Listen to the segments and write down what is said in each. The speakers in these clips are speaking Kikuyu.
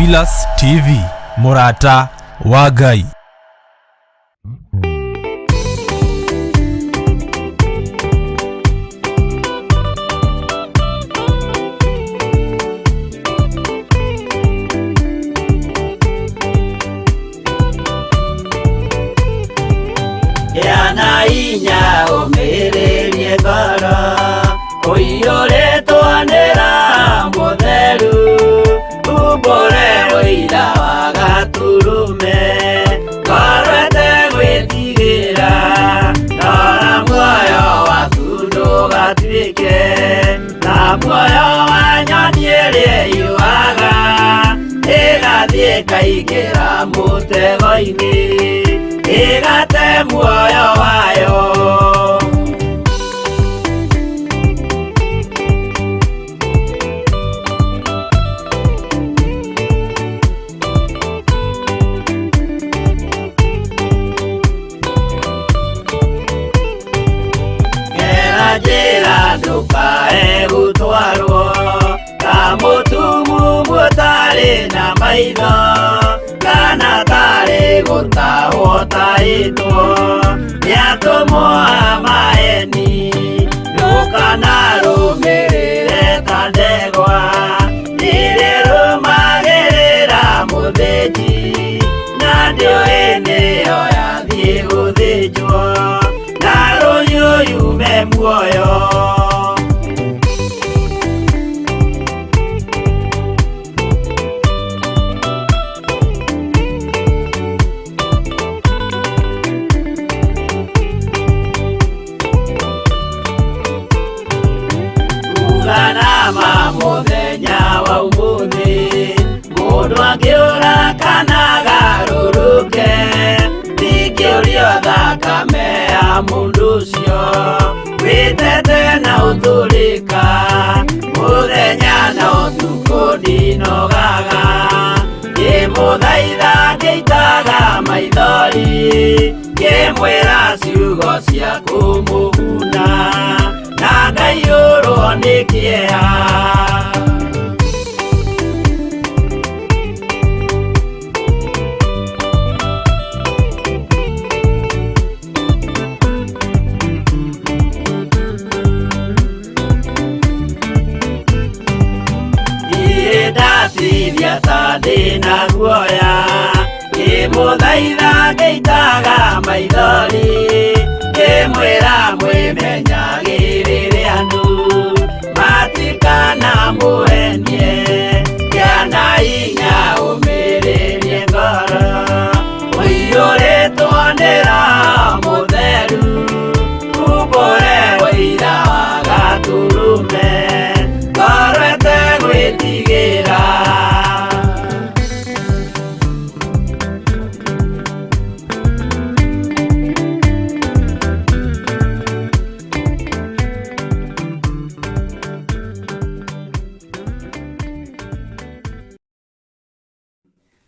Pillars TV, Mũrata wa Ngai. Gĩa na hinya ũmĩrĩrie ngoro ũiyũrĩtwo nĩ Roho Mũtheru, umbũre ũira wa Gatũrũme, ngoro ĩtegwĩtigĩra, rora muoyo waku ndũgatuĩke ta muoyo wa nyoni ĩrĩa ĩyũaga, ĩgathiĩ ĩkaingĩra mũtego-inĩ, ĩgate muoyo wayo. Gera njĩra ndũkae gũtwarwo ta mũtumumu ũtarĩ na maitho, kana tarĩ gũtahwo tahĩtwo nĩ atũmwo a maeni, ndũkanarũmĩrĩre ta ndegwa ĩrĩa ĩrũmagĩrĩra mũthĩnji, na ndĩũĩ nĩyo yathiĩ gũthĩnjwo, na rũhiũ yume muoyo. Uga na ma mũthenya wa ũmũthĩ, mũndũ angĩũra kana agarũrũke, ndingĩũrio thakame ya mũndũ ũcio, wĩtete na ũtũrĩka, mũthenya na ũtukũ ndinogaga, ngĩmũthaitha ngĩitaga maithori, ngĩmwĩra ciugo cia kũmũguna, na ngaiyũrwo nĩ kĩeha. Niĩ ndatithia ta ndĩna guoya, ngĩmũthaitha ngĩitaga maithori, ngĩmwĩra mwĩmenyagĩrĩre andũ, matikanamũhenie, gĩa na hinya ũmĩrĩrie ngoro, ũiyũrĩtwo nĩ Roho Mũtheru, umbũre ũira wa Gatũrũme, ngoro ĩtegwĩtigĩra.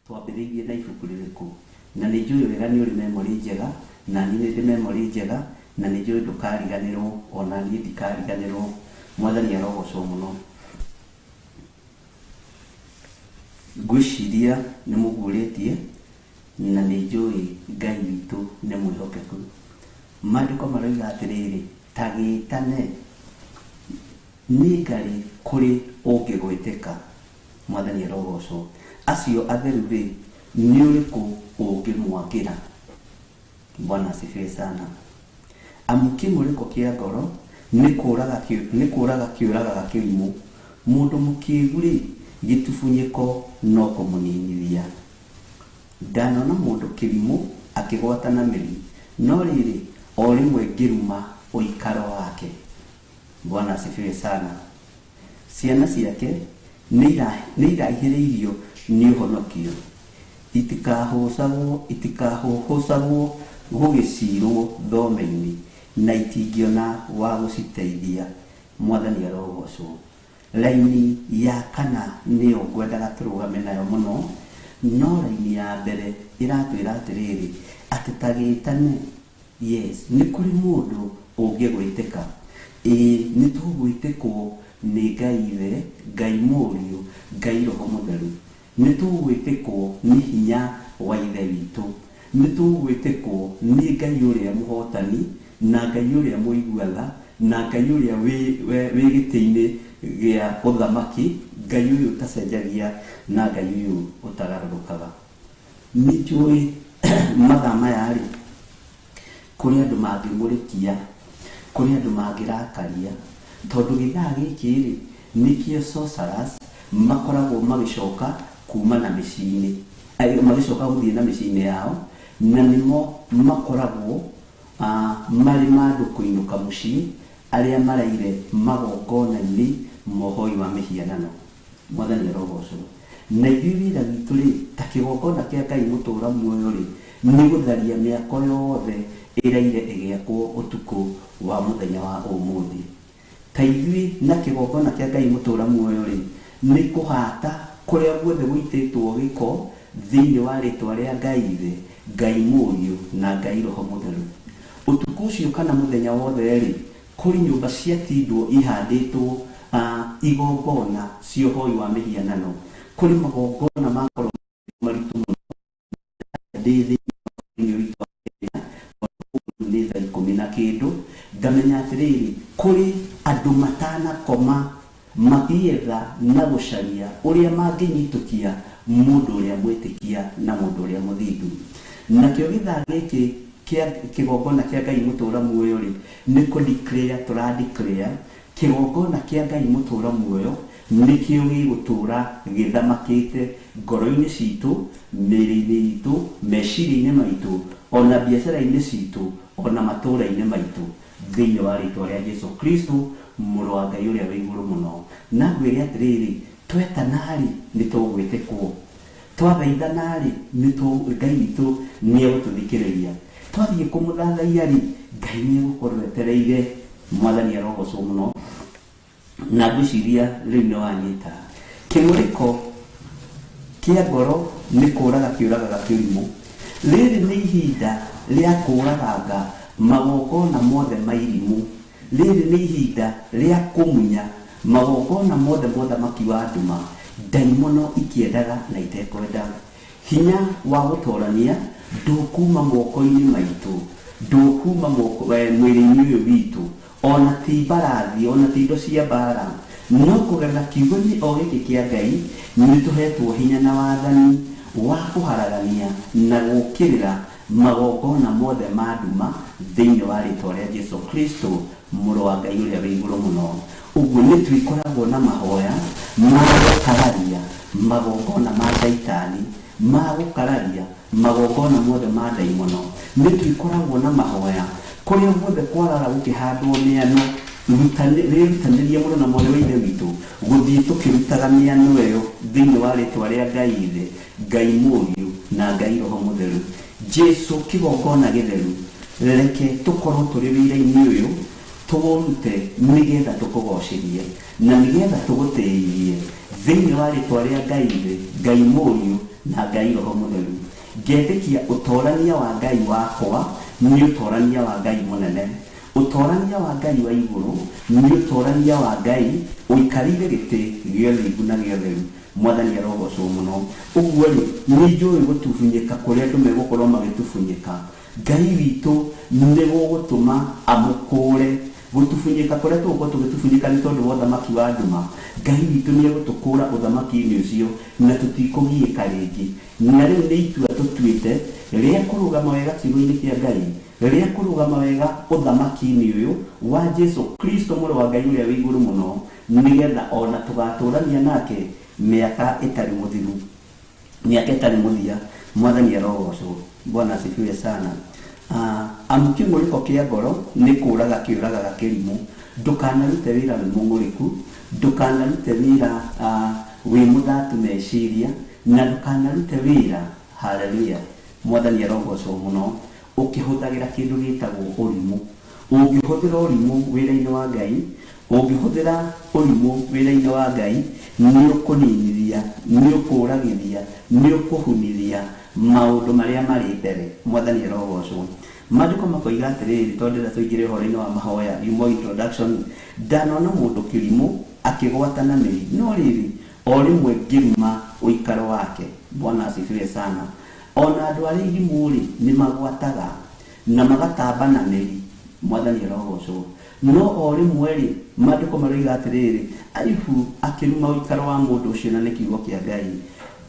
Twambĩrĩirie na ibuku rĩrĩkũ? Na nĩ njũĩ wega nĩ ũrĩ memory njega, na niĩ nĩ ndĩ memory njega, na nĩ njũĩ ndũkariganĩrwo, ona niĩ ndikariganĩrwo. Mwathani arogocwo mũno. Ngwĩciria nĩ mũguũrĩtie, na nĩ njũĩ Ngai witũ nĩ mwĩhokeku. Maandĩko maroiga atĩrĩrĩ, ta gĩtane nĩ ngarĩ kũrĩ ũngĩgwĩtĩka. Mwathani arogocwo. Acio atheru rĩ, nĩ ũrĩkũ ũngĩmwangĩra? Bwana asifiwe sana. Amu kĩng'ũrĩko kĩa ngoro nĩ kũraga kĩũragaga kĩrimũ, mũndũ mũkĩgu rĩ, gĩtubunyĩko no kũmũninithia. Ndanona mũndũ kĩrimũ akĩgwata na mĩri, no rĩrĩ, o rĩmwe ngĩruma ũikaro wake. Bwana asifiwe sana. Ciana ciake nĩ iraihĩrĩirio nĩ ũhonokio, itikahũhũcagwo gũgĩcirwo thome-inĩ, na itingĩona wa gũciteithia. Mwathani arogocwo. Raini ya kana nĩyo ngwendaga tũrũgame nayo mũno, no raini ya mbere ĩratwĩra atĩrĩrĩ, atĩ ta gĩtane, yes, nĩ kũrĩ mũndũ ũngĩgwĩtĩka. Ĩĩ, nĩ tũgwĩtĩkwo nĩ Ngai Ithe, Ngai Mũriũ, Ngai Roho Mũtheru. Nĩ tũgwĩtĩkwo nĩ hinya wa Ithe witũ, nĩ tũgwĩtĩkwo nĩ Ngai ũrĩa mũhotani, na Ngai ũrĩa mũigua tha, na Ngai ũrĩa wĩ gĩtĩ-inĩ gĩa ũthamaki, Ngai ũyũ ũtacenjagia na Ngai ũyũ ũtagarũrũkaga. Nĩ njũĩ mathaa maya rĩ, kũrĩ andũ mangĩmũrĩkia, kũrĩ andũ mangĩrakaria, tondũ gĩthaa gĩkĩ rĩ, nĩkĩo sorcerers makoragwo magĩcoka kuma na mĩciĩ-inĩ, magĩcoka gũthiĩ na mĩciĩ-inĩ yao, na nĩmo makoragwo marĩ ma andũ kũinũka mũciĩ, arĩa maraire magongona-inĩ mohoi wa mĩhianano. Mwathani arogocwo. Na ithuĩ wĩra witũ rĩ, ta kĩgongona kĩa Ngai mũtũra muoyo rĩ, nĩ gũtharia mĩako yothe ĩraire ĩgĩakwo ũtukũ wa mũthenya wa ũmũthĩ. Ta ithuĩ na kĩgongona kĩa Ngai mũtũra muoyo rĩ, nĩ kũhata kũrĩa guothe gũitĩtwo gĩko thĩinĩ wa rĩtwa rĩa Ngai Ithe, Ngai Mũriũ na Ngai Roho Mũtheru. Ũtukũ ũcio kana mũthenya wothe rĩ, kũrĩ nyũmba ciatindwo ihandĩtwo igongona cia ũhoi wa mĩhianano, kũrĩ magongona makorwo maritũ mũno ndĩ thĩinĩ witũ wa Kenya, nĩ thaa ikũmi na kĩndũ, ngamenya atĩrĩrĩ, kũrĩ andũ matanakoma magĩetha na gũcaria ũrĩa mangĩnyitũkia mũndũ ũrĩa mwĩtĩkia na mũndũ ũrĩa mũthingu. Nakĩo gĩthaa gĩkĩ kĩa kĩgongona kĩa Ngai mũtũra muoyo rĩ, nĩ kũ declare tũra declare kĩgongona kĩa Ngai mũtũra muoyo nĩkĩo gĩgũtũra gĩthamakĩte ngoro-inĩ citũ, mĩĩrĩ-inĩ itũ, meciria-inĩ maitũ, ona biacara-inĩ citũ, ona matũũra-inĩ maitũ, thĩinĩ wa rĩtwa rĩa Jesu Kristo mũrũ wa Ngai ũrĩa wĩ igũrũ mũno. Na ngwĩre atĩrĩrĩ, twetana-rĩ nĩ tũgwĩtĩkwo, twathaithana-rĩ Ngai witũ nĩ egũtũthikĩrĩria, twathiĩ kũmũthathaiya-rĩ Ngai nĩ egũkorwo etereire. Mwathani arogocwo mũno. Na ngwĩciria rĩu nĩ wanyita. Kĩng'ũrĩko kĩa ngoro nĩ kũraga kĩũragaga kĩrimũ. Rĩrĩ nĩ ihinda rĩa kũraganga magongona mothe ma irimũ. Rĩrĩ nĩ ihinda rĩa kũmunya magongona mothe ma ũthamaki wa nduma, ndaimono ikĩendaga na itekwenda. Hinya wa gũtorania ndũkuma moko-inĩ maitũ, ndũkuma mwĩrĩ-inĩ ũyũ witũ, ona ti mbarathi, ona ti indo cia mbara, no kũgerera kiugo-inĩ o gĩkĩ kĩa Ngai nĩ tũhetwo hinya na wathani wa kũharagania na gũũkĩrĩra magongona mothe ma nduma thĩinĩ wa rĩtwa rĩa Jesu Kristo mũrũ wa Ngai ũrĩa wĩ igũrũ mũno. Ũguo nĩ twĩkoragwo na mahoya ma gũkararia magongona ma Shaitani, ma gũkararia magongona mothe ma ndaimono. Nĩ twĩkoragwo na mahoya kũrĩa guothe kwarara gũkĩhandwo mĩano, rĩrutanĩrie mũno na mwarĩ wa Ithe witũ gũthiĩ tũkĩrutaga mĩano ĩyo thĩinĩ wa rĩtwa rĩa Ngai Ithe, Ngai Mũriũ na Ngai Roho Mũtheru. Jesu kĩgongona gĩtheru, reke tũkorwo tũrĩ wĩra-inĩ ũyũ, tũũrute nĩgetha tũkũgocithie na nĩgetha tũgũtĩithie thĩinĩ wa rĩtwa rĩa Ngai Ithe, Ngai Mũriũ na Ngai Roho Mũtheru. Ngetĩkia ũtorania wa Ngai wakwa nĩ ũtorania wa Ngai mũnene, ũtorania wa Ngai wa igũrũ nĩ ũtorania wa Ngai ũikarĩire gĩtĩ gĩa ũthingu na gĩa ũtheru. Mwathani arogocwo mũno. Ũguo rĩ, nĩ njũĩ gũtubunyĩka kũrĩa andũ megũkorwo magĩtubunyĩka, Ngai witũ nĩ gũgũtũma amũkũre. Gũtubunyĩka kũrĩa tũgũkorwo tũgĩtubunyĩka nĩ tondũ wa ũthamaki wa nduma, Ngai witũ nĩ egũtũkũra ũthamaki-inĩ ũcio na tũtikũgiĩka rĩngĩ. Na rĩu nĩ itua tũtuĩte rĩa kũrũgama wega kiugo-inĩ kĩa Ngai, rĩa kũrũgama wega ũthamaki-inĩ ũyũ wa Jesu Kristo mũrũ wa Ngai ũrĩa wĩ igũrũ mũno, nĩgetha ona tũgatũrania nake mĩaka ĩtarĩ mũthiru, mĩaka ĩtarĩ mũthia. Mwathani arogocwo. Bwana asifiwe sana. Amu kĩng'ũrĩko kĩa ngoro nĩ kũraga kĩũragaga kĩrimũ. Ndũkanarute wĩra wĩ mũng'ũrĩku, ndũkanarute wĩra wĩ mũthatu meciria, na ndũkanarute wĩra, haleluya, Mwathani arogocwo mũno, ũkĩhũthagĩra kĩndũ gĩtagwo ũrimũ. Ũngĩhũthĩra ũrimũ wĩra-inĩ wa Ngai, ũngĩhũthĩra ũrimũ wĩra-inĩ wa Ngai, nĩ ũkũninithia, nĩ ũkũragithia, nĩ ũkũhunithia maũndũ marĩa marĩ mbere. Mwathani arogocwo. Maandĩko makoiga atĩrĩrĩ, tondũ ndĩrenda tũingĩre ũhoro-inĩ wa mahoya, yumo introduction, ndanona mũndũ kĩrimũ akĩgwata na mĩri, no rĩrĩ o rĩmwe ngĩruma ũikaro wake. Bwana asifiwe sana. Ona andũ arĩa irimũ-rĩ nĩ magwataga na magatamba na mĩri. Mwathani arogocwo. No o rĩmwe rĩ, maandĩko maroiga atĩrĩrĩ, Ayubu akĩruma ũikaro wa mũndũ ũcio, na nĩ kiugo kĩa Ngai.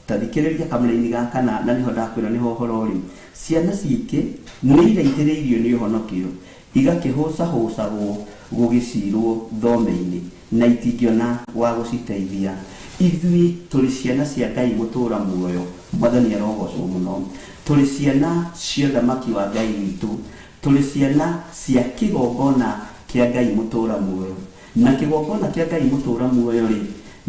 Ta thikĩrĩria kamũraini ga kana, na nĩho ndakwĩra nĩho ũhoro ũrĩ. Ciana ciike nĩ iraihĩrĩirio nĩ ũhonokio, igakĩhũcahũcagwo gũgĩcirwo thome-inĩ, na itingĩona wa gũciteithia. Ithuĩ tũrĩ ciana cia Ngai mũtũra muoyo. Mwathani arogocwo mũno. Tũrĩ ciana cia ũthamaki wa Ngai witũ, tũrĩ ciana cia kĩgongona kĩa Ngai mũtũra muoyo, na kĩgongona kĩa Ngai mũtũra muoyo rĩ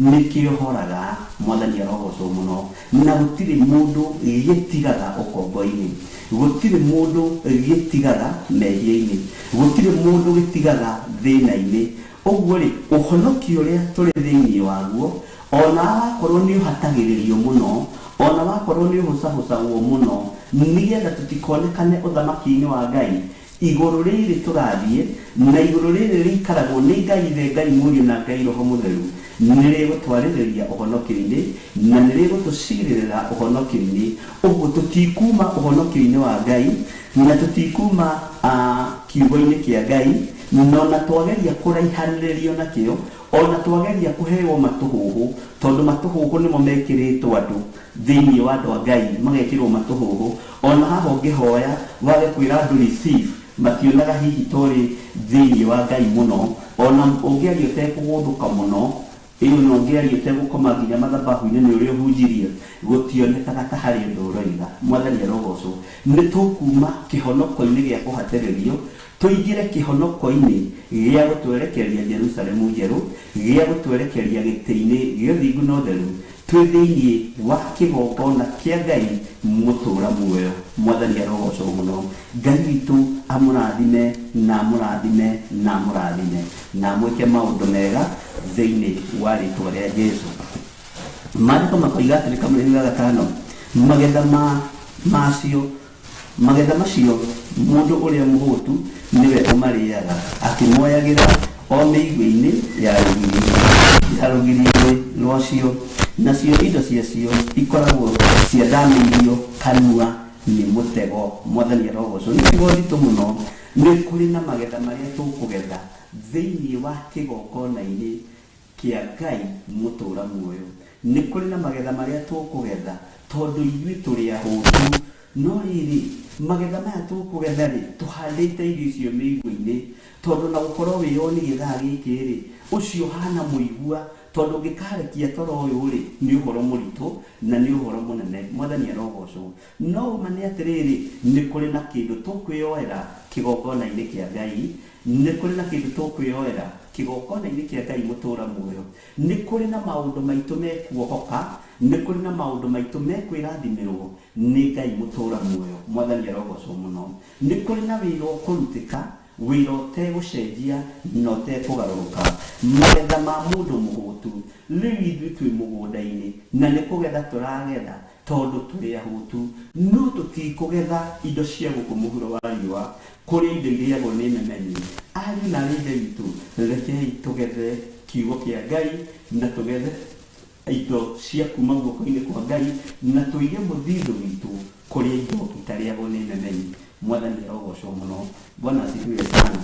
nĩkĩohoraga. Mwathani arogocwo mũno. Na gũtirĩ mũndũ gĩtigaga ũkombo-inĩ, gũtirĩ mũndũ gĩtigaga mehia-inĩ, gũtirĩ mũndũ gĩtigaga thĩna-inĩ. Ũguo rĩ, ũhonokio ũrĩa tũrĩ thĩinĩ waguo, ona wakorwo nĩ ũhatagĩrĩrio mũno, ona wakorwo nĩ ũhũcahũcagwo mũno, nĩgetha tũtikonekane ũthamaki-inĩ wa Ngai. Igũrũ rĩrĩ tũrathiĩ na igũrũ rĩrĩ rĩikaragwo nĩ Ngai Ithe, Ngai Mũriũ na Ngai Roho Mũtheru, nĩ rĩgũtwarĩrĩria ũhonokio-inĩ na nĩ rĩgũtũcirĩrĩra ũhonokio-inĩ. Ũguo tũtikuma ũhonokio-inĩ wa Ngai na tũtikuma kiugo-inĩ kĩa Ngai, na ona twageria kũraihanĩrĩrio nakĩo, ona twageria kũheo matũhũhũ, tondũ matũhũhũ nĩmo mekĩrĩtwo andũ thĩinĩ wa andũ a Ngai, magekĩrwo matũhũhũ. Ona haha ũngĩhoya wage kwĩra andũ receive, mationaga hihi torĩ thĩinĩ wa Ngai mũno. Ona ũngĩaria ũtekũgũthũka mũno, ĩyo no ũngĩaria ũtegũkoma nginya mathabahu-inĩ nĩ ũrĩa ũhunjirie, gũtionekaga ta harĩ ũndũ ũroiga. Mwathani arogocwo. Nĩ tũkuma kĩhonoko-inĩ gĩa kũhatĩrĩrio tũingĩre kĩhonoko-inĩ gĩa gũtwerekeria Jerusalemu njerũ, gĩa gũtwerekeria gĩtĩ-inĩ gĩa ũthingu na ũtheru, twĩ thĩinĩ wa kĩgongona kĩa Ngai mũtũra muoyo. Mwathani arogocwo mũno. Ngai witũ amũrathime na amũrathime na amũrathime na amwĩke maũndũ mega thĩinĩ wa rĩtwa rĩa Jesu. Maandĩko makoiga atĩrĩ kamũraini ga gatano, magetha ma macio magetha macio mũndũ ũrĩa mũhũtu nĩwe ũmarĩaga, akĩmoyagĩra o mĩigua-inĩ ya rũgiri-inĩ rwacio, nacio indo ciacio ikoragwo ciathamĩirio kanua nĩ mũtego. Mwathani arogocwo. Nĩ kiugo nditũ mũno. Nĩ kũrĩ na magetha marĩa tũkũgetha thĩinĩ wa kĩgongona-inĩ kĩa Ngai mũtũra muoyo. Nĩ kũrĩ na magetha marĩa tũkũgetha tondũ ithuĩ tũrĩ ahũtu. No rĩrĩ, magetha maya tũkũgetha rĩ, tũhandĩte irio icio mĩigua-inĩ, tondũ na gũkorwo wĩyoni gĩthaa gĩkĩ rĩ, ũcio ũhana mũigua, tondũ ũngĩkarekia toro ũyũ rĩ, nĩ ũhoro mũritũ na nĩ ũhoro mũnene. Mwathani arogocwo. No ũma nĩ atĩrĩrĩ, nĩ kũrĩ na kĩndũ tũkwĩyoera kĩgongona-inĩ kĩa Ngai, nĩ kũrĩ na kĩndũ tũkwĩyoera kĩgongona-inĩ kĩa Ngai mũtũra muoyo. Nĩ kũrĩ na maũndũ maitũ mekuohoka, nĩ kũrĩ na maũndũ maitũ mekwĩrathimĩrwo nĩ Ngai mũtũra muoyo. Mwathani arogocwo mũno. Nĩ kũrĩ na wĩra ũkũrutĩka, wĩra ũtegũcenjia na ũtekũgarũrũka. Magetha ma mũndũ mũhũtu, rĩu ithuĩ twĩ mũgũnda-inĩ na nĩ kũgetha tũragetha tondũ tũrĩ ahũtu, no tũtikũgetha indo cia gũkũ mũhuro wa riũa kũrĩa indo irĩagwo nĩ memenyi. Ariũ na aarĩ a Ithe witũ, rekei tũgethe kiugo kĩa Ngai na tũgethe indo cia kuma guoko-inĩ kwa Ngai, na tũige mũthithũ witũ kũrĩa indo itarĩagwo nĩ memenyi. Mwathani arogocwo mũno. Bwana asifiwe sana.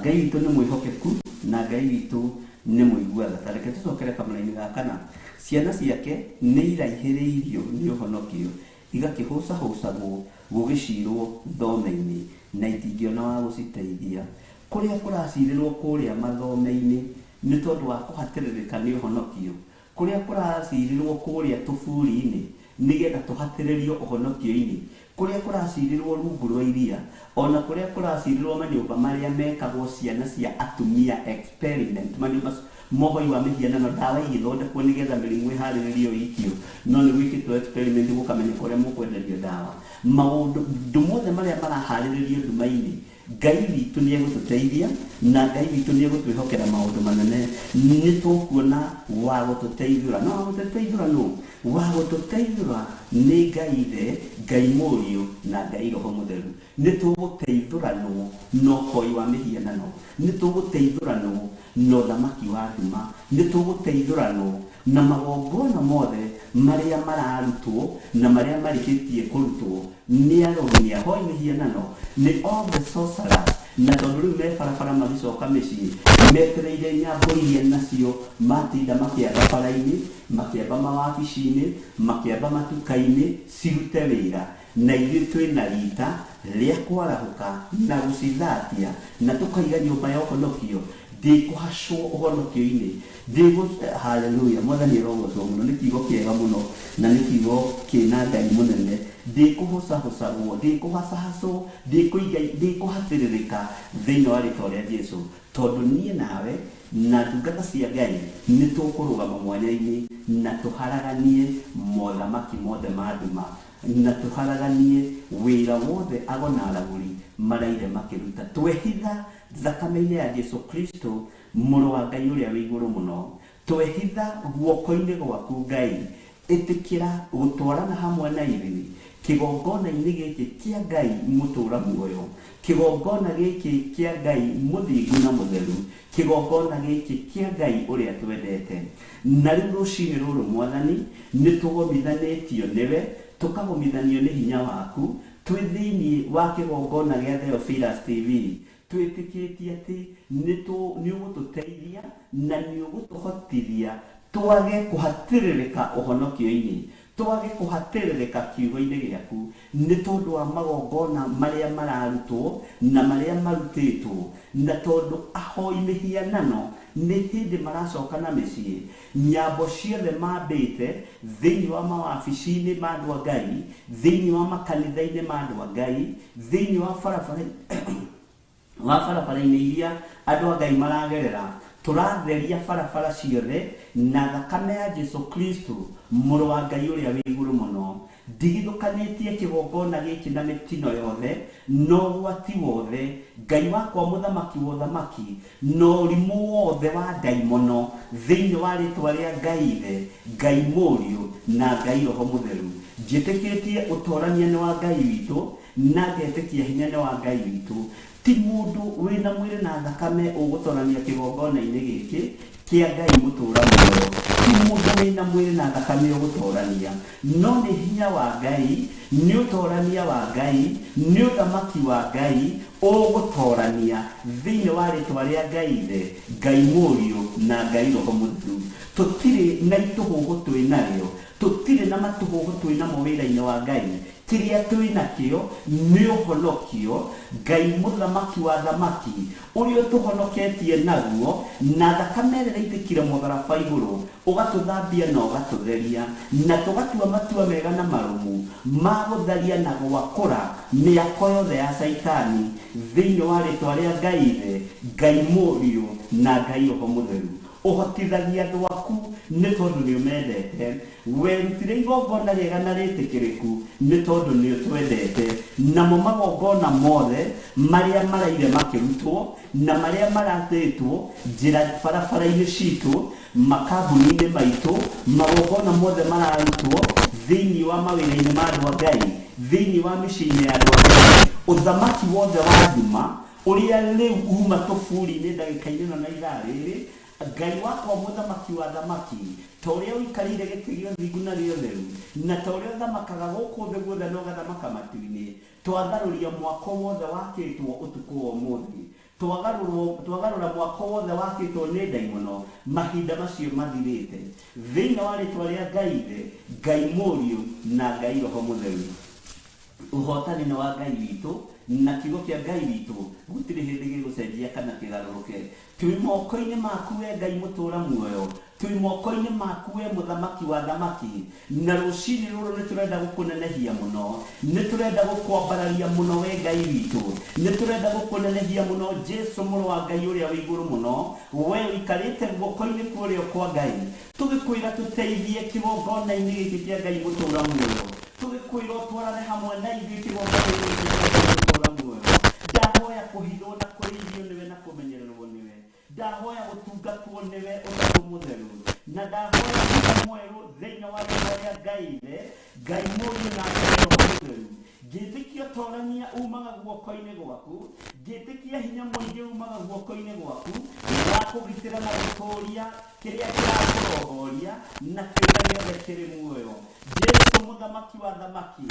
Ngai witũ nĩ mwĩhokeku na Ngai witũ nĩ mũigua tha. Ta reke tũcokere kamũraini ga kana. Ciana ciake nĩ iraihĩrĩirio nĩ ũhonokio, igakĩhũcahũcagwo gũgĩcirwo thome-inĩ, na itingĩona wa gũciteithia. Kũrĩa kũracirĩrwo kũrĩa mathome-inĩ nĩ tondũ wa kũhatĩrĩrĩka nĩ ũhonokio, kũrĩa kũracirĩrwo kũrĩa tũburi-inĩ nĩgetha tũhatĩrĩrio ũhonokio-inĩ, kũrĩa kũracirĩrwo rungu rwa iria, ona kũrĩa kũracirĩrwo manyũmba marĩa mekagwo ciana cia atumia experiment, manyũmba mohoi wa mĩhianano, ndawa igĩthondekwo nĩgetha mĩrimũ ĩharĩrĩrio ĩikio, no nĩ gwĩkĩtwo experiment gũkamenyeka ũrĩa mũkwenderio ndawa. Maũndũ mothe marĩa maraharĩrĩrio nduma-inĩ, Ngai witũ nĩ egũtũteithia na Ngai witũ nĩ egũtwĩhokera maũndũ manene. Nĩ tũkuona wa gũtũteithũra. No wa gũtũteithũra nũ? Wa gũtũteithũra nĩ Ngai Ithe, Ngai Mũriũ na Ngai Roho Mũtheru. Nĩ tũgũteithũranwo na ũhoi wa mĩhianano, nĩ tũgũteithũranwo na ũthamaki wa nduma, nĩ tũgũteithũranwo. Na magongona mothe marĩa mararutwo na marĩa marĩkĩtie kũrutwo nĩ arogi, nĩ ahoi mĩhianano, nĩ all the sorcerers. Na tondũ rĩu me barabara magĩcoka mĩciĩ metereire nyambo iria nacio matinda makĩamba bara-inĩ, makĩamba mawabici-inĩ, makĩamba matuka-inĩ cirute wĩra. Na ithuĩ twĩna rita rĩa kwarahũka na gũcithatia na tũkaiga nyũmba ya ũhonokio ndĩkũhacwo ũhonokio-inĩ ndĩgũ. Haleluya, Mwathani arogocwo mũno. Nĩ kiugo kĩega mũno na nĩ kiugo kĩna Ngai mũnene. Ndĩkũhũcahũcagwo, ndĩkũhacahacwo, ndĩkũiga, ndĩkũhatĩrĩrĩka thĩinĩ wa rĩtwa rĩa Jesu, tondũ niĩ nawe na ndungata cia Ngai nĩ tũkũrũgama mwanya-inĩ na tũharaganie mothamaki mothe ma nduma na tũharaganie wĩra wothe ago na aragũri maraire makĩruta. Twehitha thakame-inĩ ya Jesu Kristo, mũrũ wa Ngai ũrĩa wĩ igũrũ mũno. Twehitha guoko-inĩ gwaku, Ngai. Ĩtĩkĩra gũtwarana hamwe na ithuĩ kĩgongona-inĩ gĩkĩ kĩa Ngai mũtũra muoyo, kĩgongona gĩkĩ kĩa Ngai mũthingu na mũtheru, kĩgongona gĩkĩ kĩa Ngai ũrĩa twendete. Na rĩu rũcinĩ rũrũ, Mwathani, nĩ tũgomithanĩtio nĩwe, tũkagomithanio nĩ hinya waku twĩ thĩinĩ wa kĩgongona gĩa Theophilus TV, twĩtĩkĩtie atĩ nĩ ũgũtũteithia na nĩ ũgũtũhotithia twage kũhatĩrĩrĩka ũhonokio-inĩ, twage kũhatĩrĩrĩka kiugo-inĩ gĩaku, nĩ tondũ wa magongona marĩa mararutwo na marĩa marutĩtwo. Na tondũ ahoi mĩhianano nĩ hĩndĩ maracoka na mĩciĩ, nyambo ciothe mambĩte thĩinĩ wa mawabici-inĩ ma andũ a Ngai, thĩinĩ wa makanitha-inĩ ma andũ a Ngai, thĩinĩ wa barabara wa barabara-inĩ iria andũ a Ngai maragerera, tũratheria barabara ciothe na thakame ya Jesu Kristo, mũrũ wa Ngai ũrĩa wĩ igũrũ mũno. Ndigithũkanĩtie kĩgongona gĩkĩ na mĩtino yothe na ũgwati wothe, Ngai wakwa mũthamaki wa ũthamaki, na ũrimũ wothe wa ndaimono, thĩinĩ wa rĩtwa rĩa Ngai Ithe, Ngai Mũriũ na Ngai Roho Mũtheru. Njĩtĩkĩtie ũtorania nĩ wa Ngai witũ na ngetĩkia hinya nĩ wa Ngai witũ. Ti mũndũ wĩna mwĩrĩ na thakame ũgũtorania kĩgongona-inĩ gĩkĩ kĩa Ngai mũtũra muoyo. Ti mũndũ wĩna mwĩrĩ na thakame ũgũtorania, no nĩ hinya wa Ngai, nĩ ũtorania wa Ngai, nĩ ũthamaki wa Ngai ũgũtorania thĩinĩ wa rĩtwa rĩa Ngai Ithe, Ngai Mũriũ na Ngai Roho Mũtheru. Tũtirĩ na itũhũhũ twĩ narĩo, tũtirĩ na matũhũhũ twĩ namo wĩra-inĩ wa Ngai. Kĩrĩa twĩ nakĩo nĩ ũhonokio Ngai mũthamaki wa thamaki ũrĩa ũtũhonoketie naguo na thakame ĩrĩa ĩraitĩkire mũtharaba igũrũ, ũgatũthambia na ũgatũtheria, na tũgatua matua mega na marũmu ma gũtharia na gwakũra mĩako yothe ya Caitani thĩinĩ wa rĩtwa rĩa Ngai Ithe, Ngai Mũriũ na Ngai Roho Mũtheru. Ũhotithagia andũ aku nĩ tondũ nĩ ũmendete. Werutire igongona rĩega na rĩtĩkĩrĩku nĩ tondũ nĩ ũtwendete. Namo magongona mothe marĩa maraire makĩrutwo na marĩa maratĩtwo njĩra barabara-inĩ citũ, makambuni-inĩ maitũ, magongona mothe mararutwo thĩinĩ wa mawĩra-inĩ ma andũ a Ngai, thĩinĩ wa mĩciĩ-inĩ ya andũ a Ngai, ũthamaki wothe wa nduma ũrĩa rĩu uma tũburi-inĩ ndagĩka-inĩ ĩno na ithaa rĩrĩ, Ngai wakwa mũthamaki wa thamaki, ta ũrĩa ũikarĩire gĩtĩ gĩa ũthingu na gĩa ũtheru, na ta ũrĩa ũthamakaga gũkũ thĩ guothe na ũgathamaka matu-inĩ, twatharũria mwako wothe wakĩtwo ũtukũ wa ũmũthĩ, twagarũra mwako wothe wakĩtwo nĩ ndaimono mahinda macio mathirĩte, thĩinĩ wa rĩtwa rĩa Ngai Ithe, Ngai Mũriũ na Ngai Roho Mũtheru. Ũhotani nĩ wa Ngai witũ, na kiugo kĩa Ngai witũ gũtirĩ hĩndĩ gĩgũcenjia kana kĩgarũrũke. Twĩ moko-inĩ maku we Ngai mũtũra muoyo, twĩ moko-inĩ maku we mũthamaki wa thamaki. Na rũcinĩ rũrũ nĩ tũrenda gũkũnenehia mũno, nĩ tũrenda gũkwambararia mũno we Ngai witũ, nĩ tũrenda gũkũnenehia mũno Jesu mũrũ wa Ngai ũrĩa wĩ igũrũ mũno, we ũikarĩte guoko-inĩ kwa ũrĩo kwa Ngai, tũgĩkwĩra tũteithie kĩgongona-inĩ gĩkĩ kĩa Ngai mũtũra muoyo, tũgĩkwĩra ũtwarane hamwe na ithuĩ kĩgongona-inĩ gĩkĩ kĩa Ngai mũtũra muoyo. Ndahoya kũhithwo na kũrĩithio nĩwe na kũmenyererwo nĩwe, ndahoya gũtungatwo nĩwe ũtatũ mũtheru, na ndahoya hinya mwerũ thĩinĩ wa rĩtwa rĩa Ngai Ithe, Ngai Mũriũ na Ngai Roho Mũtheru. Ngĩtĩkia ũtorania umaga guoko-inĩ gwaku, Ngĩtĩkia hinya mũingĩ umaga guoko-inĩ gwaku wa kũgitĩra na gũtũũria kĩrĩa kĩrakũrongoria na kĩũmbe gĩothe kĩrĩ muoyo. Jesu mũthamaki wa thamaki,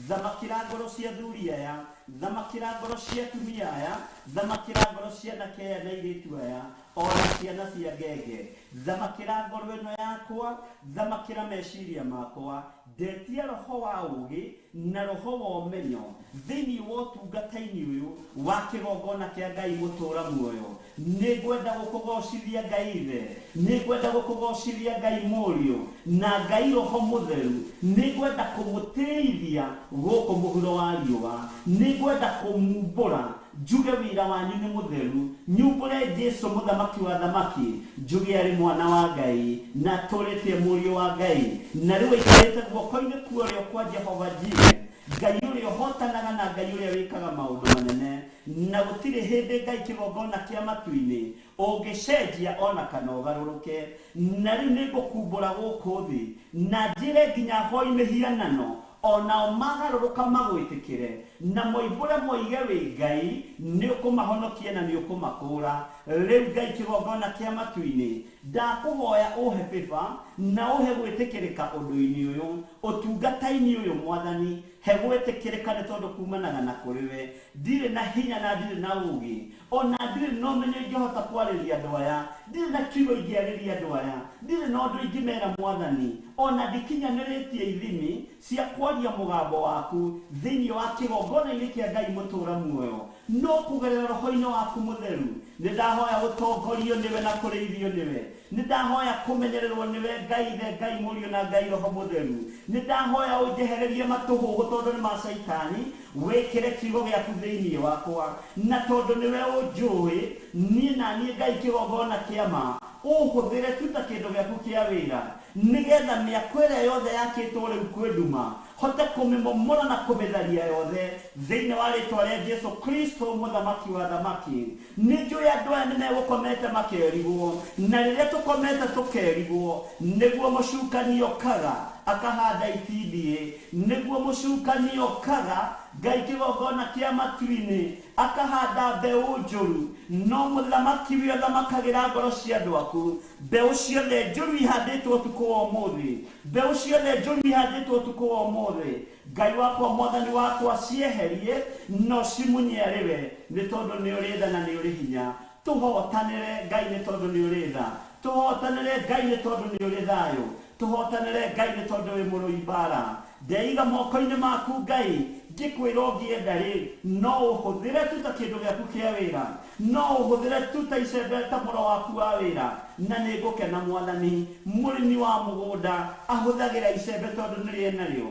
thamakĩra ngoro cia athuri aya, thamakĩra ngoro cia atumia aya, thamakĩra ngoro cia anake aya na airĩtu aya, ona ciana cia ngenge. Thamakĩra ngoro ĩno yakwa, thamakĩra meciria makwa, ndetia roho wa ũũgĩ na roho wa ũmenyo thĩinĩ wa ũtungata-inĩ ũyũ wa kĩgongona kĩa Ngai mũtũũra muoyo. Nĩngwenda gũkũgocithia Ngai Ithe, nĩngwenda gũkũgocithia Ngai Mũriũ na Ngai Roho Mũtheru, nĩngwenda kũmũtĩithia gũkũ mũhuro wa riũa, nĩngwenda kũmumbũra njuge wĩra wanyu nĩ mũtheru, nyumbũre Jesu mũthamaki wa thamaki, njuge arĩ mwana wa Ngai na atũrĩte mũriũ wa Ngai, na rĩu aikarĩte guoko-inĩ kwa ũrĩo kwa Jehova Jireh, Ngai ũrĩa ũhotanaga na Ngai ũrĩa wĩkaga maũndũ manene, na gũtirĩ hĩndĩ Ngai kĩgongona kĩa matu-inĩ ũngĩcenjia ona kana ũgarũrũke. Na rĩu nĩngũkumbũra gũkũ thĩ na njĩre nginya hoi mĩhianano, onao magarũrũka magwĩtĩkĩre na moimbũre moige wĩ Ngai, nĩũkũmahonokia na nĩũkũmakũũra. Rĩu Ngai kĩgongona kĩa matu-inĩ, ndakũhoya ũhe favor na ũhe gwĩtĩkĩrĩka ũndũ-inĩ ũyũ, ũtungata-inĩ ũyũ Mwathani, he gwĩtĩkĩrĩka nĩ tondũ kumanaga na kũrĩ we. Ndirĩ na hinya na ndirĩ na ũũgĩ, ona ndirĩ na ũmenyo ingĩhota kwarĩria andũ aya, ndirĩ na kiugo ingĩarĩria andũ aya, ndirĩ na ũndũ ingĩmera Mwathani, ona ndikinyanĩrĩtie ithimi cia kwaria mũgambo waku thĩinĩ wa kĩgongona-inĩ kĩa Ngai mũtũũra muoyo, no kũgerera roho-inĩ waku mũtheru nĩ ndahoya gũtongorio nĩwe na kũrĩithio nĩwe, nĩ ndahoya kũmenyererwo nĩwe Ngai Ithe, Ngai Mũriũ na Ngai Roho Mũtheru, nĩ ndahoya ũnjehererie matũhũhũ tondũ nĩ ma Caitani, wĩkĩre kiugo gĩaku thĩinĩ wakwa, na tondũ nĩwe ũnjũĩ niĩ na niĩ Ngai kĩgongona kĩa ma, ũhũthĩre tu ta kĩndũ gĩaku kĩa wĩra, nĩgetha mĩako ĩrĩa yothe yakĩtwo rĩu kwĩ nduma hote kũmĩmomora na kũmĩtharia yothe thĩinĩ wa rĩtwa rĩa Jesu Kristo mũthamaki wa thamaki. Nĩ njũĩ andũ aya nĩ megũkomete makerigwo, na rĩrĩa tũkomete tũkerigwo nĩguo mũcukani okaga akahanda itindiĩ, nĩguo mũcukani okaga Ngai kĩgongona kĩa matu-inĩ akahanda mbeũ njũru, no mũthamaki wĩ ũthamakagĩra ngoro cia andũ aku. Mbeũ ciothe njũru ihandĩtwo ũtukũ wa ũmũthĩ, mbeũ ciothe njũru ihandĩtwo ũtukũ wa ũmũthĩ, Ngai wakwa Mwathani wakwa cieherie no cimunye arĩ we, nĩ tondũ nĩ ũrĩ tha na nĩ ũrĩ hinya. Tũhotanĩre Ngai nĩ tondũ nĩ ũrĩ tha, tũhotanĩre Ngai nĩ tondũ nĩ ũrĩ thayũ, tũhotanĩre Ngai nĩ tondũ wĩ mũrũi mbara. Ndeiga moko-inĩ maku Ngai, ngĩkwĩra ũngĩenda rĩ, no ũhũthĩre tu ta kĩndũ gĩaku kĩa wĩra, no ũhũthĩre tu ta icembe ta mũro waku wa wĩra, na nĩ ngũkena Mwathani. Mũrĩmi wa mũgũnda ahũthagĩra icembe tondũ nĩ rĩe narĩo,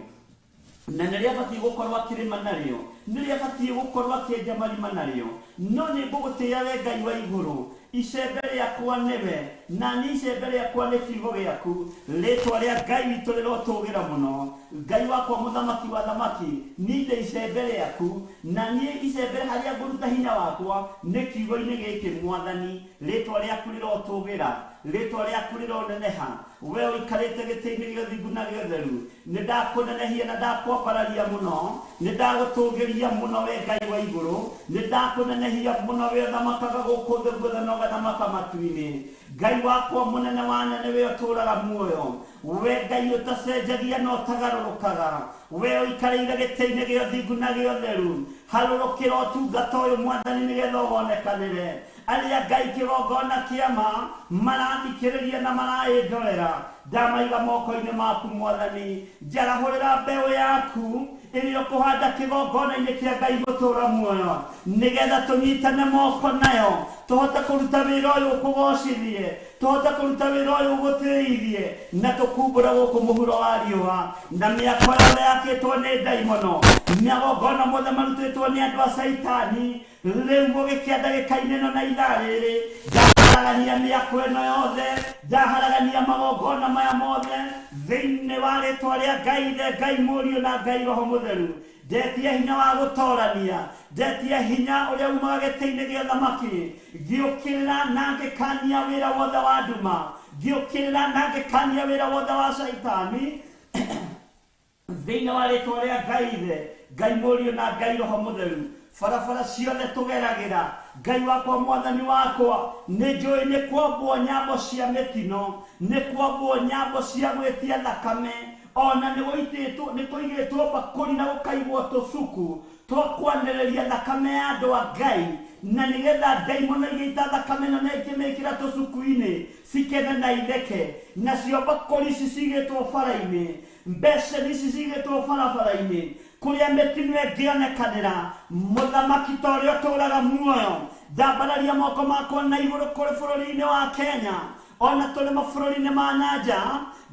na nĩ rĩabatiĩ gũkorwo akĩrĩma narĩo, nĩ rĩabatiĩ gũkorwo akĩenja marima narĩo, no nĩ ngũgũtĩĩa we Ngai wa igũrũ. Icembe rĩakwa nĩwe, na niĩ icembe rĩakwa nĩ kiugo gĩaku. Rĩtwa rĩa Ngai witũ rĩrotũgĩra mũno. Ngai wakwa mũthamaki wa thamaki, niĩ ndĩ icembe rĩaku, na niĩ icembe harĩa ngũruta hinya wakwa nĩ kiugo-inĩ gĩkĩ Mwathani. Rĩtwa rĩaku rĩrotũgĩra, rĩtwa rĩaku rĩroneneha. We ũikarĩte gĩtĩ-inĩ gĩa ũthingu na gĩa ũtheru, nĩ ndakũnenehia na ndakwambararia mũno, nĩ ndagũtũgĩria mũno we Ngai wa igũrũ, nĩ ndakũnenehia mũno we ũthamakaga gũkũ thĩ guothe na ũgathamaka matu-inĩ. Ngai wakwa mũnene wa nene, we ũtũũraga muoyo, we Ngai ũtacenjagia na ũtagarũrũkaga, we ũikarĩire gĩtĩ-inĩ gĩa ũthingu na gĩa ũtheru, harũrũkĩra ũtungata ũyũ Mwathani nĩgetha ũwonekanĩre. Arĩa Ngai kĩgongona kĩa ma marathikĩrĩria na maraĩndorera, ndamaiga moko-inĩ maku Mwathani. Njarahũrĩra mbeũ yaku ĩrĩa ũkũhanda kĩgongona-inĩ kĩa Ngai mũtũũra muoyo, nĩgetha tũnyitane moko nayo, tũhote kũruta wĩra ũyũ ũkũgocithie, tũhote kũruta wĩra ũyũ ũgũtĩithie, na tũkumbũre gũkũ mũhuro wa riũa, na mĩako yothe yakĩtwo nĩ ndaimono, magongona mothe marutĩtwo nĩ andũ a Caitani. Rĩu gũgĩkĩa ndagĩka-inĩ ĩno na ithaa rĩrĩ, ndaharagania mĩako ĩno yothe, ndaharagania magongona maya mothe thĩinĩ wa rĩtwa rĩa Ngai Ithe, Ngai Mũriũ na Ngai Roho Mũtheru. Ndetia hinya wa gũtorania, ndetia hinya ũrĩa umaga gĩtĩ-inĩ gĩa thamaki, ngĩũkĩrĩra na ngĩkania wĩra wothe wa nduma, ngĩũkĩrĩra na ngĩkania wĩra wothe wa Caitani thĩinĩ wa rĩtwa rĩa Ngai Ithe, Ngai Mũriũ na Ngai Roho Mũtheru. Barabara ciothe tũgeragĩra, Ngai wakwa mwathani wakwa, nĩ njũĩ nĩ kwambwo nyambo cia mĩtino, nĩ kwambwo nyambo cia gwĩtia thakame, ona nĩ gũitĩtwo, nĩ kũigĩtwo mbakũri na gũkaigwo tũcuku twakwanĩrĩria thakame ya andũ a Ngai, na nĩgetha ndaimono igĩita thakame ĩno na ikĩmĩkĩra tũcuku-inĩ cikene na itheke. Nacio mbakũri ici cigĩtwo bara-inĩ, mbeca ici cigĩtwo barabara-inĩ, kũrĩa mĩtino ĩngĩonekanĩra. Mũthamaki ta ũrĩa ũtũũraga muoyo, ndambararia moko makwa na igũrũ kũrĩ bũrũri-inĩ wa Kenya, ona tũrĩ mabũrũri-inĩ ma nanja.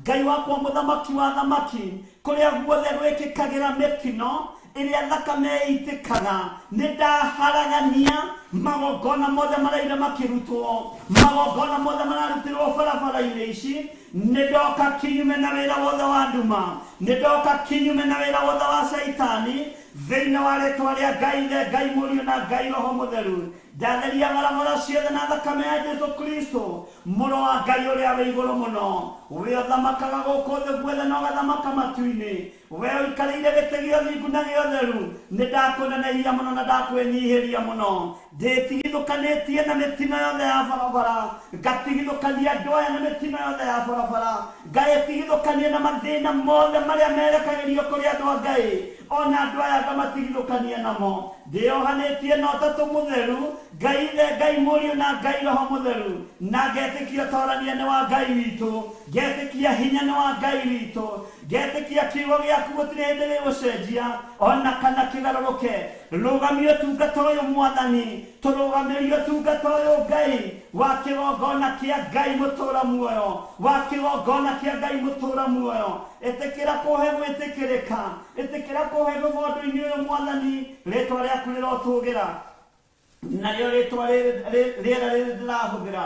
Ngai wakwa mũthamaki wa thamaki, kũrĩa guothe gwĩkĩkagĩra mĩtino ĩrĩa thakame ĩitĩkaga, nĩ ndaharagania magongona mothe maraire makĩrutwo, magongona mothe mararutĩrwo barabara-inĩ ici. Nĩ ndoka kinyume na wĩra wothe wa nduma, nĩ ndoka kinyume na wĩra wothe wa caitani, thĩinĩ wa rĩtwa rĩa Ngai Ithe, Ngai Mũriũ na Ngai Roho Mũtheru. Ndatheria barabara ciothe na thakame ya Jesu Kristo, mũrũ wa Ngai ũrĩa wĩ igũrũ mũno, we ũthamakaga gũkũ thĩ guothe na ũgathamaka matu-inĩ, we ũikarĩire gĩtĩ gĩa ũthingu na gĩa ũtheru. Nĩ ndakũnenehia mũno na ndakwĩnyihĩria mũno, ndĩtigithũkanĩtie na mĩtino yothe ya barabara, ngatigithũkania andũ aya na mĩtino yothe ya barabara, ngaĩtigithũkania na mathĩna mothe marĩa merekagĩrio kũrĩ andũ a Ngai, ona andũ aya ngamatigithũkania namo. Ndĩyohanĩtie na ũtatũ mũtheru, Ngai Ithe, Ngai Mũriũ na Ngai Roho Mũtheru, na ngetĩkia ũtorania nĩ wa Ngai witũ, ngetĩkia hinya nĩ wa Ngai witũ, ngetĩkia kiugo gĩaku gũtirĩ hĩndĩ gĩgũcenjia ona kana kĩgarũrũke. Rũgamia ũtungata ũyũ Mwathani, tũrũgamĩrie ũtungata ũyũ Ngai wa kĩgongona kĩa Ngai mũtũũra muoyo, wa kĩgongona kĩa Ngai mũtũũra muoyo. Ĩtĩkĩra kũhe gwĩtĩkĩrĩka, ĩtĩkĩra kũhe ũndũ-inĩ ũyũ Mwathani, rĩtwa rĩaku rĩrotũgĩra, narĩo rĩtwa rĩera rĩrĩ ndĩrahũthĩra.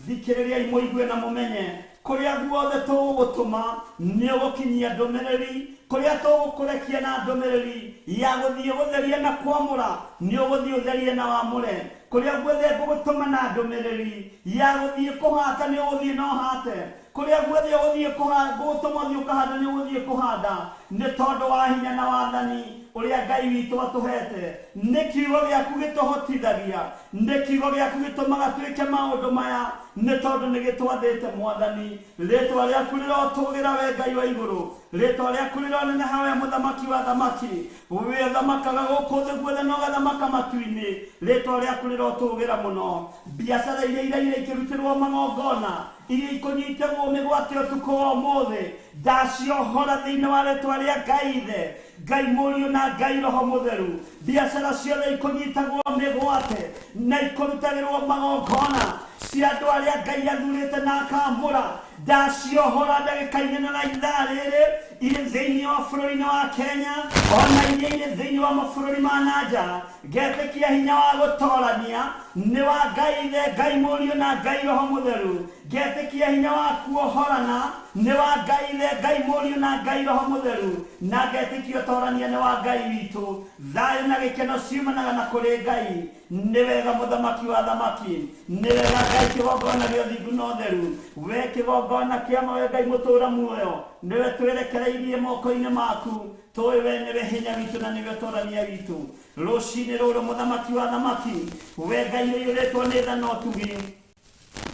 Thikĩrĩriai mũigue na mũmenye kũrĩa guothe tũgũgũtũma nĩ ũgũkinyia ndũmĩrĩri, kũrĩa tũgũkũrekia na ndũmĩrĩri ya gũthiĩ gũtheria na kwamũra nĩ ũgũthiĩ ũtherie na wamũre, kũrĩa guothe ngũgũtũma na ndũmĩrĩri ya gũthiĩ kũhata nĩ ũgũthiĩ na ũhate, kũrĩa guothe ũgũthiĩ ngũgũtũma ũthiĩ ũkahanda nĩ ũgũthiĩ kũhanda, nĩ tondũ wa hinya na wathani ũrĩa Ngai witũ atũhete. Nĩ kiugo gĩaku gĩtũhotithagia, nĩ kiugo gĩaku gĩtũmaga twĩke maũndũ maya, nĩ tondũ nĩ gĩtwathĩte Mwathani. Rĩtwa rĩaku rĩrotũgĩra we Ngai wa igũrũ, rĩtwa rĩaku rĩroneneha we mũthamaki wa thamaki, we ũthamakaga gũkũ thĩ guothe na ũgathamaka matu-inĩ. Rĩtwa rĩaku rĩrotũgĩra mũno. Biacara iria iraire ikĩrutĩrwo magongona, iria ikũnyitagwo mĩgwate ũtukũ wa ũmũthĩ, ndaciohora thĩinĩ wa rĩtwa rĩa Ngai Ithe, Ngai Mũriũ na Ngai Roho Mũtheru. Biacara ciothe ikũnyitagwo mĩgwate na ikũrutagĩrwo magongona cia andũ arĩa Ngai athurĩte na akamũra, ndaciohora ndagĩka-inĩ na ithaa rĩrĩ, irĩ thĩinĩ wa bũrũri-inĩ wa Kenya ona iria irĩ thĩinĩ wa mabũrũri ma nanja. Ngetĩkia hinya wa gũtorania nĩ wa Ngai Ithe, Ngai Mũriũ na Ngai Roho Mũtheru. Ngetĩkia hinya wa kuohorana nĩ wa Ngai Ithe, Ngai Mũriũ na Ngai Roho Mũtheru, na ngetĩkia ũtorania nĩ wa Ngai witũ. Thayũ na gĩkeno ciumanaga na kũrĩ Ngai. Nĩ wega mũthamaki wa thamaki, nĩ wega Ngai kĩgongona gĩa ũthingu na ũtheru, we kĩgongona kĩa ma, we Ngai mũtũũra muoyo, nĩwe twĩrekereirie moko-inĩ maku, tũĩ we nĩwe hinya witũ na nĩwe ũtorania witũ. Rũcinĩ rũrũ mũthamaki wa thamaki, we Ngai ũiyũrĩtwo nĩ tha na ũtugi,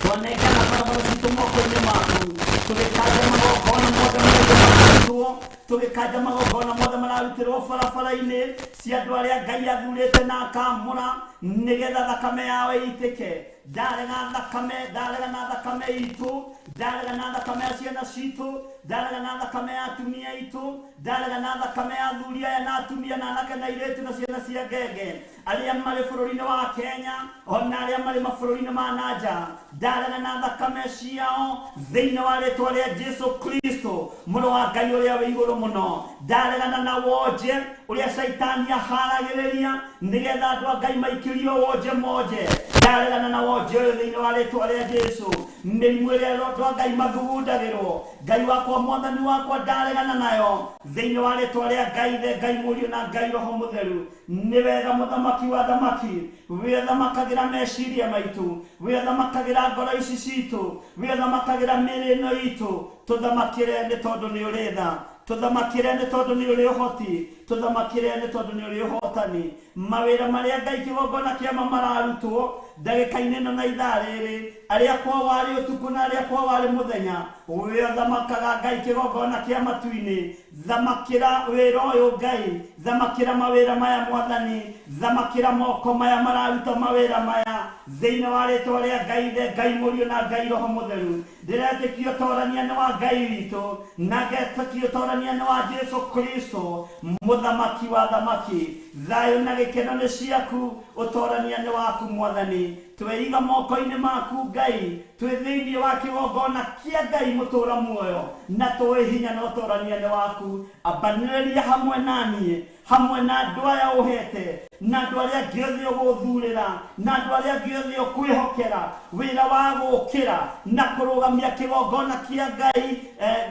twanengana barabara citũ moko-inĩ maku, tũgĩkanja magongona mothe mararutwo, tũgĩkanja magongona mothe mararutĩrwo barabara-inĩ cia andũ arĩa Ngai athurĩte na akamũra, nĩgetha thakame yao ĩitĩke. Ndarega thakame, ndarega na thakame itũ, ndarega na thakame ya ciana citũ, ndarega na thakame ya atumia aitũ, ndarega na thakame ya athuri aya na atumia na anake na airĩtu na ciana cia ngenge arĩa marĩ bũrũri-inĩ wa Kenya ona arĩa marĩ mabũrũri-inĩ ma nanja, ndarega na thakame ciao thĩinĩ wa rĩtwa rĩa Jesu Kristo mũrũ wa Ngai ũrĩa wĩ igũrũ mũno. Ndaregana na wonje ũrĩa caitani aharagĩrĩria nĩgetha andũ a Ngai maikĩrio wonje monje. Ndaregana na wonje ũyũ thĩinĩ wa rĩtwa rĩa Jesu. Mĩrimũ ĩrĩa andũ a Ngai mathugundagĩrwo, Ngai wakwa mwathani wakwa, ndaregana nayo thĩinĩ wa rĩtwa rĩa Ngai Ithe, Ngai Mũriũ na Ngai Roho Mũtheru. Nĩ wega mũthamaki wa thamaki, we ũthamakagĩra meciria maitũ, we ũthamakagĩra ngoro ici citũ, we ũthamakagĩra mĩĩrĩ ĩno itũ, tũthamakĩre nĩ tondũ nĩ ũrĩ tha. Tũthamakĩre nĩ tondũ nĩ ũrĩ ũhoti, tũthamakĩre nĩ tondũ nĩ ũrĩ ũhotani. Mawĩra marĩa Ngai kĩgongona kĩa ma mararutwo ndagĩka-inĩ ĩno na ithaa rĩrĩ, arĩa kwao warĩ ũtukũ na arĩa kwao warĩ mũthenya, we ũthamakaga Ngai kĩgongona kĩa matu-inĩ. Thamakĩra wĩra ũyũ Ngai, thamakĩra mawĩra maya Mwathani, thamakĩra moko maya mararuta mawĩra maya thĩinĩ wa rĩtwa rĩa Ngai Ithe, Ngai Mũriũ na Ngai Roho Mũtheru. Ndĩretĩkia ũtorania nĩ wa Ngai witũ, na ngetĩkia ũtorania nĩ wa Jesu Kristo, mũthamaki wa thamaki. Thayũ na gĩkeno nĩ ciaku, ũtorania nĩ waku Mwathani. Tweiga moko-inĩ maku Ngai, twĩ thĩinĩ wa kĩgongona kĩa Ngai mũtũra muoyo, na tũĩ hinya na ũtorania nĩ waku. Ambanĩrĩria hamwe na niĩ, hamwe na andũ aya ũhete, na andũ arĩa angĩ othe ũgũthurĩra, na andũ arĩa angĩ othe ũkwĩhokera wĩra wa gũkĩra na kũrũgamia kĩgongona kĩa Ngai,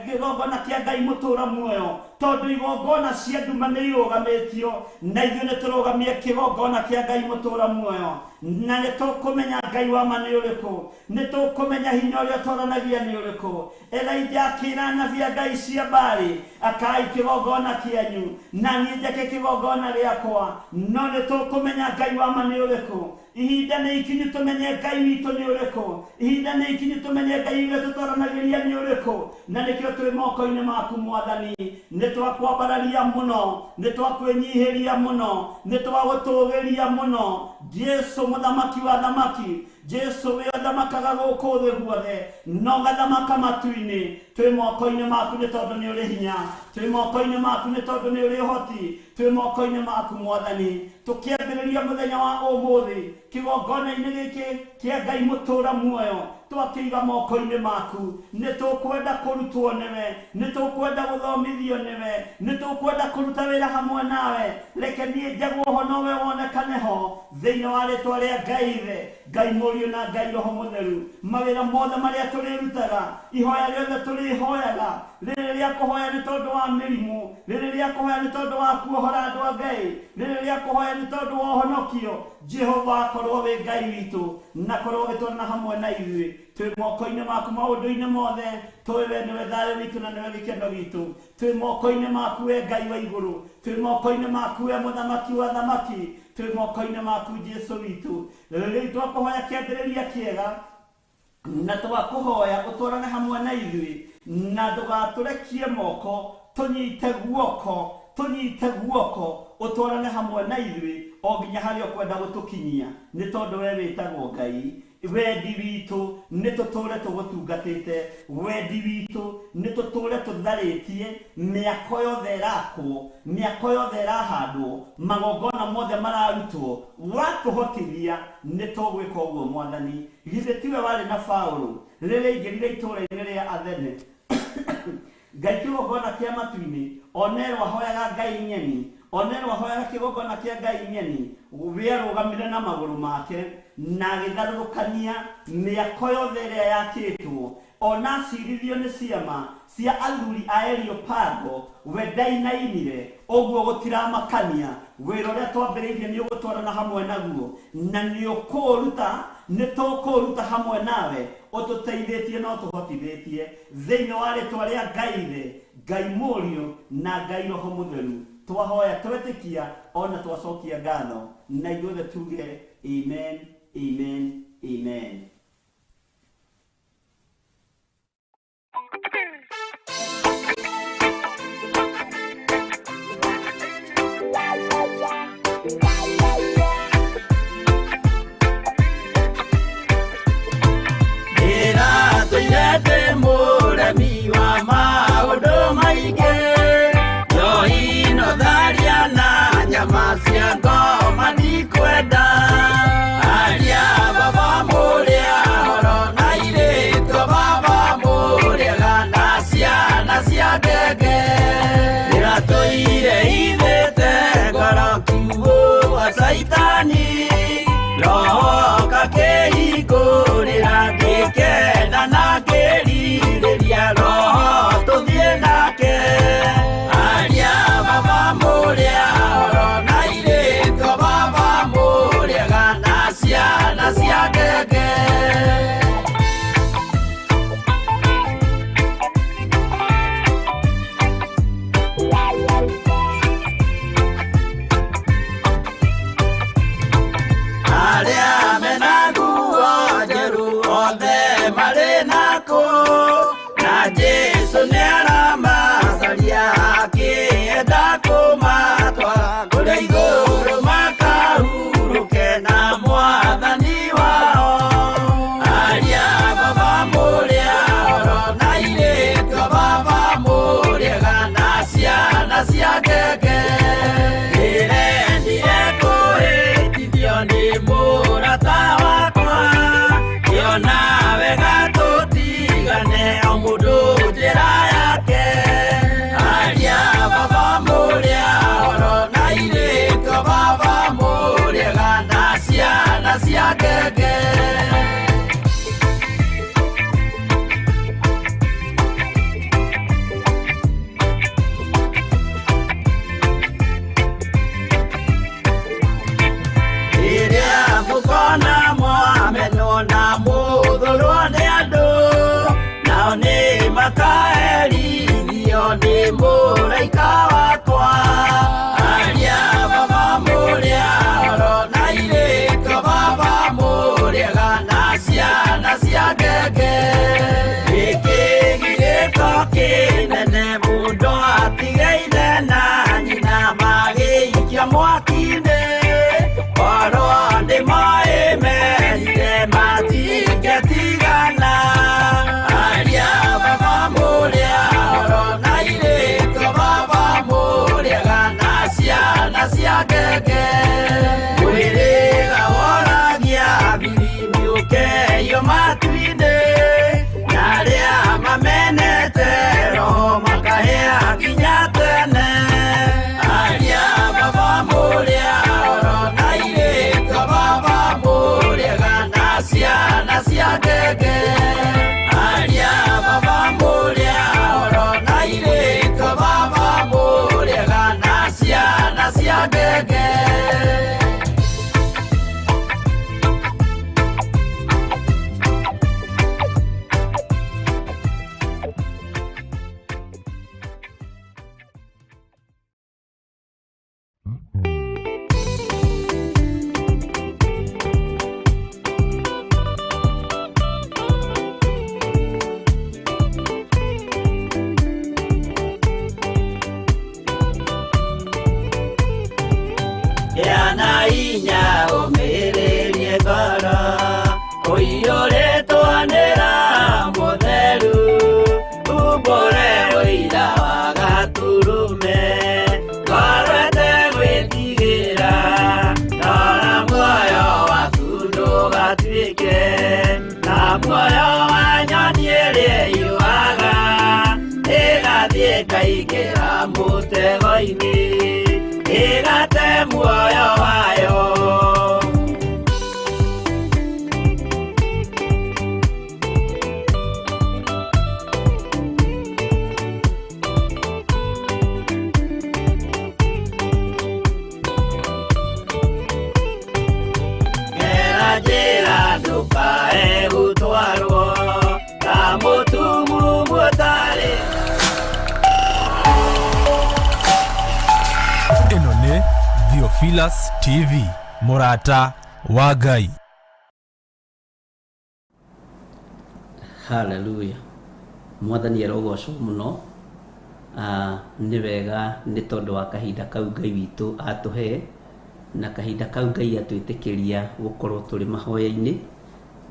kĩgongona kĩa Ngai mũtũra muoyo, tondũ igongona cia nduma nĩ irũgamĩtio, na ithuĩ nĩ tũrũgamie kĩgongona kĩa Ngai mũtũra muoyo. Na nĩ tũkũmenya Ngai wa ma nĩ ũrĩkũ, nĩ tũkũmenya hinya ũrĩa ũtoranagia nĩ ũrĩkũ. Elijah akĩra anabii a Ngai cia Baali, akai kĩgongona kĩanyu, na niĩ njake kĩgongona gĩakwa, no nĩ tũkũmenya Ngai wa ma nĩ ũrĩkũ. Ihinda nĩ ikinyu tũmenye Ngai witũ nĩ ũrĩkũ, ihinda nĩ ikinyu tũmenye Ngai ũrĩa tũtoranagĩria nĩ ũrĩkũ, na nĩkĩo twĩ moko-inĩ maku Mwathani. Nĩ twakwambararia mũno, nĩ twakwĩnyihĩria mũno, nĩ twagũtũgĩria mũno. Jesu mũthamaki wa thamaki, Jesu we ũthamakaga gũkũ thĩ guothe, na ũgathamaka matu-inĩ. Twĩ moko-inĩ maku nĩ tondũ nĩ ũrĩ hinya, twĩ moko-inĩ maku nĩ tondũ nĩ ũrĩ ũhoti, twĩ moko-inĩ maku Mwathani. Tũkĩambĩrĩria mũthenya wa ũmũthĩ kĩgongona-inĩ gĩkĩ kĩa Ngai mũtũra muoyo, twakĩiga moko-inĩ maku. Nĩ tũkwenda kũrutwo nĩwe, nĩ tũkwenda gũthomithio nĩwe, nĩ tũkwenda kũruta wĩra hamwe nawe. Reke niĩ njagwo ho nowe wonekane ho, thĩinĩ wa rĩtwa rĩa Ngai Ithe, Ngai Mũriũ na Ngai Roho Mũtheru. Mawĩra mothe marĩa tũrĩrutaga, ihoya rĩothe tũrĩhoyaga, rĩrĩ rĩa kũhoya nĩ tondũ wa mĩrimũ, rĩrĩ rĩa kũhoya nĩ tondũ wa kuohora andũ a Ngai, rĩrĩ rĩa kũhoya nĩ tondũ wa ũhonokio, Jehova akorwo wĩ Ngai witũ, na korwo ũgĩtwarana hamwe na ithuĩ. Twĩ moko-inĩ maku maũndũ-inĩ mothe, tũĩ we nĩwe thayũ witũ na nĩwe gĩkeno gitũ. Twĩ moko-inĩ maku we Ngai wa igũrũ, twĩ moko-inĩ maku we mũthamaki wa thamaki, twĩ moko-inĩ maku Jesu witũ. Rĩu twakũhoya kĩambĩrĩria kĩega, na twakũhoya ũtwarane hamwe na ithuĩ, na ndũgatũrekie moko, tũnyite guoko, tũnyite guoko, ũtwarane hamwe na ithuĩ o nginya harĩa ũkwenda gũtũkinyia, nĩ tondũ we wĩtagwo Ngai. Wendi witũ nĩ tũtũre tũgũtungatĩte, wendi witũ nĩ tũtũre tũtharĩtie mĩako yothe ĩrakwo, mĩako yothe ĩrahandwo, magongona mothe mararutwo. Watũhotithia nĩ tũgwĩka ũguo Mwathani. Githĩ tiwe warĩ na Paũlũ rĩrĩa aingĩrire itũũra-inĩ rĩa Athene? Ngai kĩgongona kĩa matu-inĩ, onerwo ahoyaga Ngai ng'eni, onerwo ahoyaga kĩgongona kĩa Ngai ng'eni, we arũgamire na magũrũ make na agĩtharũrũkania mĩako yothe ĩrĩa yakĩtwo, ona acirithio nĩ ciama cia athuri a Areopago, we ndainainire. Ũguo gũtiramakania, wĩra ũrĩa twambĩrĩirie nĩ ũgũtwarana hamwe naguo, na nĩ ũkũũruta, nĩ tũkũũruta hamwe nawe, ũtũteithĩtie na ũtũhotithĩtie, thĩinĩ wa rĩtwa rĩa Ngai Ithe, Ngai Mũriũ na Ngai Roho Mũtheru. Twahoya twetĩkia ona twacokia ngatho, na ithuothe tuge amen, amen, amen. Ndĩratũire ndĩ mũremi wa maũndũ maingĩ, njohi no tharia na nyama cia ngoma ndikwenda. Aria baba mũrĩa horo na airĩtu a baba mũrĩaga na ciana cia ngenge. Ndĩratũire ithĩte ngoro kiugũ wa Caitani, roho kakĩhingũrĩra ngĩkena na ngĩrirĩria roho tũthiĩ nake. Aria baba mũrĩa horo na airĩtu a baba mũrĩaga na ciana cia ngenge. cia ngenge. Ndĩrendire kũhĩtithio nĩ mũrata wakwa, ngĩona wega tũtigane o mũndũ njĩra yake. Aria baba mũrĩa oro na irĩko baba mũrĩega na ciana cia ngenge. Mukona mwamenwo na muthurwo nĩ andũ, nao nĩ makaherithio nĩ mũraika wakwa. Aria baba mũrĩa oro na irĩko baba mũrĩega na ciana cia ngenge. Gĩkĩ gĩko kĩnene mũndũ atige ithe na nyina magĩikia mwaki-inĩ. Oro nĩ moĩ merire matingĩtigana. Aria baba mũrĩa oro na irĩko baba mũrĩega na ciana cia ngenge. Mwĩrĩga woragia thiri ũkeio matu-inĩ, na arĩa mamenete roho makahĩa nginya tene. Aria baba mũrĩa oro na irĩko baba mũrĩega na ciana cia ngenge. Aria baba mũrĩa oro na irĩko baba mũrĩega na ciana cia ngenge. Yana inya ũmĩrĩrie ngoro, ũiyũrĩtwo nĩ Roho Mũtheru, umbũre ũira wa Gatũrũme, ngoro ĩtegwĩtigĩra, rora muoyo waku ndũgatuĩke ta muoyo wa nyoni ĩrĩa ĩyũaga, ĩgathiĩ ĩkaingĩra mũtego-inĩ, ĩgate muoyo wayo. Gera njĩra ndũkae gũtwarwo ta mũtumumu ũtarĩ. Ĩno nĩ Theophilus TV, mũrata wa Ngai. Hallelujah. Mwathani arogocwo mũno. Nĩ wega nĩ tondũ wa kahinda kau Ngai witũ atũhe, na kahinda kau Ngai atwĩtĩkĩria gũkorwo tũrĩ mahoya-inĩ.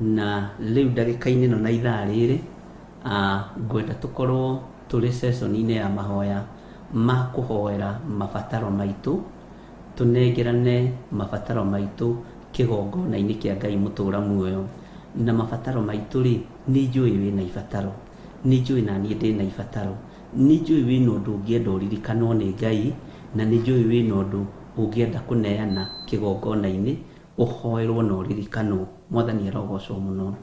Na rĩu ndagĩka-inĩ ĩno na ithaa rĩrĩ, ngwenda tũkorwo tũrĩ session-inĩ ya mahoya ma kũhoera mabataro maitũ, tũnengerane mabataro maitũ kĩgongona-inĩ kĩa Ngai mũtũra muoyo. Na mabataro maitũ rĩ, nĩ njũĩ wĩna ibataro, nĩ njũĩ na niĩ ndĩna ibataro, nĩ njũĩ wĩna ũndũ ũngĩenda ũririkanwo nĩ Ngai, na nĩ njũĩ wĩna ũndũ ũngĩenda kũneana kĩgongona-inĩ ũhoerwo na ũririkanwo. Mwathani arogocwo mũno.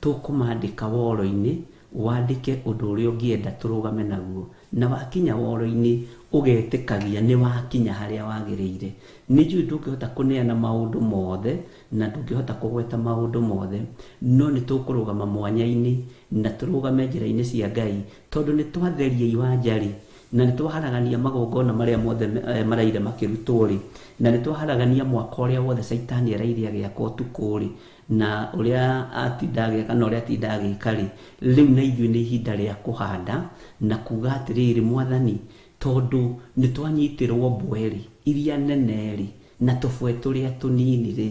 Tũkũmandĩka woro-inĩ, wandĩke ũndũ ũrĩa ũngĩenda tũrũgame naguo, na wakinya woro-inĩ ũgetĩkagia nĩ wakinya harĩa wagĩrĩire. Nĩ njũĩ ndũngĩhota kũneana maũndũ mothe na ndũngĩhota kũgweta maũndũ mothe, no nĩ tũkũrũgama mwanya-inĩ na tũrũgame njĩra-inĩ cia Ngai, tondũ nĩ twatheria iwanja rĩ, na nĩ twaharagania magongona marĩa mothe maraire makĩrutwo rĩ, na nĩ twaharagania mwaka ũrĩa wothe Caitani araire agĩaka ũtukũ rĩ, na ũrĩa atinda agĩaka na ũrĩa atinda agĩka rĩ. Rĩu na ithuĩ nĩ ihinda rĩa kũhanda na kuga atĩrĩrĩ, Mwathani, tondũ nĩ twanyitĩrwo mbwe rĩ, iria nene rĩ, na tũbwe tũrĩa tũnini rĩ,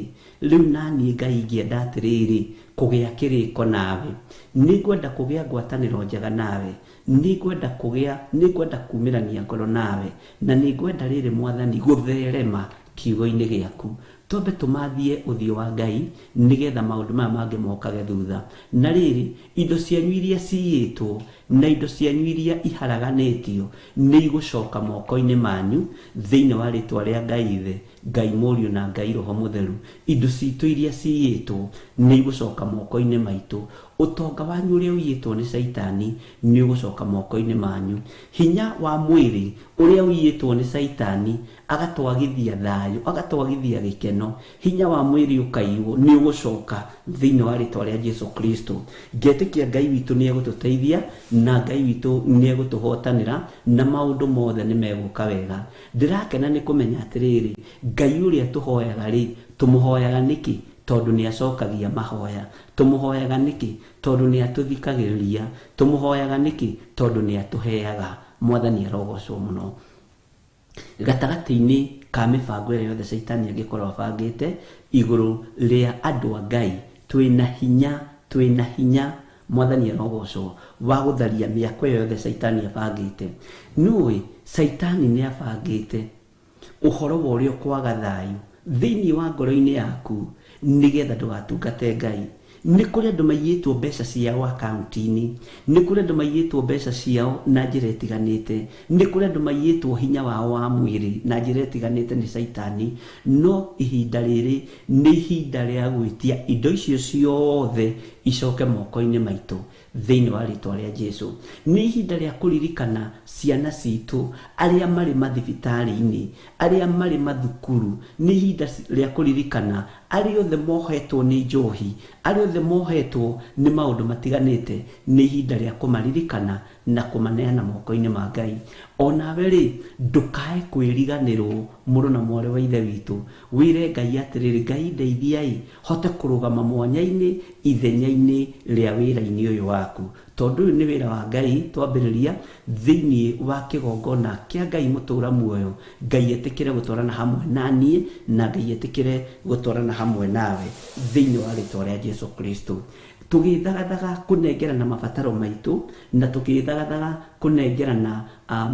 rĩu naniĩ Ngai ingĩenda atĩrĩrĩ kũgĩa kĩrĩko nawe, nĩngwenda kũgĩa ngwatanĩro njega nawe, nĩngwenda kũgĩa, nĩngwenda kumĩrania ngoro nawe, na nĩngwenda rĩrĩ Mwathani gũtherema kiugo-inĩ gĩaku. Twambe tũmathie ũthiũ wa Ngai nĩgetha maũndũ maya mangĩ mokage thutha. Na rĩrĩ, indo cianyu iria ciyĩtwo na indo cianyu iria iharaganĩtio nĩ igũcoka moko-inĩ manyu thĩinĩ wa rĩtwa rĩa Ngai Ithe, Ngai Mũriũ na Ngai Roho Mũtheru. Indo citũ iria ciyĩtwo nĩ igũcoka moko-inĩ maitũ. Ũtonga wanyu ũrĩa ũiyĩtwo nĩ Caitani nĩ ũgũcoka moko-inĩ manyu. Hinya wa mwĩrĩ ũrĩa ũiyĩtwo nĩ Caitani agatwagithia thayũ, agatwagithia gĩkeno, hinya wa mwĩrĩ ũkaiywo nĩ ũgũcoka thĩinĩ wa rĩtwa rĩa Jesu Kristo. Ngetĩkia Ngai witũ nĩ egũtũteithia na Ngai witũ nĩ egũtũhotanĩra na maũndũ mothe nĩ megũka wega. Ndĩrakena nĩ kũmenya atĩrĩrĩ, Ngai ũrĩa tũhoyaga rĩ, tũmũhoyaga nĩkĩ? Tondũ nĩ acokagia mahoya. Tũmũhoyaga nĩkĩ? Tondũ nĩ atũthikagĩrĩria. Tũmũhoyaga nĩkĩ? Tondũ nĩ atũheaga. Mwathani arogocwo mũno. Gatagatĩ-inĩ ka mĩbango ĩrĩa yothe Caitani angĩkorwo abangĩte igũrũ rĩa andũ a Ngai, twĩna hinya, twĩna hinya, Mwathani arogocwo, wa gũtharia mĩako ĩyo yothe Caitani abangĩte. Nĩũĩ Caitani nĩ abangĩte ũhoro wa ũrĩa ũkwaga thayũ thĩinĩ wa ngoro-inĩ yaku nĩgetha ndũgatungate Ngai. Nĩ kũrĩ andũ maiyĩtwo mbeca ciao akaunti-inĩ, nĩ kũrĩ andũ maiyĩtwo mbeca ciao na njĩra ĩtiganĩte, nĩ kũrĩ andũ maiyĩtwo hinya wao wa mwĩrĩ na njĩra ĩtiganĩte nĩ Caitani. No ihinda rĩrĩ nĩ ihinda rĩa gwĩtia indo icio ciothe icoke moko-inĩ maitũ thĩinĩ wa rĩtwa rĩa Jesu. Nĩ ihinda rĩa kũririkana ciana citũ arĩa marĩ mathibitarĩ-inĩ, arĩa marĩ mathukuru. Nĩ ihinda rĩa kũririkana arĩa othe mohetwo nĩ njohi, arĩa othe mohetwo nĩ maũndũ matiganĩte. Nĩ ihinda rĩa kũmaririkana na kũmaneana moko-inĩ ma Ngai. Onawe rĩ, ndũkae kwĩriganĩrwo mũrũ na mwarĩ wa Ithe witũ. Wĩre Ngai atĩrĩrĩ, Ngai ndeithiai hote kũrũgama mwanya-inĩ ithenya-inĩ rĩa wĩra-inĩ ũyũ waku, tondũ ũyũ nĩ wĩra wa Ngai twambĩrĩria thĩinĩ wa kĩgongona kĩa Ngai mũtũra muoyo. Ngai etĩkĩre gũtwarana hamwe na niĩ na Ngai etĩkĩre gũtwarana hamwe nawe thĩinĩ wa rĩtwa rĩa Jesu Kristo. Tũgĩthagathaga kũnengerana mabataro maitũ na tũgĩthagathaga kũnengerana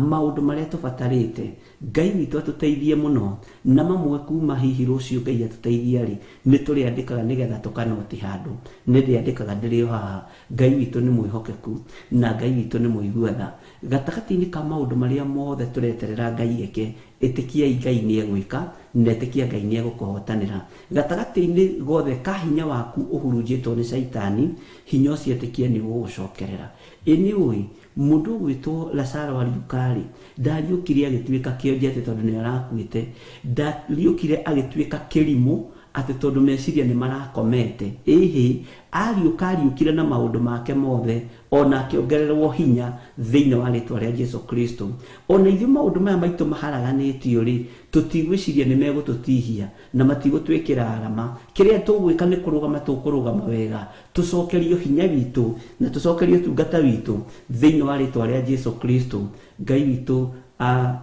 maũndũ marĩa tũbatarĩte. Ngai witũ atũteithie mũno, na mamwe kuma hihi rũciũ Ngai atũteithia rĩ, nĩ tũrĩandĩkaga nĩgetha tũkanoti handũ. Nĩ ndĩandĩkaga ndĩrĩ o haha. Ngai witũ nĩ mwĩhokeku na Ngai witũ nĩ mũigua tha. Gatagatĩ-inĩ ka maũndũ marĩa mothe tũreterera Ngai eke, ĩtĩkiai Ngai nĩ egwĩka na ĩtĩkia Ngai nĩ egũkũhotanĩra. Gatagatĩ-inĩ gothe ka hinya waku ũhurunjĩtwo nĩ Caitani, hinya ũcio ĩtĩkia nĩ ũgũgũcokerera. Ĩ nĩ ũĩ mũndũ ũgwĩtwo Lazaro ariũka rĩ, ndariũkire agĩtuĩka kĩonje atĩ tondũ nĩ arakuĩte, ndariũkire agĩtuĩka kĩrimũ atĩ tondũ meciria nĩ marakomete. Ĩhĩ, ariũka ariũkire na maũndũ make mothe, ona akĩongererwo hinya thĩinĩ wa rĩtwa rĩa Jesu Kristo. Ona ithuĩ maũndũ maya maitũ maharaganĩtio rĩ, tũtigwĩciria nĩ megũtũtihia na matigũtwĩkĩra arama. Kĩrĩa tũgwĩka nĩ kũrũgama, tũkũrũgama wega, tũcokerio hinya witũ na tũcokerio ũtungata witũ thĩinĩ wa rĩtwa rĩa Jesu Kristo. Ngai witũ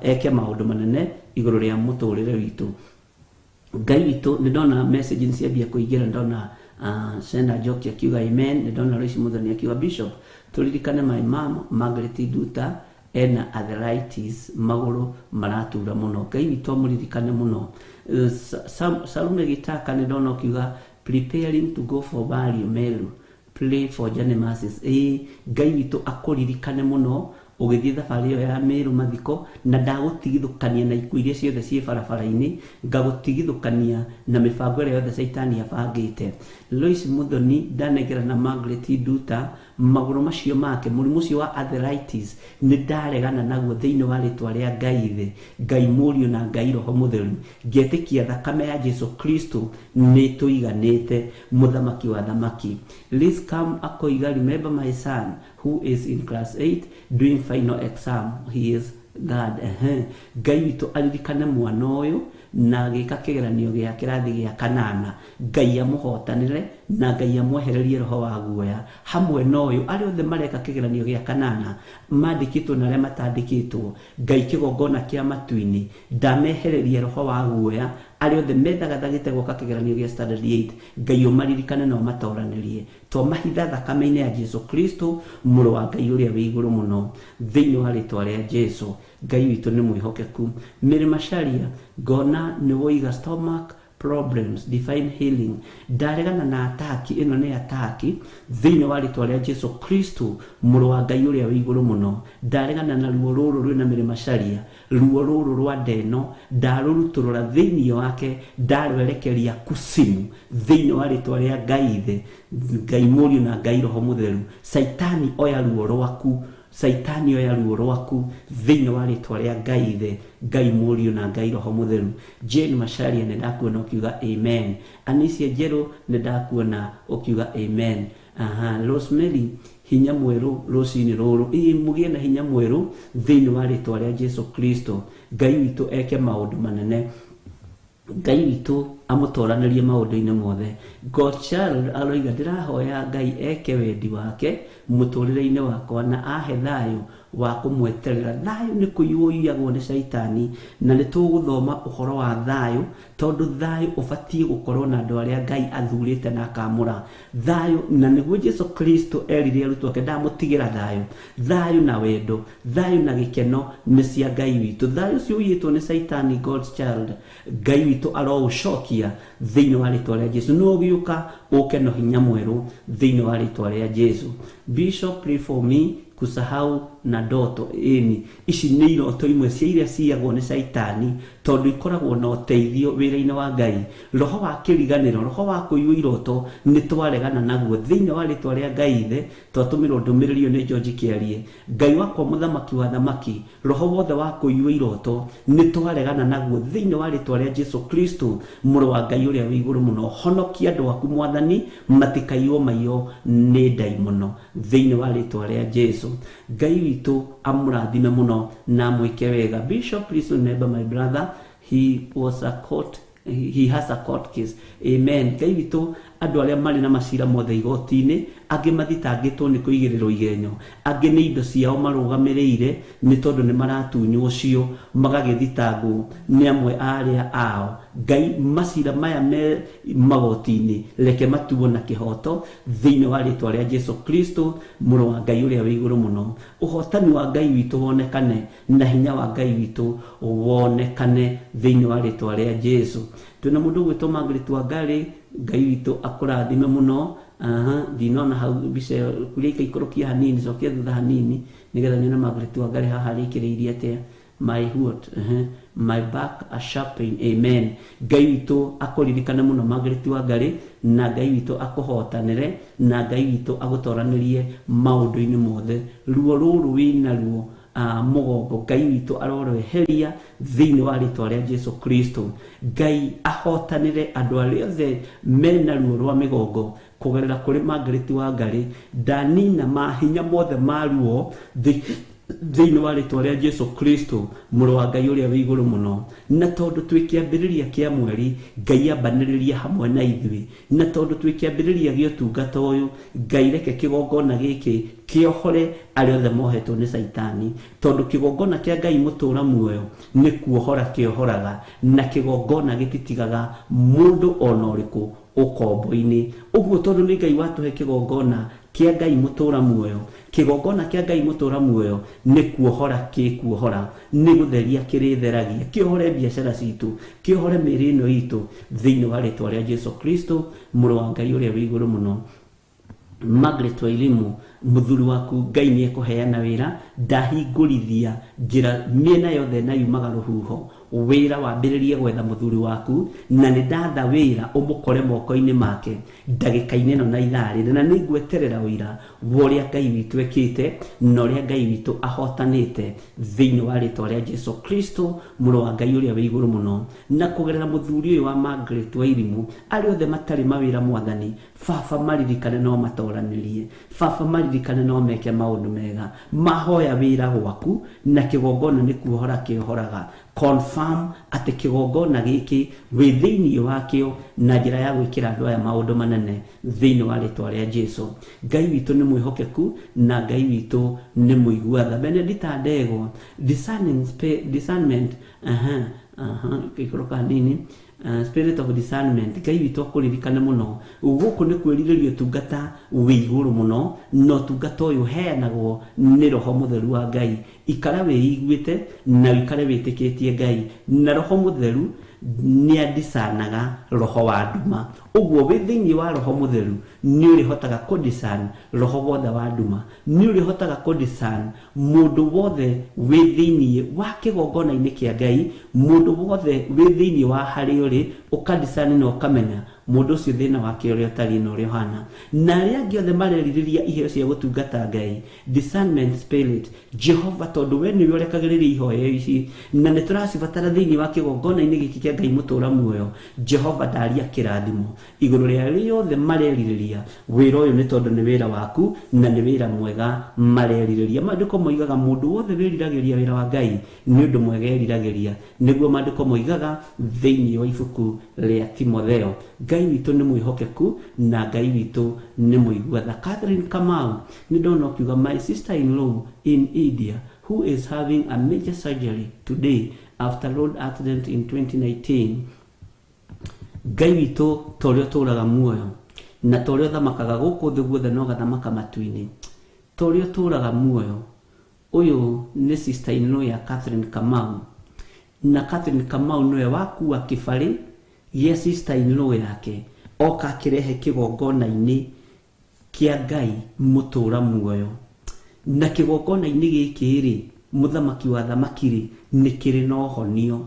eke maũndũ manene igũrũ rĩa mũtũrĩre witũ. Ngai witũ, nĩ ndona message nĩ ciambia kũingĩra, ndona Sena Njoki akiuga amen, nĩ ndona Lois Muthoni akiuga Bishop, tũririkane my mom Margaret Nduta ena arthritis, magũrũ maratura mũno. Ngai witũ amũririkane mũno. Salume Gitaka nĩ ndona ũkiuga preparing to go for burial Meru, pray for journey mercies. Ngai witũ akũririkane mũno ũgĩthiĩ thabarĩ ĩyo ya Meru mathiko, na ndagũtigithũkania na ikuũ iria ciothe ciĩ barabara-inĩ, ngagũtigithũkania na mĩbango ĩrĩa yothe Caitani abangĩte. Lois Muthoni ndanengera na Margaret Nduta magũrũ macio make, mũrimũ ũcio wa arthritis nĩ ndaregana naguo thĩinĩ wa rĩtwa rĩa Ngai Ithe, Ngai Mũriũ na Ngai Roho Mũtheru. Ngetĩkia thakame ya Jesu Kristo nĩ tũiganĩte, mũthamaki wa thamaki. Liz Cam akoiga remember my son who is in class 8 doing final exam, he is God. Ngai witũ aririkane mwana ũyũ na agĩka kĩgeranio gĩa kĩrathi gĩa kanana, Ngai amũhotanĩre na Ngai amwehererie roho wa guoya hamwe na ũyũ arĩa othe mareka kĩgeranio gĩa kanana mandĩkĩtwo na arĩa matandĩkĩtwo. Ngai kĩgongona kĩa matu-inĩ ndamehererie roho wa guoya arĩa othe methagathagĩte gwoka kĩgeranio gĩa standard 8. Ngai ũmaririkane na ũmatoranĩrie twamahitha thakame-inĩ ya Jesu Kristo mũrũ wa Ngai ũrĩa wĩ igũrũ mũno thĩinĩ wa rĩtwa rĩa Jesu. Ngai witũ nĩ mwĩhokeku. Mary Macharia ngona nĩ woiga stomach problems divine healing ndaregana na ataki ĩno nĩ ataki thĩinĩ wa rĩtwa rĩa Jesu Kristo mũrũ wa Ngai ũrĩa wĩ igũrũ mũno. Ndaregana na ruo rũrũ rwĩna Mary Macharia, ruo rũrũ rwa ndeno ndarũrutũrũra thĩinĩ wake ndarwerekeria kusimu thĩinĩ wa rĩtwa rĩa Ngai Ithe, Ngai Mũriũ na Ngai Roho Mũtheru. Saitani oya ruo rwaku, Saitani oya ruo rwaku thĩinĩ wa rĩtwa rĩa Ngai Ithe, Ngai Mũriũ na Ngai Roho Mũtheru. Jane Macharia nĩ ndakuona ũkiuga amen. Anisia Njerũ nĩ ndakuona ũkiuga amen. Aha, Rosemary hinya mwerũ rũcinĩ rũrũ, ĩ mũgĩe na hinya mwerũ thĩinĩ wa rĩtwa rĩa Jesu Kristo. Ngai witũ eke maũndũ manene, Ngai witũ amũtoranĩrie maũndũ-inĩ mothe. God child aroiga ndĩrahoya Ngai eke wendi wake mũtũrĩre-inĩ wakwa na ahe thayũ wa kũmweterera. Thayũ nĩ kũiywo ũiyagwo nĩ caitani, na nĩ tũgũthoma ũhoro wa thayũ tondũ thayũ ũbatiĩ gũkorwo na andũ arĩa Ngai athurĩte na akamũra thayũ, na nĩguo Jesu Kristo erire arutwo ake ndamũtigĩra thayũ. Thayũ na wendo, thayũ na gĩkeno nĩ cia Ngai witũ. Thayũ ũcio ũiyĩtwo nĩ caitani, God's child, Ngai witũ aroũcokia thĩinĩ wa rĩtwa rĩa Jesu. No ũgĩũka ũke na hinya mwerũ thĩinĩ wa rĩtwa rĩa Jesu. Bishop, pray for me kusahau na ndoto. Ĩni ici nĩ iroto imwe cia iria ciyagwo nĩ caitani tondũ ikoragwo na ũteithio wĩra-inĩ wa Ngai. Roho wa kĩriganĩro, roho wa kũiywo iroto nĩ twaregana naguo thĩinĩ wa rĩtwa rĩa Ngai Ithe. Twatũmĩrwo ndũmĩrĩri ĩyo nĩ George Kĩarie. Ngai wakwa mũthamaki wa thamaki, roho wothe wa kũiywo iroto nĩ twaregana naguo thĩinĩ wa rĩtwa rĩa Jesu Kristo mũrũ wa Ngai ũrĩa wĩ igũrũ mũno. Honokia andũ aku Mwathani matikaiywo maiyo nĩ ndaimono thĩinĩ wa rĩtwa rĩa Jesu. Ngai witũ amũrathime mũno na amwĩke wega. Bishop, please remember my brother, he was a court, he has a court case. Amen. Ngai witũ andũ arĩa marĩ na macira mothe igoti-inĩ, angĩ mathitangĩtwo nĩ kũigĩrĩrwo igenyo, angĩ nĩ indo ciao marũgamĩrĩire nĩ tondũ nĩ maratunywo cio magagĩthitangwo nĩ amwe a arĩa ao. Ngai macira maya me magoti-inĩ reke matuo na kĩhoto thĩinĩ wa rĩtwa rĩa Jesu Kristo mũrũ wa Ngai ũrĩa wĩ igũrũ mũno. Ũhotani wa Ngai witũ wonekane na hinya wa Ngai witũ wonekane thĩinĩ wa rĩtwa rĩa Jesu. Twĩna mũndũ ũgwĩtwo Margaret Wangari, Ngai witũ akũrathime mũno. Aha, ndinona hau mbica ĩyo, kuria ikaikũrũkia hanini, cokia thutha hanini nĩgetha nyone Margaret Wangari haha arĩkĩrĩirie atĩa. My what? My back a sharp pain. Amen. Ngai witũ akũririkane mũno Margaret Wangari, na Ngai witũ akũhotanĩre, na Ngai witũ agũtoranĩrie maũndũ-inĩ mothe. Ruo rũrũ wĩna ruo mũgongo, Ngai witũ arorweheria thĩinĩ wa rĩtwa rĩa Jesu Kristo. Ngai ahotanĩre andũ arĩa othe mena ruo rwa mĩgongo kũgerera kũrĩ Margaret Wangari. Ndanina mahinya mothe ma ruo thĩinĩ wa rĩtwa rĩa Jesu Kristo mũrũ wa Ngai ũrĩa wĩ igũrũ mũno. Na tondũ twĩ kĩambĩrĩria kĩa mweri, Ngai ambanĩrĩria hamwe na ithuĩ. Na tondũ twĩ kĩambĩrĩria gĩa ũtungata ũyũ, Ngai reke kĩgongona gĩkĩ kĩohore arĩa othe mohetwo nĩ caitani, tondũ kĩgongona kĩa Ngai mũtũra muoyo nĩ kuohora kĩohoraga, na kĩgongona gĩtitigaga mũndũ ona ũrĩkũ ũkombo-inĩ. Ũguo tondũ nĩ Ngai watũhe kĩgongona kĩa Ngai mũtũra muoyo, kĩgongona kĩa Ngai mũtũra muoyo nĩ kuohora kĩkuohora, nĩ gũtheria kĩrĩtheragia, kĩohore biacara citũ, kĩohore mĩĩrĩ ĩno itũ thĩinĩ wa rĩtwa rĩa Jesu Kristo mũrũ wa Ngai ũrĩa wĩ igũrũ mũno. Margaret Wairimu, mũthuri waku Ngai nĩ ekũheana wĩra, ndahingũrithia njĩra mĩena yothe na yumaga rũhuho. Wĩra wambĩrĩrie gwetha mũthuri waku, na nĩ ndatha wĩra ũmũkore moko-inĩ make ndagĩka-inĩ ĩno na ithaa rĩrĩ, na nĩ ngweterera ũira wa ũrĩa Ngai witũ ekĩte na ũrĩa Ngai witũ ahotanĩte thĩinĩ wa rĩtwa rĩa Jesu Kristo mũrũ wa Ngai ũrĩa wĩ igũrũ mũno. Na kũgerera mũthuri ũyũ wa Margaret Wairimu, arĩa othe matarĩ mawĩra Mwathani, baba maririkane no matoranĩrie, baba maririkane no meke maũndũ mega. Mahoya wĩra gwaku, na kĩgongona nĩ kuohora kĩohoraga. Confirm atĩ kĩgongona gĩkĩ wĩ thĩinĩ wakĩo na njĩra ya gwĩkĩra andũ aya maũndũ manene thĩinĩ wa rĩtwa rĩa Jesu. Ngai witũ nĩ mwĩhokeku na Ngai witũ nĩ mũigua tha. Benedita Ndegwa, discernment, gĩkũrũ kanini, spirit of discernment. Ngai witũ akũririkane mũno. Gũkũ nĩ kwĩrirĩria ũtungata wĩ igũrũ mũno, na ũtungata ũyũ ũheanagwo nĩ Roho Mũtheru wa Ngai. Ikara wĩiguĩte na ũikare wĩtĩkĩtie Ngai, na Roho Mũtheru nĩ adisanaga roho wa nduma. Ũguo wĩ thĩinĩ wa Roho Mũtheru nĩ ũrĩhotaga kũdiscern roho wothe wa nduma, nĩ ũrĩhotaga kũdiscern mũndũ wothe wĩ thĩinĩ wa kĩgongona-inĩ kĩa Ngai, mũndũ wothe wĩ thĩinĩ wa harĩa ũrĩ, ũkadiscern na ũkamenya mũndũ ũcio thĩna wake ũrĩa ũtariĩ na ũrĩa ũhana. Na arĩa angĩ othe marerirĩria iheo cia gũtungata Ngai, discernment spirit, Jehova, tondũ we nĩwe ũrekagĩrĩria ihoya ici na nĩ tũracibatara thĩinĩ wa kĩgongona-inĩ gĩkĩ kĩa Ngai mũtũra muoyo, Jehova ndaria kĩrathimo igũrũ rĩa arĩa othe marerirĩria wĩra ũyũ, nĩ tondũ nĩ wĩra waku na nĩ wĩra mwega marerirĩria. Maandĩko moigaga mũndũ wothe wĩriragĩria wĩra wa Ngai nĩ ũndũ mwega eriragĩria, nĩguo maandĩko moigaga thĩinĩ wa ibuku rĩa Timotheo. Ngai witũ nĩ mwĩhokeku na Ngai witũ nĩ mũigua tha. Catherine Kamau, nĩ ndona ũkiuga, my sister in law in India who is having a major surgery today after road accident in 2019. Ngai witũ, ta ũrĩa ũtũũraga muoyo na ta ũrĩa ũthamakaga gũkũ thĩ guothe na ũgathamaka matu-inĩ, ta ũrĩa ũtũũraga muoyo, ũyũ nĩ sister in law ya Catherine Kamau, na Catherine Kamau nĩwe wakua kĩbarĩ gĩa sister in law yake oka akĩrehe kĩgongona-inĩ kĩa Ngai mũtũũra muoyo. Na kĩgongona-inĩ gĩkĩ rĩ, mũthamaki wa thamaki rĩ, nĩ kĩrĩ na ũhonio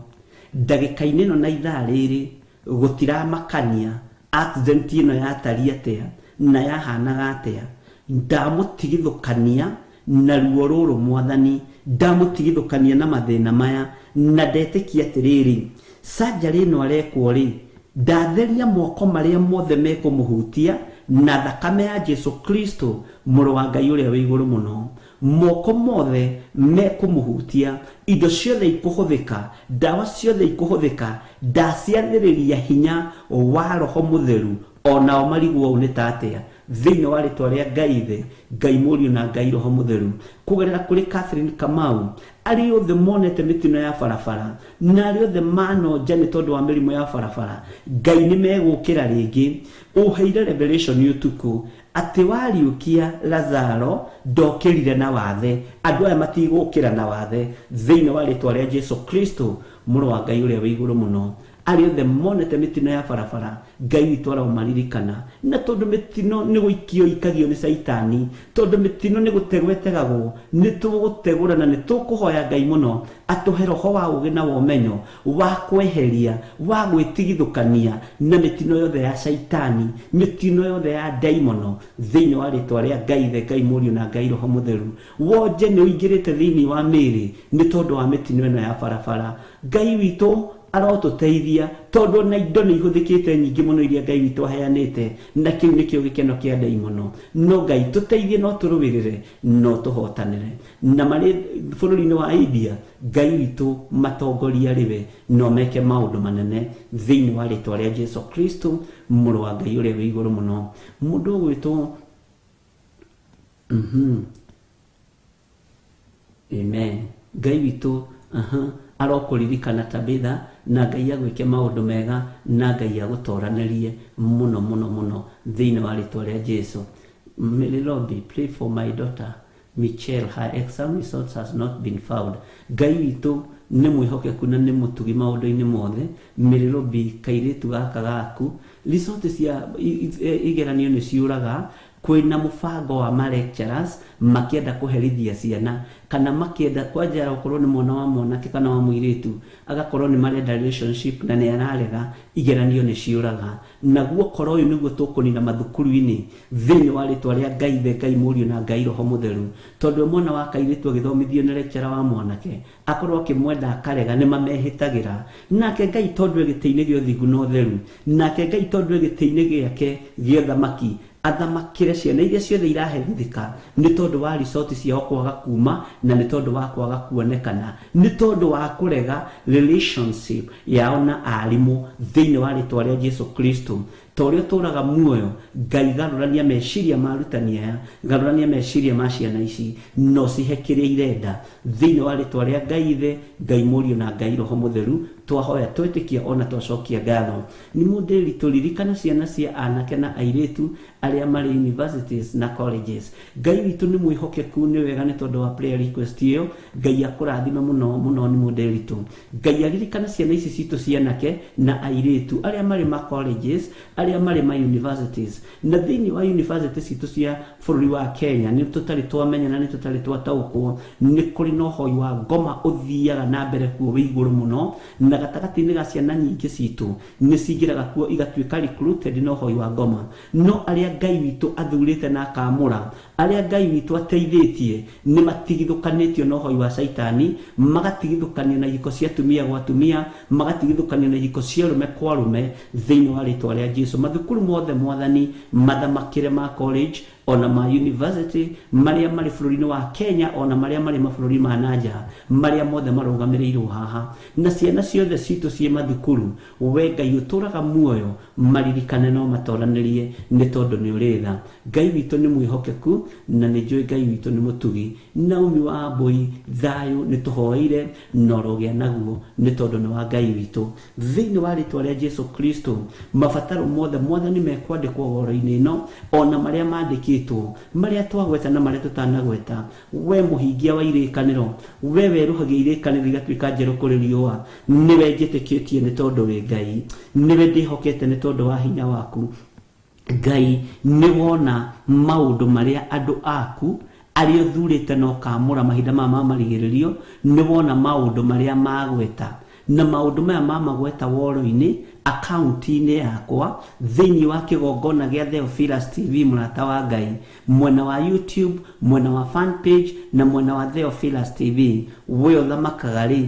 ndagĩka-inĩ ĩno na ithaa rĩrĩ. Gũtiramakania accident ĩno yatariĩ atĩa na yahanaga atĩa, ndamũtigithũkania na ruo rũrũ Mwathani, ndamũtigithũkania na mathĩna maya, na ndetĩkia atĩrĩrĩ, surgery ĩno arekwo rĩ, ndatheria moko marĩa mothe mekũmũhutia na thakame ya Jesu Kristo mũrũ wa Ngai ũrĩa wĩ igũrũ mũno. Moko mothe mekũmũhutia, indo ciothe ikũhũthĩka, ndawa ciothe ikũhũthĩka, ndaciathĩrĩria hinya wa Roho Mũtheru, onao marigwo ũũ nĩ ta atĩa, thĩinĩ wa rĩtwa rĩa Ngai Ithe, Ngai Mũriũ na Ngai Roho Mũtheru, kũgerera kũrĩ Catherine Kamau. Arĩa othe monete mĩtino ya barabara na arĩa othe manonja nĩ tondũ wa mĩrimũ ya barabara, Ngai nĩ megũkĩra rĩngĩ. Ũheire revelation ũtukũ atĩ wariũkia Lazaro ndokĩrire na wathe, andũ aya matigũkĩra na wathe, thĩinĩ wa rĩtwa rĩa Jesu Kristo mũrũ wa Ngai ũrĩa wĩ igũrũ mũno. Arĩa othe monete mĩtino ya barabara, Ngai witũ aromaririkana, na tondũ mĩtino nĩ gũikio ikagio nĩ Caitani, tondũ mĩtino nĩ gũtegwo ĩtegagwo, nĩ tũgũtegũra na nĩ tũkũhoya Ngai mũno atũhe roho wa ũũgĩ na wa ũmenyo wa kweheria, wa gwĩtigithũkania na mĩtino yothe ya Caitani, mĩtino yothe ya ndaimono, thĩinĩ wa rĩtwa rĩa Ngai Ithe, Ngai Mũriũ na Ngai Roho Mũtheru. Wonje nĩ ũingĩrĩte thĩinĩ wa mĩĩrĩ nĩ tondũ wa mĩtino ĩno ya barabara. Ngai witũ arotũteithia, tondũ ona indo nĩ ihũthĩkĩte nyingĩ mũno iria Ngai witũ aheanĩte, na kĩu nĩkĩo gĩkeno kĩa ndaimono. No Ngai tũteithie, no tũrũĩrĩre, no tũhotanĩre. Na marĩ bũrũri-inĩ wa India, Ngai witũ matongoria rĩwe no meke maũndũ manene, thĩinĩ wa rĩtwa rĩa Jesu Kristo mũrũ wa Ngai ũrĩa wĩ igũrũ mũno. Mũndũ ũgwĩtwo Amen. Ngai witũ arokũririkana Tabitha, na Ngai agwĩke maũndũ mega, na Ngai agũtoranĩrie mũno mũno mũno, thĩinĩ wa rĩtwa rĩa Jesu. Mary Lobby, pray for my daughter Michelle, her exam results has not been found. Ngai witũ nĩ mwĩhokeku na nĩ mũtugi maũndũ-inĩ mothe. Mary Lobby, kairĩtu gaka gaku, result cia igeranio nĩ ciũraga. Kwĩna mũbango wa ma lecturers makĩenda kũherithia ciana, kana makĩenda kwanja okorwo nĩ mwana wa mwanake kana wa mũirĩtu, agakorwo nĩ marenda relationship na nĩ ararega, igeranio nĩ ciũraga. Naguo koro ũyũ nĩguo tũkũnina mathukuru-inĩ, thĩinĩ wa rĩtwa rĩa Ngai Ithe, Ngai Mũriũ na Ngai Roho Mũtheru. Tondũ mwana wa kairĩtu agĩthomithio nĩ lecturer wa mwanake, akorwo akĩmwenda akarega, nĩ mamehĩtagĩra nake. Ngai tondũ e gĩtĩ-inĩ gĩa ũthingu na ũtheru, nake Ngai tondũ e gĩtĩ-inĩ gĩake gĩa ũthamaki. Athamakĩre ciana iria ciothe iraherithĩka nĩ tondũ wa resort ciao kwaga kuma, na nĩ tondũ wa kwaga kuonekana, nĩ tondũ wa kũrega relationship yao na arimũ, thĩinĩ wa rĩtwa rĩa Jesu Kristo. Ta ũrĩa ũtũraga muoyo, Ngai, garũrania meciria ma arutani aya, garũrania meciria ma ciana ici, no cihe kĩrĩa irenda, thĩinĩ wa rĩtwa rĩa Ngai Ithe, Ngai Mũriũ na Ngai Roho Mũtheru. Twahoya, twetĩkia ona twacokia ngatho. Nĩ mũndĩri tũririkana ciana cia anake na airĩtu arĩa marĩ universities na colleges. Ngai witũ nĩ mwĩhokeku. Nĩ wega, nĩ tondũ wa prayer request ĩyo. Ngai akũrathime mũno mũno. Nĩ mũndĩritũ, Ngai aririkana ciana ici citũ cianake na airĩtu arĩa marĩ ma colleges, arĩa marĩ ma universities, na thĩinĩ wa university citũ cia bũrũri wa Kenya nĩ tũtarĩ twamenya na nĩ tũtarĩ twataũkwo nĩ kũrĩ na ũhoi wa ngoma ũthiaga na mbere kuo wĩ igũrũ mũno, na gatagatĩ-inĩ ga ciana nyingĩ citũ nĩ cingĩraga kuo igatuĩka recruited na ũhoi wa ngoma. No arĩa Ngai witũ athurĩte na akamũra, arĩa Ngai witũ ateithĩtie, nĩ matigithũkanĩtio na ũhoi wa caitani, magatigithũkanio na ihiko cia atumia gwa atumia, magatigithũkanio na ihiko cia arũme kwa arũme, thĩinĩ wa rĩtwa rĩa Jesu. Mathukuru mothe, Mwathani, mathamakĩre, ma college ona ma university, marĩa marĩ bũrũri-inĩ wa Kenya ona marĩa marĩ mabũrũri ma nanja, marĩa mothe marũgamĩrĩirwo haha, na ciana ciothe citũ ciĩ mathukuru, we Ngai ũtũraga muoyo, maririkane no matoranĩrie, nĩ tondũ nĩ ũrĩ tha. Ngai witũ nĩ mwĩhokeku na nĩ njũĩ Ngai witũ nĩ mũtugi. Naomi wa Mbũi, thayũ nĩ tũhoeire na ũrogĩa naguo, nĩ tondũ nĩ wa Ngai witũ, thĩinĩ wa rĩtwa rĩa Jesu Kristo. Mabataro mothe, Mwathani, mekwandĩkwo woro-inĩ ĩno, ona marĩa mandĩkĩtwo, marĩa twagweta na marĩa tũtanagweta, we mũhingia wa irĩkanĩro, we werũhagia irĩkanĩro igatuĩka njerũ kũrĩ riũa, nĩwe njĩtĩkĩtie nĩ tondũ wĩ Ngai, nĩwe ndĩhokete nĩ tondũ wa hinya waku. Ngai, nĩ wona maũndũ marĩa andũ aku arĩa ũthurĩte na ũkamũra mahinda maya ma marigĩrĩrio, nĩ wona maũndũ marĩa magweta, na maũndũ maya mamagweta woro-inĩ akaunti-inĩ yakwa thĩinĩ wa kĩgongona gĩa Theophilus TV, mũrata wa Ngai, mwena wa YouTube, mwena wa fan page na mwena wa Theophilus TV. We ũthamakaga rĩ,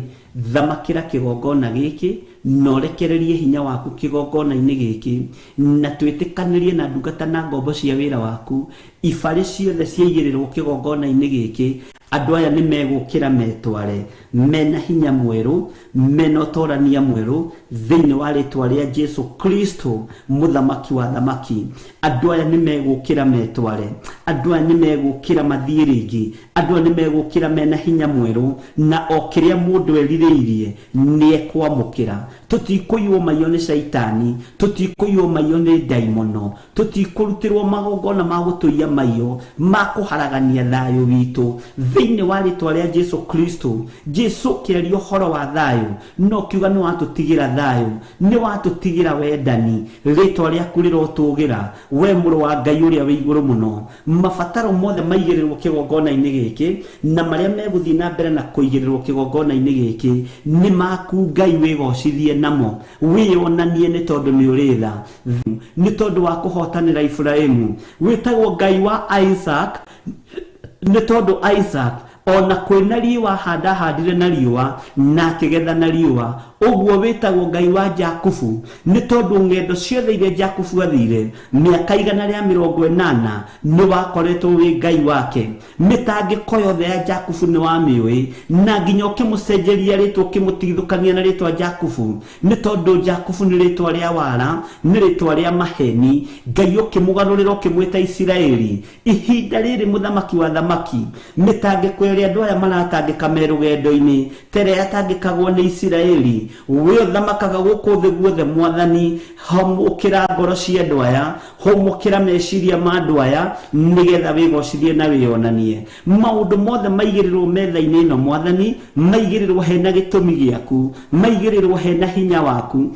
thamakĩra kĩgongona gĩkĩ na ũrekererie hinya waku kĩgongona-inĩ gĩkĩ, na twĩtĩkanĩrie na ndungata na ngombo cia wĩra waku, ibarĩ ciothe ciaigĩrĩrwo kĩgongona-inĩ gĩkĩ, andũ aya nĩ megũkĩra metware mena hinya mwerũ, mena ũtorania mwerũ, thĩinĩ wa rĩtwa rĩa Jesu Kristo, mũthamaki wa thamaki. Andũ aya nĩ megũkĩra metware, andũ aya nĩ megũkĩra mathiĩ rĩngĩ, andũ aya nĩ megũkĩra mena hinya mwerũ, na o kĩrĩa mũndũ erirĩirie nĩ ekwamũkĩra. Tũtikũiywo maiyo nĩ caitani, tũtikũiywo maiyo nĩ ndaimono, tũtikũrutĩrwo magongona ma gũtũiya maiyo ma kũharagania thayũ witũ, thĩinĩ wa rĩtwa rĩa Jesu Kristo. Jesu kĩaria ũhoro wa thayũ no kiuga nĩ watũtigĩra thayũ, nĩ watũtigĩra wendani. Rĩtwa rĩaku rĩrotũgĩra, we mũrũ wa Ngai ũrĩa wĩ igũrũ mũno. Mabataro mothe maigĩrĩrwo kĩgongona-inĩ gĩkĩ na marĩa megũthiĩ na mbere na kũigĩrĩrwo kĩgongona-inĩ gĩkĩ nĩ maku. Ngai, wĩgocithie namo, wĩyonanie, nĩ tondũ nĩ ũrĩ tha, nĩ tondũ wa kũhotanĩra Iburahĩmu. Wĩtagwo Ngai wa Isaac nĩ tondũ Isaac ona kwĩna riũa handa handire na riũa na akĩgetha na riũa. Ũguo wĩtagwo Ngai wa Jakubu nĩ tondũ ng'endo ciothe iria Jakubu athire mĩaka 180 nĩ wakoretwo wĩ Ngai wake. Mĩtangĩko yothe ya Jakubu nĩ wamĩũĩ, na nginya ũkĩmũcenjeria rĩtwa, ũkĩmũtigithũkania na rĩtwa Jakubu, nĩ tondũ Jakubu nĩ rĩtwa rĩa wara, nĩ rĩtwa rĩa maheni. Ngai, ũkĩmũgarũrĩra, ũkĩmwĩta Isiraeli. Ihinda rĩrĩ, mũthamaki wa thamaki, mĩtangĩko ĩrĩa andũ aya maratangĩka me rũgendo-inĩ ta ĩrĩa yatangĩkagwo nĩ Isiraeli, we ũthamakaga gũkũ thĩ guothe, Mwathani, hũmũkĩra ngoro cia andũ aya, hũmũkĩra meciria ma andũ aya, nĩgetha wĩgocithie na wĩyonanie. Maũndũ mothe maigĩrĩrwo metha-inĩ ĩno, Mwathani, maigĩrĩrwo hena gĩtũmi gĩaku, maigĩrĩrwo hena hinya waku.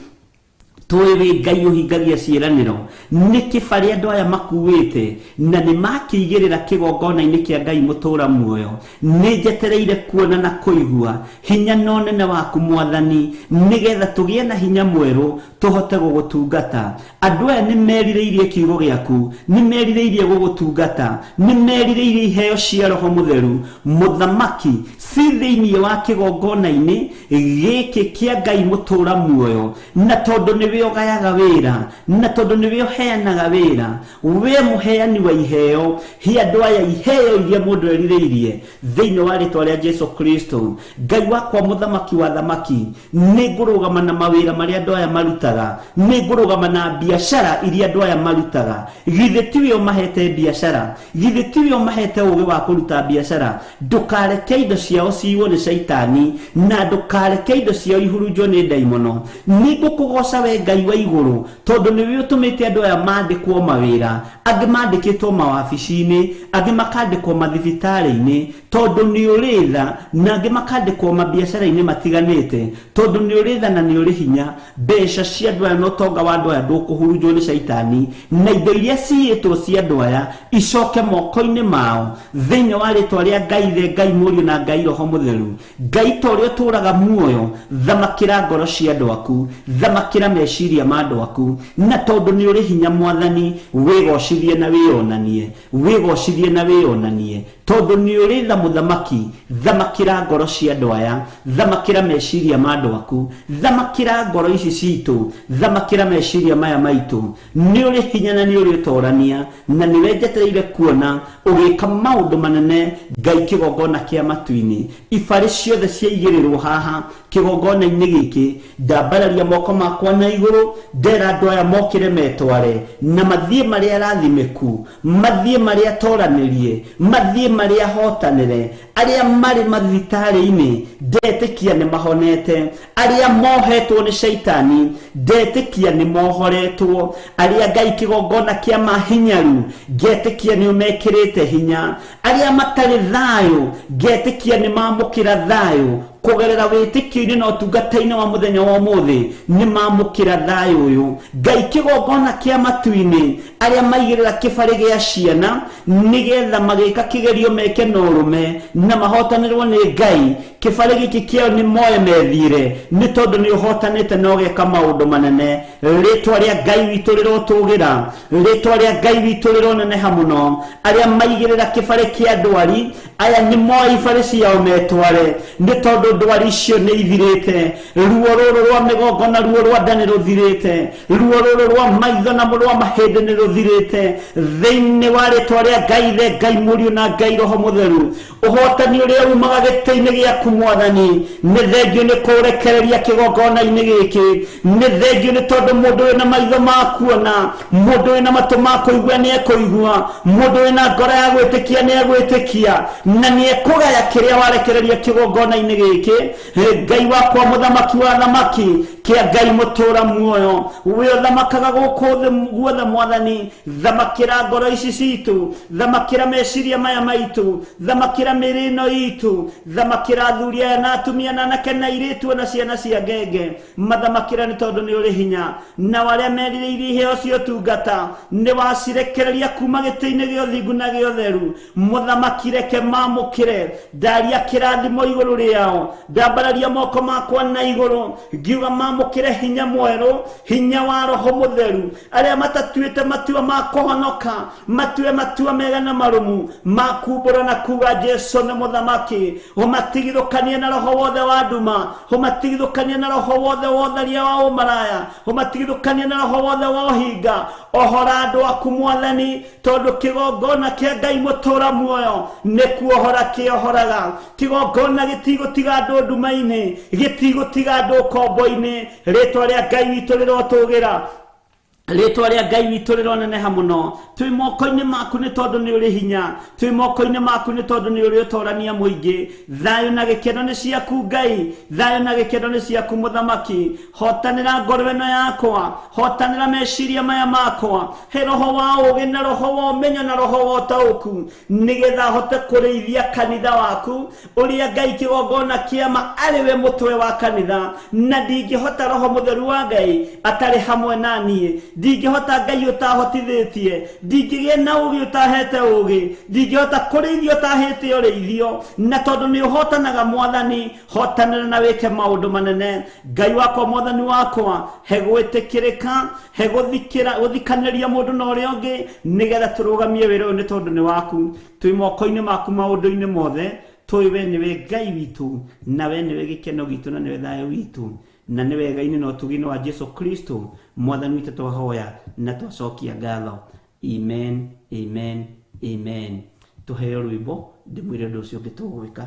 Tũĩ wĩ Ngai ũhingagia ciĩranĩro. Nĩ kĩbarĩ andũ aya makuĩte na nĩ makĩigĩrĩra kĩgongona-inĩ kĩa Ngai mũtũra muoyo. Nĩ njetereire kuona na kũigua hinya na ũnene waku, Mwathani, nĩgetha tũgĩe na hinya mwerũ tũhote gũgũtungata. Andũ aya nĩ merirĩirie kiugo gĩaku, nĩ merirĩirie gũgũtungata, nĩ merirĩirie iheo cia Roho Mũtheru. Mũthamaki, ci thĩinĩ wa kĩgongona-inĩ gĩkĩ kĩa Ngai mũtũra muoyo, na tondũ nĩwe ũgayaga wĩra, na tondũ nĩwe ũheanaga wĩra, we mũheani wa iheo, he andũ aya iheo iria mũndũ erirĩirie thĩinĩ wa rĩtwa rĩa Jesu Kristo. Ngai wakwa mũthamaki wa thamaki, nĩ ngũrũgama na mawĩra marĩa andũ aya marutaga, nĩ ngũrũgama na biacara iria andũ aya marutaga. Githĩ tiwe ũmahete biacara? Githĩ tiwe ũmahete ũgĩ wa kũruta biacara? Ndũkareke indo ciao ciiywo nĩ caitani, na ndũkareke indo ciao ihurunjwo nĩ ndaimono. Nĩ ngũkũgoca we Ngai wa igũrũ, tondũ nĩwe ũtũmĩte andũ aya mandĩkwo mawĩra, angĩ mandĩkĩtwo mawabici-inĩ, angĩ makandĩkwo mathibitarĩ-inĩ, tondũ nĩ ũrĩ tha, na angĩ makandĩkwo mabiacara-inĩ matiganĩte, tondũ nĩ ũrĩ tha na nĩ ũrĩ hinya. Mbeca cia andũ aya na ũtonga wa andũ aya ndũkũhurunjwo nĩ caitani, na indo iria ciiyĩtwo cia andũ aya icoke moko-inĩ mao thĩinĩ wa rĩtwa rĩa Ngai Ithe, Ngai Mũriũ na Ngai Roho Mũtheru. Ngai ta ũrĩa ũtũũraga muoyo, thamakĩra ngoro cia andũ aku, thamakĩra meciria ma andũ aku, na tondũ nĩ ũrĩ hinya Mwathani, wĩgocithie na wĩonanie, wĩgocithie na wĩonanie, tondũ nĩ ũrĩ tha mũthamaki. Thamakĩra ngoro cia andũ aya, thamakĩra meciria ma andũ aku, thamakĩra ngoro ici citũ, thamakĩra meciria maya maitũ. Nĩ ũrĩ hinya na nĩ ũrĩ ũtorania, na nĩwe njetereire kuona ũgĩka maũndũ manene. Ngai kĩgongona kĩa matu-inĩ, ibarĩ ciothe ciaigĩrĩrwo haha kĩgongona-inĩ gĩkĩ, ndambararia moko makwa na igũrũ, ndera andũ aya mokĩre metware, na mathiĩ marĩa arathimĩku, mathiĩ marĩa atoranĩrie, mathiĩ marĩa ahotanĩre. Arĩa marĩ mathibitarĩ-inĩ ndetĩkia nĩ mahonete, arĩa mohetwo nĩ caitani ndetĩkia nĩ mohoretwo, arĩa Ngai kĩgongona kĩa mahinyaru ngetĩkia nĩ ũmekĩrĩte hinya, arĩa matarĩ thayũ ngetĩkia nĩ mamũkĩra thayũ kũgerera wĩtĩkio-inĩ na ũtungata-inĩ wa mũthenya wa ũmũthĩ, nĩ mamũkĩra thayũ ũyũ. Ngai kĩgongona kĩa matu-inĩ, arĩa maigĩrĩra kĩbarĩ gĩa ciana nĩgetha magĩka kĩgerio meke na ũrũme na mahotanĩrwo nĩ Ngai, kĩbarĩ gĩkĩ kĩao nĩ moe methiĩre, nĩ tondũ nĩ ũhotanĩte na ũgeka maũndũ manene. Rĩtwa rĩa Ngai witũ rĩrotũgĩra, rĩtwa rĩa Ngai witũ rĩroneneha mũno. Arĩa maigĩrĩra kĩbarĩ kĩa ndwari aya nĩ moe ibarĩ ciao metware, nĩ tondũ ndwari icio nĩ ithirĩte. Ruo rũrũ rwa mĩgongo na ruo rwa nda nĩ rũthirĩte, ruo rũrũ rwa maitho na rwa mahĩndĩ nĩ rũthirĩte, thĩinĩ wa rĩtwa rĩa Ngai Ithe, Ngai Mũriũ na Ngai Roho Mũtheru. Ũhotani ũrĩa umaga gĩtĩ-inĩ gĩaku Mwathani, nĩ thengio nĩ kũrekereria kĩgongona-inĩ gĩkĩ, nĩ thengio nĩ tondũ mũndũ wĩna maitho ma kuona, mũndũ wĩna matũ ma kũigua nĩ ekũigua, mũndũ wĩna ngoro ya gwĩtĩkia nĩ egwĩtĩkia, na nĩ ekũgaya kĩrĩa warekereria kĩgongona-inĩ gĩkĩ. Ngai wakwa mũthamaki wa thamaki, kĩa Ngai mũtũra muoyo, we ũthamakaga gũkũ thĩ guothe Mwathani, thamakĩra ngoro ici citũ, thamakĩra meciria maya maitũ, thamakĩra mĩĩrĩ ĩno itũ, thamakĩra athuri aya na atumia na anake na airĩtu na ciana cia ngenge, mathamakĩra nĩ tondũ nĩ ũrĩ hinya. Nao arĩa merirĩirie iheo cia ũtungata nĩ wacirekereria kuma gĩtĩ-inĩ gĩa ũthingu na gĩa ũtheru. Mũthamaki reke mamũkĩre, ndaria kĩrathimo igũrũ rĩao, ndambararia moko makwa na igũrũ ngiuga mamũkĩre hinya mwerũ, hinya wa Roho Mũtheru. Arĩa matatuĩte matua ma kũhonoka matue matua mega na marũmu ma kumbũra na kuga Jesu nĩ mũthamaki. Ũmatigithũkanie na roho wothe wa nduma, ũmatigithũkanie na roho wothe wa ũtharia wa ũmaraya, ũmatigithũkanie na roho wothe wa ũhinga. Ohora andũ aku Mwathani, tondũ kĩgongona kĩa Ngai mũtũra muoyo nĩ kuohora kĩohoraga. Kĩgongona gĩtigũtiga andũ nduma-inĩ, gĩtigũtiga andũ ũkombo-inĩ. Rĩtwa rĩa Ngai witũ rĩrotũgĩra, rĩtwa rĩa Ngai witũ rĩroneneha mũno. Twĩ moko-inĩ maku nĩ tondũ nĩ ũrĩ hinya, twĩ moko-inĩ maku nĩ tondũ nĩ ũrĩ ũtorania mũingĩ. Thayũ na gĩkeno nĩ ciaku Ngai, thayũ na gĩkeno nĩ ciaku mũthamaki. Hotanĩra ngoro ĩno yakwa, hotanĩra meciria maya makwa, he roho wa ũũgĩ na roho wa ũmenyo na roho wa ũtaũku, nĩgetha hote kũrĩithia kanitha waku ũrĩa Ngai kĩgongona kĩama arĩ we mũtwe wa kanitha. Na ndingĩhota Roho Mũtheru wa Ngai atarĩ hamwe na niĩ, ndingĩhota Ngai ũtahotithĩtie, ndingĩgĩa na ũũgĩ ũtahete ũũgĩ, ndingĩhota kũrĩithia ũtahĩte ũrĩithio. Na tondũ nĩ ũhotanaga Mwathani, hotanĩra na wĩke maũndũ manene. Ngai wakwa Mwathani wakwa, he gwĩtĩkĩrĩka, he gũthikanĩria mũndũ na ũrĩa ũngĩ, nĩgetha tũrũgamie wĩra ũyũ nĩ tondũ nĩ waku. Twĩ moko-inĩ maku maũndũ-inĩ mothe, tũĩ we nĩwe Ngai witũ, na we nĩwe gĩkeno gitũ, na nĩwe thayũ witũ. Na nĩ wega-inĩ na ũtugi-inĩ wa Jesu Kristo mwathani witũ twahoya na twacokia ngatho. Amen, amen, amen. Tuheo rwĩmbo ndĩmwĩre ũndũ ũcio ũngĩ tũgwĩka.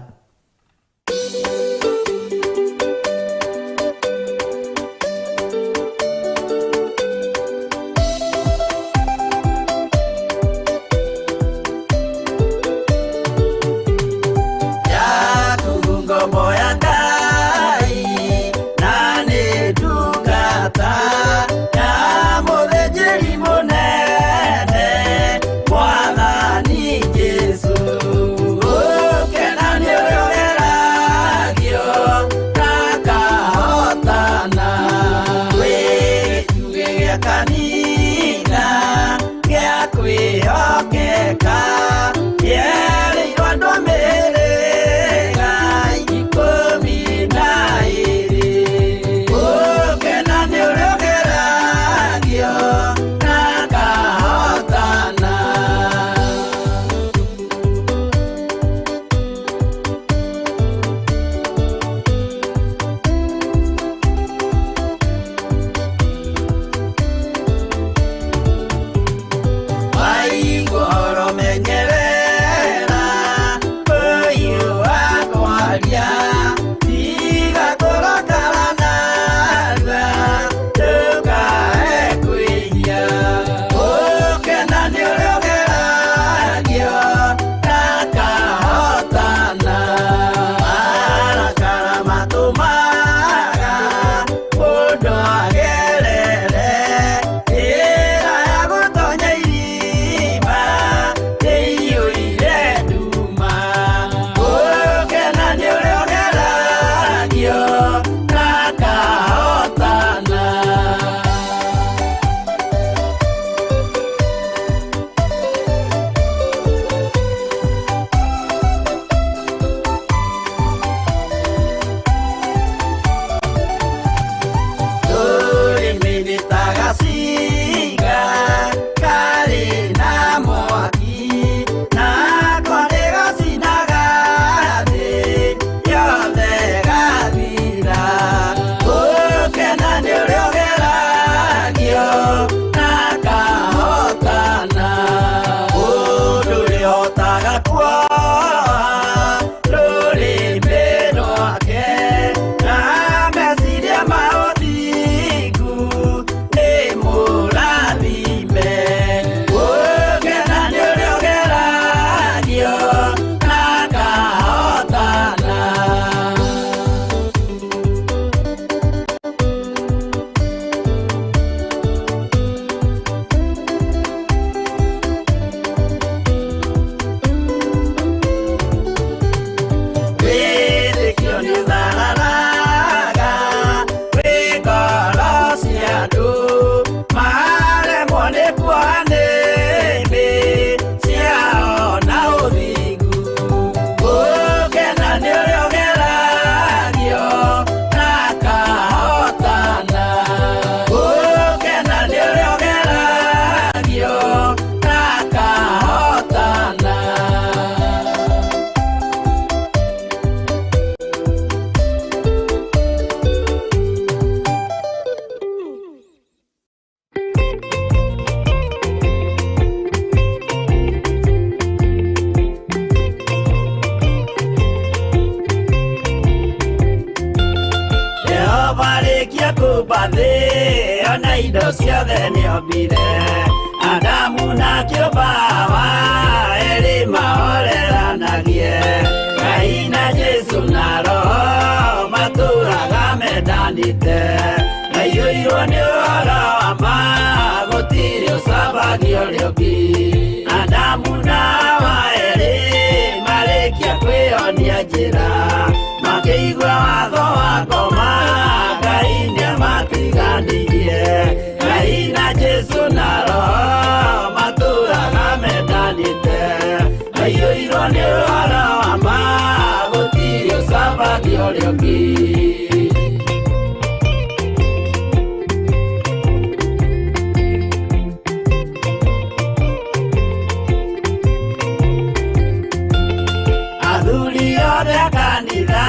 Athuri othe a kanitha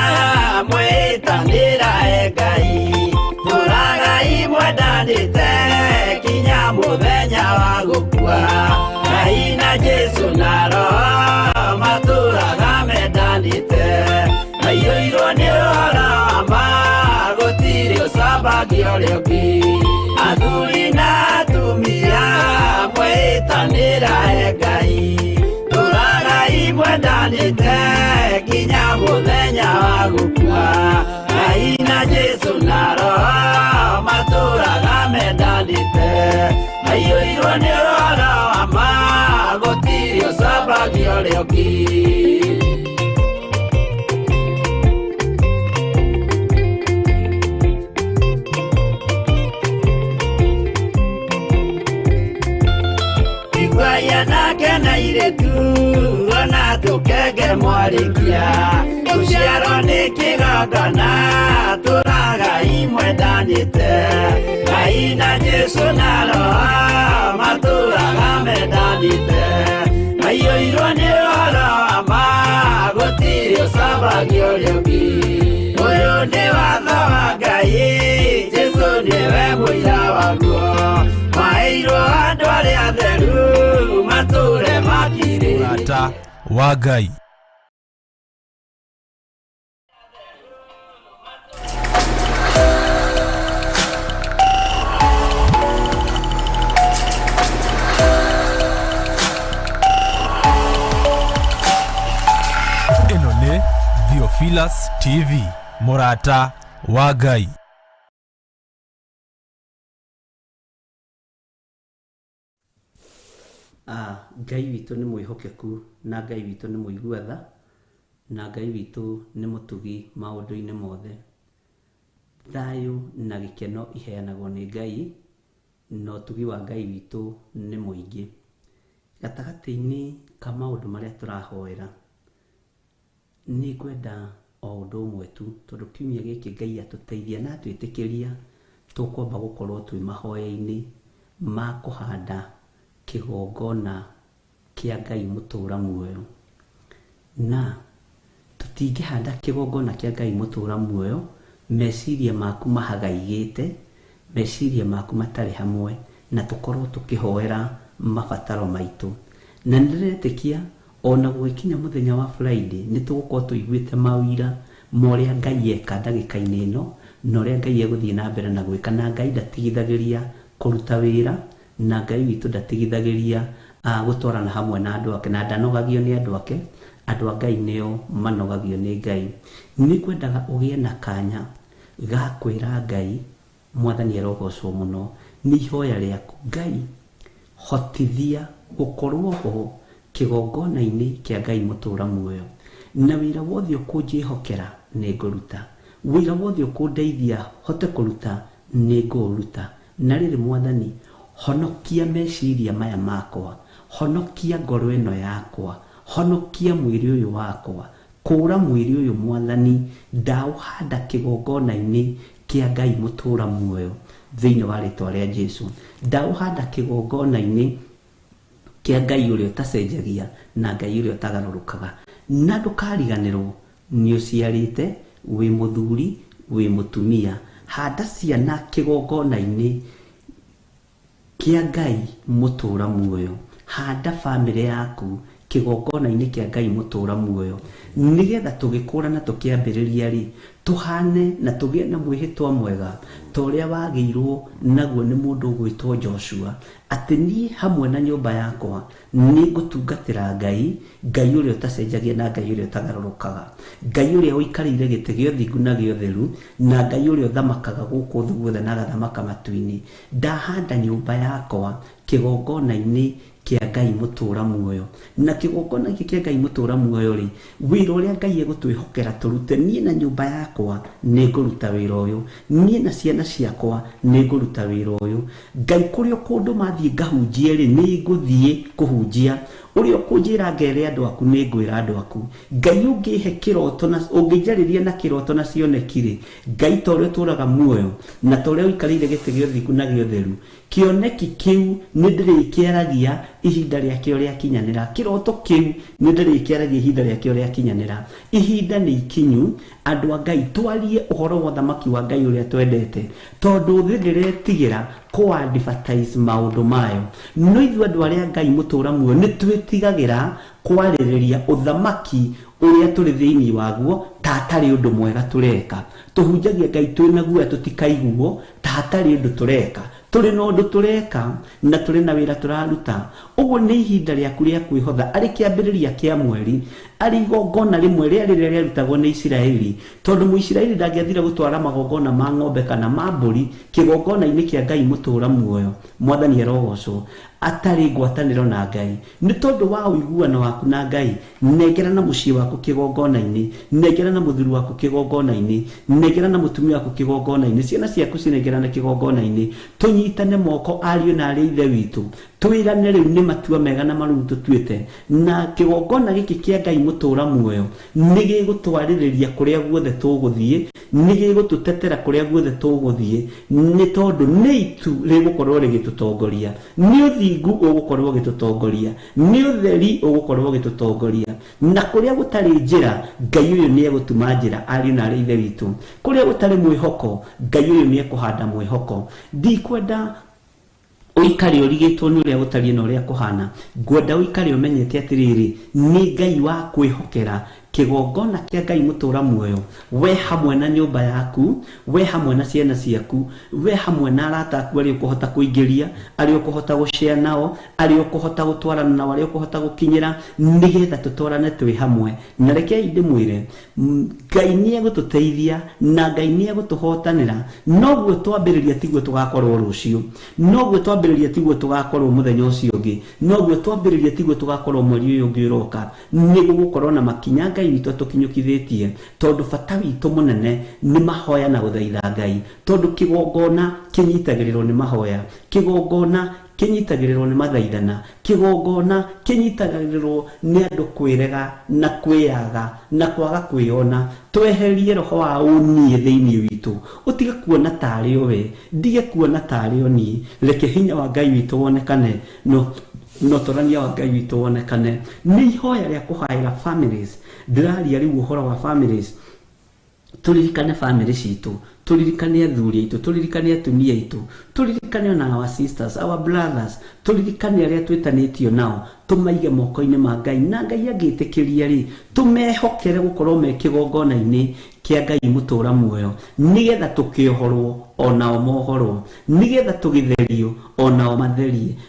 mwĩtanĩra Ngai. mwendanĩte kinya mũthenya wa gũkua. Ngai na Jesũ na Roho matũraga mendanĩte, maiyũirwo nĩ ũhoro wa ma, gũtirĩ ũcambagia ũrĩa ũngĩ. Athuri na atumia mwĩtanĩra he Ngai, tũragai mwendanĩte kinya mũthenya wa gũkua. Ngai na Jesũ na Roho matũraga mendanĩte, maiyũirwo nĩ ũhoro wa ma, gũtirĩ ũcambagia ũrĩa ũngĩ. Anake na airĩtu ona tũkenge mwarĩkia, gũciarwo nĩ kĩgongona tũragai mwendanĩte. Ngai na Jesũ na Roho matũraga mendanĩte, maiyũirwo nĩ ũhoro wa ma, gũtirĩ ũcambagia ũrĩa ũngĩ. Ũyũ nĩ watho wa Ngai, Jesũ nĩwe mũira waguo, maheirwo andũ arĩa atheru matũre makirĩrĩrie. Mũrata wa Ngai. Ĩno nĩ Theophilus TV, mũrata wa Ngai. Ngai witũ nĩ mwĩhokeku na Ngai witũ nĩ mũigua tha na Ngai witũ nĩ mũtugi maũndũ-inĩ mothe. Thayũ na gĩkeno iheanagwo nĩ Ngai, na ũtugi wa Ngai witũ nĩ mũingĩ. Gatagatĩ-inĩ ka maũndũ marĩa tũrahoera, nĩ ngwenda o ũndũ ũmwe tu, tondũ kiumia gĩkĩ Ngai atũteithia na atwĩtĩkĩria, tũkwamba gũkorwo twĩ mahoya-inĩ ma kũhanda kĩgongona kĩa Ngai mũtũra muoyo. Na tũtingĩhanda kĩgongona kĩa Ngai mũtũra muoyo meciria maku mahagaigĩte, meciria maku matarĩ hamwe, na tũkorwo tũkĩhoera mabataro maitũ. Na nĩndĩretĩkia ona gũgĩkinya mũthenya wa Friday nĩ tũgũkorwo tũiguĩte mawira ma ũrĩa Ngai eka ndagĩka-inĩ ĩno, na ũrĩa Ngai egũthiĩ na mbere na gwĩka. Na Ngai ndatigithagĩria kũruta wĩra, na Ngai witũ ndatigithagĩria gũtwarana hamwe na andũ ake, na ndanogagio nĩ andũ ake. Andũ a Ngai nĩo manogagio nĩ Ngai. Nĩ ngwendaga ũgĩe na kanya ga kwĩra Ngai, Mwathani arogocwo mũno, nĩ ihoya rĩaku. Ngai, hotithia gũkorwo ho kĩgongona-inĩ kĩa Ngai mũtũra muoyo, na wĩra wothe ũkũnjĩhokera nĩ ngũruta, wĩra wothe ũkũndeithia hote kũruta nĩ ngũũruta. Na rĩrĩ Mwathani, honokia meciria maya makwa, honokia ngoro ĩno yakwa, honokia mwĩrĩ ũyũ wakwa, kũra mwĩrĩ ũyũ Mwathani, ndaũhanda kĩgongona-inĩ kĩa Ngai mũtũra muoyo thĩinĩ wa rĩtwa rĩa Jesũ. Ndaũhanda kĩgongona-inĩ kĩa Ngai ũrĩa ũtacenjagia na Ngai ũrĩa ũtagarũrũkaga. Na ndũkariganĩrwo nĩ ũciarĩte, wĩ mũthuri, wĩ mũtumia, handa ciana kĩgongona-inĩ kĩa Ngai mũtũra muoyo, handa bamĩrĩ yaku kĩgongona-inĩ kĩa Ngai mũtũra muoyo, nĩgetha tũgĩkũra na tũkĩambĩrĩria rĩ, tũhane na tũgĩe na mwĩhĩtwa mwega ta ũrĩa wagĩirwo naguo nĩ mũndũ ũgwĩtwo Joshua, atĩ niĩ hamwe na nyũmba yakwa nĩ ngũtungatĩra Ngai, Ngai ũrĩa ũtacenjagia na Ngai ũrĩa ũtagarũrũkaga, Ngai ũrĩa ũikarĩire gĩtĩ gĩa ũthingu na gĩa ũtheru, na Ngai ũrĩa ũthamakaga gũkũ thĩ guothe na agathamaka matu-inĩ. Ndahanda nyũmba yakwa kĩgongona-inĩ kĩa Ngai mũtũra muoyo, na kĩgongona gĩkĩ kĩa Ngai mũtũra muoyo rĩ, wĩra ũrĩa Ngai egũtwĩhokera tũrute, niĩ na nyũmba yakwa nĩ ngũruta wĩra ũyũ, niĩ na ciana ciakwa nĩ ngũruta wĩra ũyũ. Ngai kũrĩa ũkũndũma thiĩ ngahunjie rĩ, nĩ ngũthiĩ kũhunjia. Ũrĩa ũkũnjĩra ngere andũ aku nĩ ngwĩra andũ aku. Ngai ũngĩhe kĩroto na ũngĩnjarĩria na kĩroto na cioneki-rĩ, Ngai ta ũrĩa ũtũũraga muoyo na ta ũrĩa ũikarĩire gĩtĩ gĩa ũthingu na gĩa ũtheru, kĩoneki kĩu nĩ ndĩrĩkĩaragia ihinda rĩakĩo rĩakinyanĩra. Kĩroto kĩu nĩ ndĩrĩkĩaragia ihinda rĩakĩo rĩakinyanĩra. Ihinda nĩ ikinyu, andũ a Ngai, twarie ũhoro wa ũthamaki wa Ngai ũrĩa twendete, tondũ thĩ ndĩretigĩra kũ advertise maũndũ mayo. No ithuĩ andũ arĩa Ngai mũtũũra muoyo nĩ twĩtigagĩra kwarĩrĩria ũthamaki ũrĩa tũrĩ thĩinĩ waguo ta hatarĩ ũndũ mwega tũreka. Tũhunjagia Ngai twĩna guoya tũtikaiguo ta hatarĩ ũndũ tũreka. Tũrĩ na ũndũ tũreka na tũrĩ na wĩra tũraruta. Ũguo nĩ ihinda rĩaku rĩa kwĩhotha arĩ kĩambĩrĩria kĩa mweri, arĩ igongona rĩmwe rĩa rĩrĩa rĩarutagwo nĩ Isiraeli, tondũ Mũisiraeli ndangĩathire gũtwara magongona ma ng'ombe kana ma mbũri kĩgongona-inĩ kĩa Ngai mũtũũra muoyo. Mwathani arogocwo. Atarĩ ngwatanĩro na Ngai. Nĩ tondũ wa ũiguano waku na Ngai, nengera na mũciĩ waku kĩgongona-inĩ, nengera na mũthuri waku kĩgongona-inĩ, nengera na mũtumia waku kĩgongona-inĩ, ciana ciaku cinengerane kĩgongona-inĩ, tũnyitane moko ariũ na arĩ ithe witũ, twĩrane rĩu nĩ matua mega na marũmu tũtuĩte, na kĩgongona gĩkĩ kĩa Ngai mũtũũra muoyo nĩ gĩgũtwarĩrĩria kũrĩa guothe tũgũthiĩ, nĩ gĩgũtũtetera kũrĩa guothe tũgũthiĩ, nĩ tondũ nĩ itu rĩgũkorwo rĩgĩtũtongoria, nĩ ũthingu ũgũkorwo ũgĩtũtongoria, nĩ ũtheri ũgũkorwo ũgĩtũtongoria. Na kũrĩa gũtarĩ njĩra, Ngai ũyũ nĩ egũtuma njĩra, ariũ na arĩ ithe witũ. Kũrĩa gũtarĩ mwĩhoko, Ngai ũyũ nĩ ekũhanda mwĩhoko. Ndikwenda ũikare ũrigĩtwo nĩ ũrĩa gũtariĩ na ũrĩa kũhana. Ngwenda ũikare ũmenyete atĩrĩrĩ, nĩ Ngai wa kwĩhokera kĩgongona kĩa Ngai mũtũũra muoyo, we hamwe na nyũmba yaku, we hamwe na ciana ciaku, we hamwe na arata aku arĩa ũkũhota kũingĩria, arĩa ũkũhota gũshare nao, arĩa ũkũhota gũtwarana nao, arĩa ũkũhota gũkinyĩra, nĩgetha tũtwarane twĩ hamwe. Na rekei ndĩmwĩre, Ngai nĩ egũtũteithia na Ngai nĩ egũtũhotanĩra. Noguo twambĩrĩria tiguo tũgakorwo rũciũ, noguo twambĩrĩria tiguo tũgakorwo mũthenya ũcio ũngĩ, noguo twambĩrĩria tiguo tũgakorwo mweri ũyũ ũngĩ ũroka. Nĩ gũgũkorwo na makinya Ngai witũ atũkinyũkithĩtie, tondũ bata witũ mũnene nĩ mahoya na gũthaitha Ngai, tondũ kĩgongona kĩnyitagĩrĩrwo nĩ mahoya, kĩgongona kĩnyitagĩrĩrwo nĩ mathaithana, kĩgongona kĩnyitagĩrĩrwo nĩ andũ kwĩrega na kwĩyaga na kwaga kwĩyona. Tweherie roho wa ũniĩ thĩinĩ witũ, ũtige kuona tarĩ o we, ndige kuona tarĩ o niĩ. Reke hinya wa Ngai witũ wonekane, no ũtorania wa Ngai witũ wonekane. Nĩ ihoya rĩa kũhaĩra families. Ndĩraria rĩu ũhoro wa families. Tũririkane family citũ, tũririkane athuri aitũ, tũririkane atumia aitũ, tũririkane ona our sisters, our brothers, tũririkane arĩa twĩtanĩtio nao, tũmaige moko-inĩ ma Ngai. Na Ngai angĩtĩkĩria rĩ, tũmehokere gũkorwo me kĩgongona-inĩ kĩa Ngai mũtũũra muoyo, nĩgetha tũkĩohorwo onao mohorwo, nĩgetha tũgĩtherio onao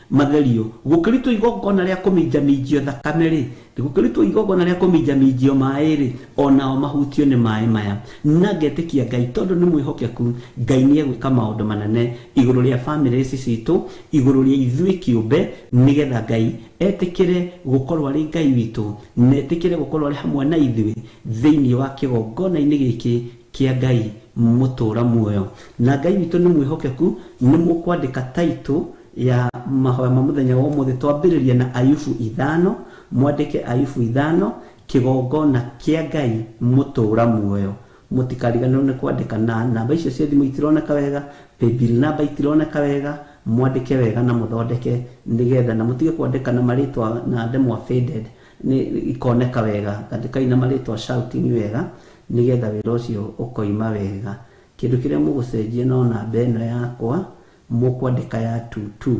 matherio. Gũkĩrutwo igongona rĩa kũminjaminjio thakame rĩ, gũkĩrutwo igongona rĩa kũminjaminjio maĩ rĩ, onao mahutio nĩ maĩ maya. Na ngetĩkia Ngai tondũ nĩ mwĩhokeku, Ngai nĩ egwĩka maũndũ manene igũrũ rĩa family ici citũ, igũrũ rĩa ithuĩ kĩũmbe, nĩgetha Ngai etĩkĩre gũkorwo arĩ Ngai witũ, na etĩkĩre gũkorwo arĩ hamwe na ithuĩ thĩinĩ wa kĩgongona-inĩ gĩkĩ kĩa Ngai mũtũũra muoyo. Na Ngai witũ nĩ mwĩhokeku. Nĩ mũkwandĩka title ya mahoya ma mũthenya wa ũmũthĩ. Twambĩrĩria na Ayubu 5, mwandĩke Ayubu 5, kĩgongona kĩa Ngai mũtũũra muoyo. Mũtikariganĩrwo nĩ kwandĩka, na namba icio cia thimũ itironeka wega, paybill namba itironeka wega, mwandĩke wega na mũthondeke nĩgetha, na mũtige kwandĩka na marĩtwa na ndemwa faded, nĩ ikoneka wega. Andĩkai na marĩtwa shouting wega nĩgetha wĩra ũcio ũkoima wega. Kĩndũ kĩrĩa mũgũcenjia no namba ĩno yakwa mũkwandĩka ya 22,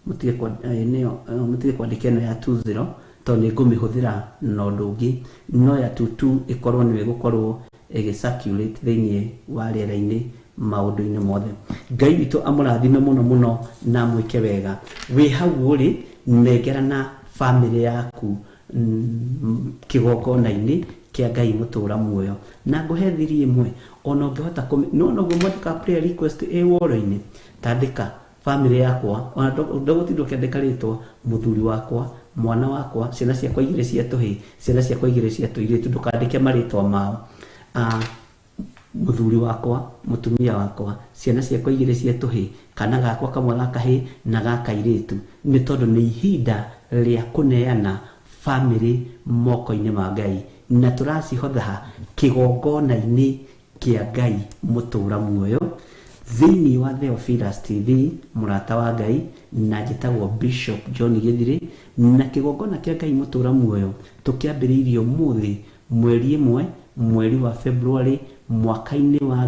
mũtige mũtige kwandĩka ĩno ya 20 tondũ nĩ ngũmĩhũthĩra na ũndũ ũngĩ. No ya 22 ĩkorwo nĩyo ĩgũkorwo ĩgĩ-circulate thĩinĩ wa rĩera-inĩ maũndũ-inĩ mothe. Ngai witũ amũrathime mũno mũno na amwĩke wega. Wĩ hau ũrĩ, nengera na family yaku kĩgongona-inĩ kĩa Ngai mũtũũra muoyo. Na ngũhe thiri ĩmwe, ona ũngĩhota no noguo mwandĩka prayer request ĩ woro-inĩ, tandĩka family yakwa, ona ndũgũtinda ũkĩandĩka rĩtwa, mũthuri wakwa, mwana wakwa, ciana ciakwa igĩrĩ cia tũhĩĩ, ciana ciakwa igĩrĩ cia tũirĩtu, ndũkandĩke marĩtwa mao. Mũthuri wakwa, mũtumia wakwa, ciana ciakwa igĩrĩ cia tũhĩĩ, kana gakwa kamwe ga kahĩĩ na ga kairĩtu, nĩ tondũ nĩ ihinda rĩa kũneana family moko-inĩ ma Ngai na tũracihotha kĩgongona-inĩ kĩa Ngai mũtũra muoyo thĩinĩ wa Theophilus TV mũrata wa Ngai na njĩtagwo Bishop John Githiri na kĩgongona kĩa Ngai mũtũra muoyo tũkĩambĩrĩirie ũmũthĩ mweri ĩmwe mweri wa February mwaka-inĩ wa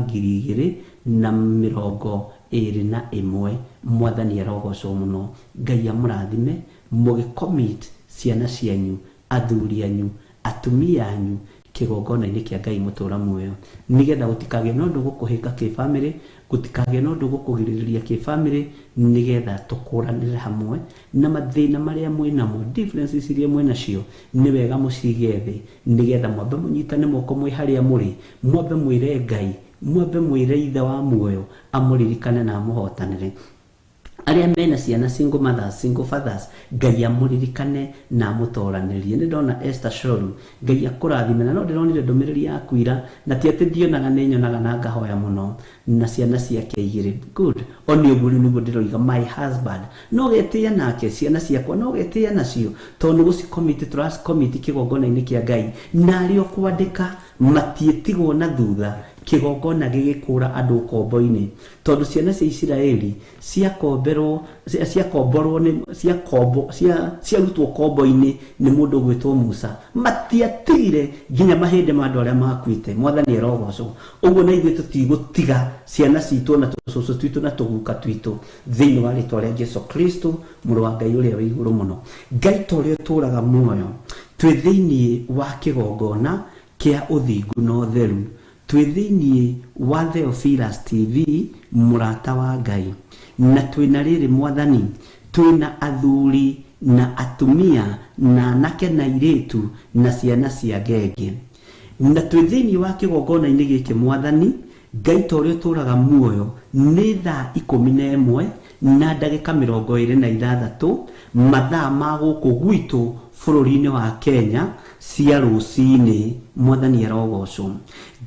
2021. Mwathani arogocwo mũno. Ngai amũrathime mũgĩcommit ciana cianyu, athuri anyu, atumia anyu kĩgongona-inĩ kĩa Ngai mũtũra muoyo nĩgetha gũtikagĩe na ũndũ gũkũhĩnga kĩbamĩrĩ, gũtikagĩe na ũndũ gũkũgirĩrĩria kĩbamĩrĩ, nĩgetha tũkũranĩre hamwe na mathĩna marĩa mwĩnamo, differences iria mwĩnacio nĩ wega mũcige thĩ nĩgetha mwambe mũnyitane moko mwĩ harĩa mũrĩ, mwambe mwĩre Ngai, mwambe mwĩre Ithe wa muoyo amũririkane na amũhotanĩre. Arĩa mena ciana single mothers, single fathers, Ngai amũririkane na amũtoranĩrie. Nĩ ndona Esther Shoru, Ngai akũrathime, na no ndĩronire ndũmĩrĩri yaku ira, na ti atĩ ndionaga, nĩ nyonaga na ngahoya mũno na ciana ciake igĩrĩ. Good. Oni ũguo rĩu nĩguo ndĩroiga my husband no getĩĩa nake, ciana ciakwa no getĩĩa nacio, tondũ nĩ gũcicommit tũracicommit kĩgongona-inĩ kĩa Ngai, na arĩa ũkwandĩka matiĩtigwo na thutha kĩgongona gĩgĩkũra andũ ũkombo-inĩ, tondũ ciana cia Isiraeli ciakomberwo, ciakomborwo nĩ ciakombo ciarutwo kombo-inĩ nĩ mũndũ ũgwĩtwo Musa, matiatigire nginya mahĩndĩ ma andũ arĩa makuĩte. Mwathani arogocwo. Ũguo na ithuĩ tũtigũtiga ciana citũ na tũcũcũ twitũ na tũguka twitũ thĩinĩ wa rĩtwa rĩa Jesu Kristo mũrũ wa Ngai ũrĩa wĩ igũrũ mũno. Ngai ta ũrĩa ũtũraga muoyo, twĩ thĩinĩ wa kĩgongona kĩa ũthingu na ũtheru, twĩ thĩinĩ wa Theophilus TV mũrata wa Ngai, na twĩna rĩrĩ Mwathani, twĩna athuri na atumia na anake na airĩtu na ciana cia ngenge, na twĩ thĩinĩ wa kĩgongona-inĩ gĩkĩ Mwathani Ngai ta ũrĩa ũtũraga muoyo. Nĩ thaa 11 na ndagĩka 26 mathaa ma gũkũ gwitũ bũrũri-inĩ wa Kenya cia rũcinĩ. Mwathani arogocwo.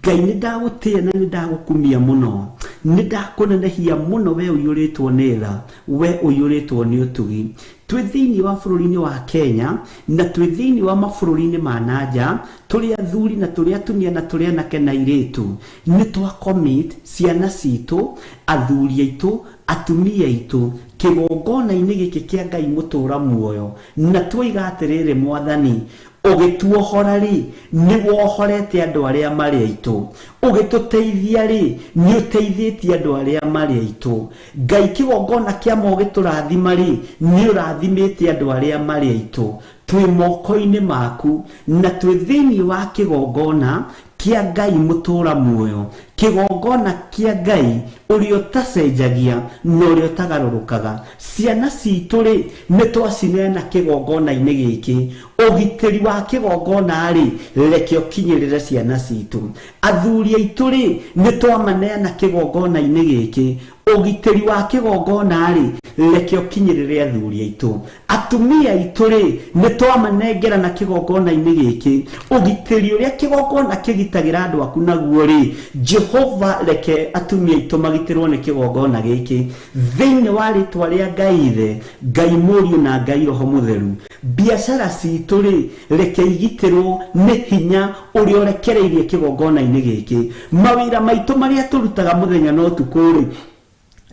Ngai nĩ ndagũtĩĩa na nĩ ndagũkumia mũno, nĩ ndakũnenehia mũno, we ũiyũrĩtwo nĩ tha, we ũiyũrĩtwo nĩ ũtugi. Twĩ thĩinĩ wa bũrũri-inĩ wa Kenya na twĩ thĩinĩ wa mabũrũri-inĩ ma nanja, tũrĩ athuri na tũrĩ atumia na tũrĩ anake na airĩtu, nĩ twa commit ciana citũ, athuri aitũ, atumia aitũ kĩgongona-inĩ gĩkĩ kĩa Ngai mũtũra muoyo, na twoiga atĩrĩrĩ Mwathani, ũgĩtuohora rĩ, nĩ wohorete andũ arĩa marĩ aitũ, ũgĩtũteithia rĩ, nĩ ũteithĩtie andũ arĩa marĩ aitũ. Ngai kĩgongona kĩa ũgĩtũrathima rĩ, nĩ ũrathimĩte andũ arĩa marĩ aitũ. Twĩ moko-inĩ maku na twĩ thĩinĩ wa kĩgongona kĩa Ngai mũtũra muoyo, kĩgongona kĩa Ngai ũrĩa ũtacenjagia na ũrĩa ũtagarũrũkaga. Ciana citũ rĩ, nĩ twacineana kĩgongona-inĩ gĩkĩ. Ũgitĩri wa kĩgongona rĩ, reke ũkinyĩrĩre ciana citũ. Athuri aitũ rĩ, nĩ twamaneana kĩgongona-inĩ gĩkĩ. Ũgitĩri wa kĩgongona rĩ, reke ũkinyĩrĩre athuri aitũ. Atumia aitũ rĩ, nĩ twamanengera na kĩgongona-inĩ gĩkĩ. Ũgitĩri ũrĩa kĩgongona kĩgitagĩra andũ aku naguo rĩ, Jehova reke atumia aitũ magitĩrwo nĩ kĩgongona gĩkĩ thĩinĩ wa rĩtwa rĩa Ngai Ithe, Ngai Mũriũ na Ngai Roho Mũtheru. Biacara citũ rĩ, reke igitĩrwo nĩ hinya ũrĩa ũrekereirie kĩgongona-inĩ gĩkĩ. Mawĩra maitũ marĩa tũrutaga mũthenya na ũtukũ rĩ,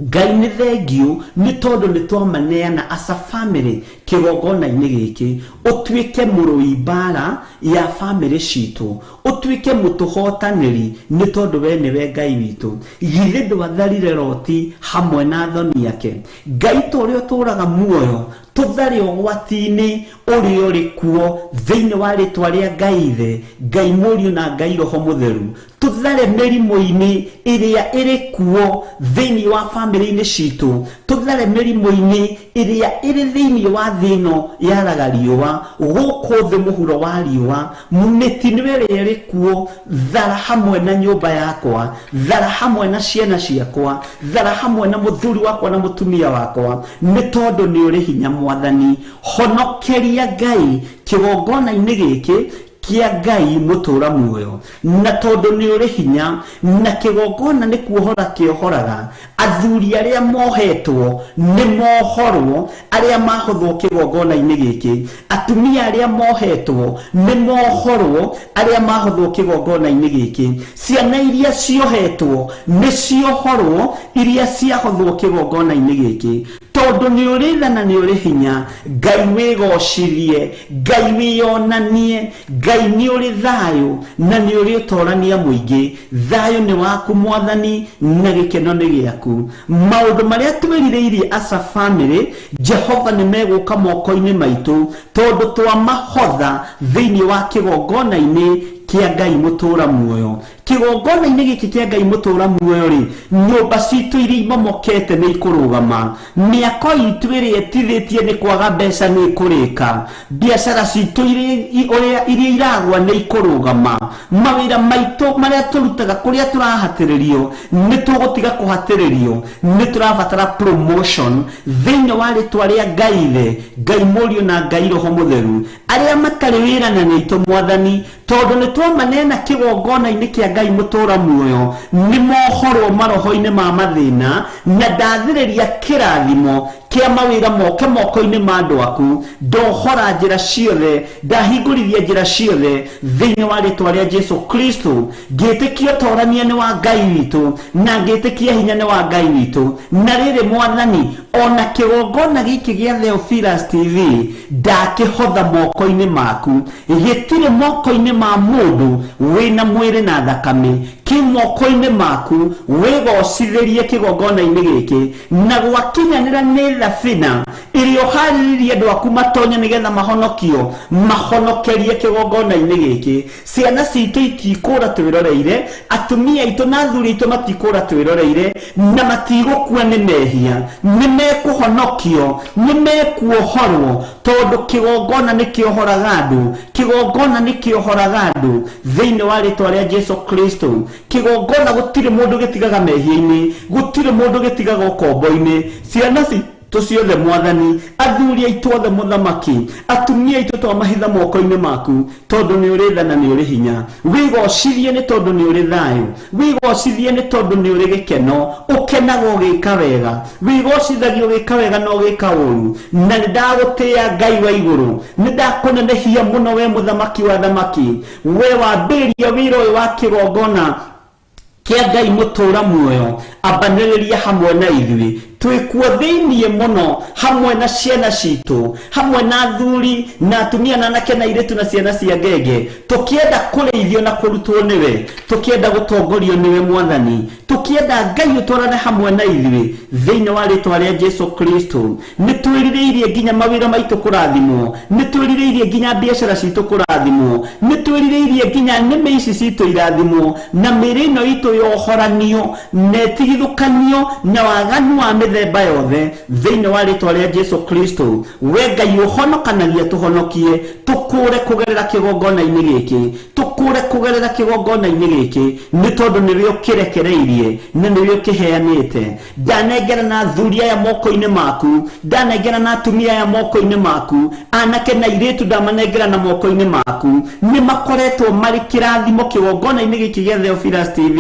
Ngai nĩ thengiũ nĩ tondũ nĩ twamaneana as a family kĩgongona-inĩ gĩkĩ. Ũtuĩke mũrũi mbara ya family citũ, ũtuĩke mũtũhotanĩri nĩ tondũ we nĩwe Ngai witũ. Githĩ ndwatharire Loti hamwe na athoni ake? Ngai ta ũrĩa ũtũraga muoyo, tũthare ũgwati-inĩ ũrĩa ũrĩ kuo thĩinĩ wa rĩtwa rĩa Ngai Ithe, Ngai Mũriũ na Ngai Roho Mũtheru. Tũthare mĩrimũ-inĩ ĩrĩa ĩrĩ kuo thĩinĩ wa famĩlĩ-inĩ citũ, tũthare mĩrimũ-inĩ ĩrĩa ĩrĩ thĩinĩ wa thĩ ĩno yaraga riũa, gũkũ thĩ mũhuro wa riũa, mĩtino ĩrĩa ĩrĩ kuo, thara hamwe na nyũmba yakwa, thara hamwe na ciana ciakwa, thara hamwe na mũthuri wakwa na mũtumia wakwa, nĩ tondũ nĩ ũrĩ hinya Mwathani. Honokeria Ngai kĩgongona-inĩ gĩkĩ kĩa Ngai mũtũra muoyo na tondũ nĩ ũrĩ hinya na kĩgongona nĩ kuohora kĩohoraga athuri arĩa mohetwo nĩ mohorwo arĩa mahothwo kĩgongona-inĩ gĩkĩ atumia arĩa mohetwo nĩ mohorwo arĩa mahothwo kĩgongona-inĩ gĩkĩ ciana iria ciohetwo nĩ ciohorwo iria ciahothwo kĩgongona-inĩ gĩkĩ tondũ nĩ ũrĩ tha na nĩ ũrĩ hinya Ngai wĩgocithie Ngai wĩyonanie Ngai nĩ ũrĩ thayũ na nĩ ũrĩ ũtorania mũingĩ thayũ nĩ waku mwathani na gĩkeno nĩ gĩaku maũndũ marĩa twĩrirĩirie as a family Jehova nĩ megũka moko-inĩ maitũ tondũ twamahotha thĩinĩ wa kĩgongona-inĩ kĩa Ngai mũtũra muoyo kĩgongona-inĩ gĩkĩ kĩa Ngai mũtũra muoyo rĩ nyũmba citũ iria imomokete nĩ ikũrũgama mĩako itũ ĩrĩa ĩtithĩtie nĩ kwaga mbeca nĩ ĩkũrĩka biacara citũ iria iragwa nĩ ikũrũgama mawĩra maitũ marĩa tũrutaga kũrĩa tũrahatĩrĩrio nĩ tũgũtiga kũhatĩrĩrio nĩ tũrabatara promotion thĩinĩ wa rĩtwa rĩa Ngai Ithe Ngai Mũriũ na Ngai Roho Mũtheru arĩa matarĩ wĩra na nĩ aitũ mwathani tondũ nĩ twamanena kĩgongona-inĩ kĩa Ngai mũtũra muoyo nĩ mohorwo maroho-inĩ ma mathĩna na ndathĩrĩria kĩrathimo kĩa mawĩra moke moko-inĩ ma andũ aku ndohora njĩra ciothe ndahingũrithia njĩra ciothe thĩinĩ wa rĩtwa rĩa Jesu Kristo ngĩtĩkia ũtorania nĩ wa Ngai witũ na ngĩtĩkia hinya nĩ wa Ngai witũ na rĩrĩ mwathani ona kĩgongona gĩkĩ gĩa Theophilus TV ndakĩhotha moko-inĩ maku gĩtirĩ moko-inĩ ma mũndũ wĩna mwĩrĩ na thakame kĩ moko-inĩ maku wĩgocithĩrie kĩgongona-inĩ gĩkĩ na gwakinyanĩra nĩ thabina ĩrĩa ũharĩrĩrie andũ aku matonye nĩgetha mahonokio mahonokerie kĩgongona-inĩ gĩkĩ ciana citũ itikũra twĩroreire atumia aitũ na athuri aitũ matikũra twĩroreire na matigũkua nĩ mehia nĩ mekũhonokio nĩ mekuohorwo tondũ kĩgongona nĩ kĩohoraga andũ kĩgongona nĩ kĩohoraga andũ thĩinĩ wa rĩtwa rĩa Jesu Kristo kĩgongona gũtirĩ mũndũ gĩtigaga mehia-inĩ gũtirĩ mũndũ gĩtigaga ũkombo-inĩ ciana citũ ciothe mwathani athuri aitũ othe mũthamaki atumia aitũ twamahitha moko-inĩ maku tondũ nĩ ũrĩ tha na nĩ ũrĩ hinya wĩgocithie nĩ tondũ nĩ ũrĩ thayũ wĩgocithie nĩ tondũ nĩ ũrĩ gĩkeno ũkenaga ũgĩka wega wĩgocithagia ũgĩka wega na ũgĩka ũru na nĩ ndagũtĩĩa Ngai wa igũrũ nĩ ndakũnenehia mũno we mũthamaki wa thamaki we wambĩrĩria wĩra ũyũ wa kĩgongona kĩa Ngai mũtũra muoyo ambanĩrĩria hamwe na ithuĩ twĩkuo thĩiniĩ mũno hamwe na ciana citũ hamwe na athuri na atumia na anake na airĩtu na ciana cia ngenge tũkĩenda kũrĩithio na kũrutwo nĩwe tũkĩenda gũtongorio nĩwe mwathani tũkĩenda Ngai ũtwarane hamwe na ithuĩ thĩinĩ wa rĩtwa rĩa Jesu Kristo nĩ twĩrirĩirie nginya mawĩra maitũ kũrathimwo nĩ twĩrirĩirie nginya biacara citũ kũrathimwo nĩ twĩrirĩirie nginya nĩmĩ ici citũ irathimwo na mĩĩrĩ ĩno itũ yohoranio na ĩtigithũkanio na waganu wa mĩthemba yothe thĩinĩ wa rĩtwa rĩa Jesu Kristo we Ngai ũhonokanagia tũhonokie tũkũre kũgerera kĩgongona-inĩ gĩkĩ tũkũre kũgerera kĩgongona-inĩ gĩkĩ nĩ tondũ nĩwe ũkĩrekereirie na nĩwe ũkĩheanĩte ndanengera na athuri aya moko-inĩ maku ndanengera na atumia aya moko-inĩ maku anake na airĩtu ndamanengera na moko-inĩ maku nĩ makoretwo marĩ kĩrathimo kĩgongona-inĩ gĩkĩ gĩa Theophilus TV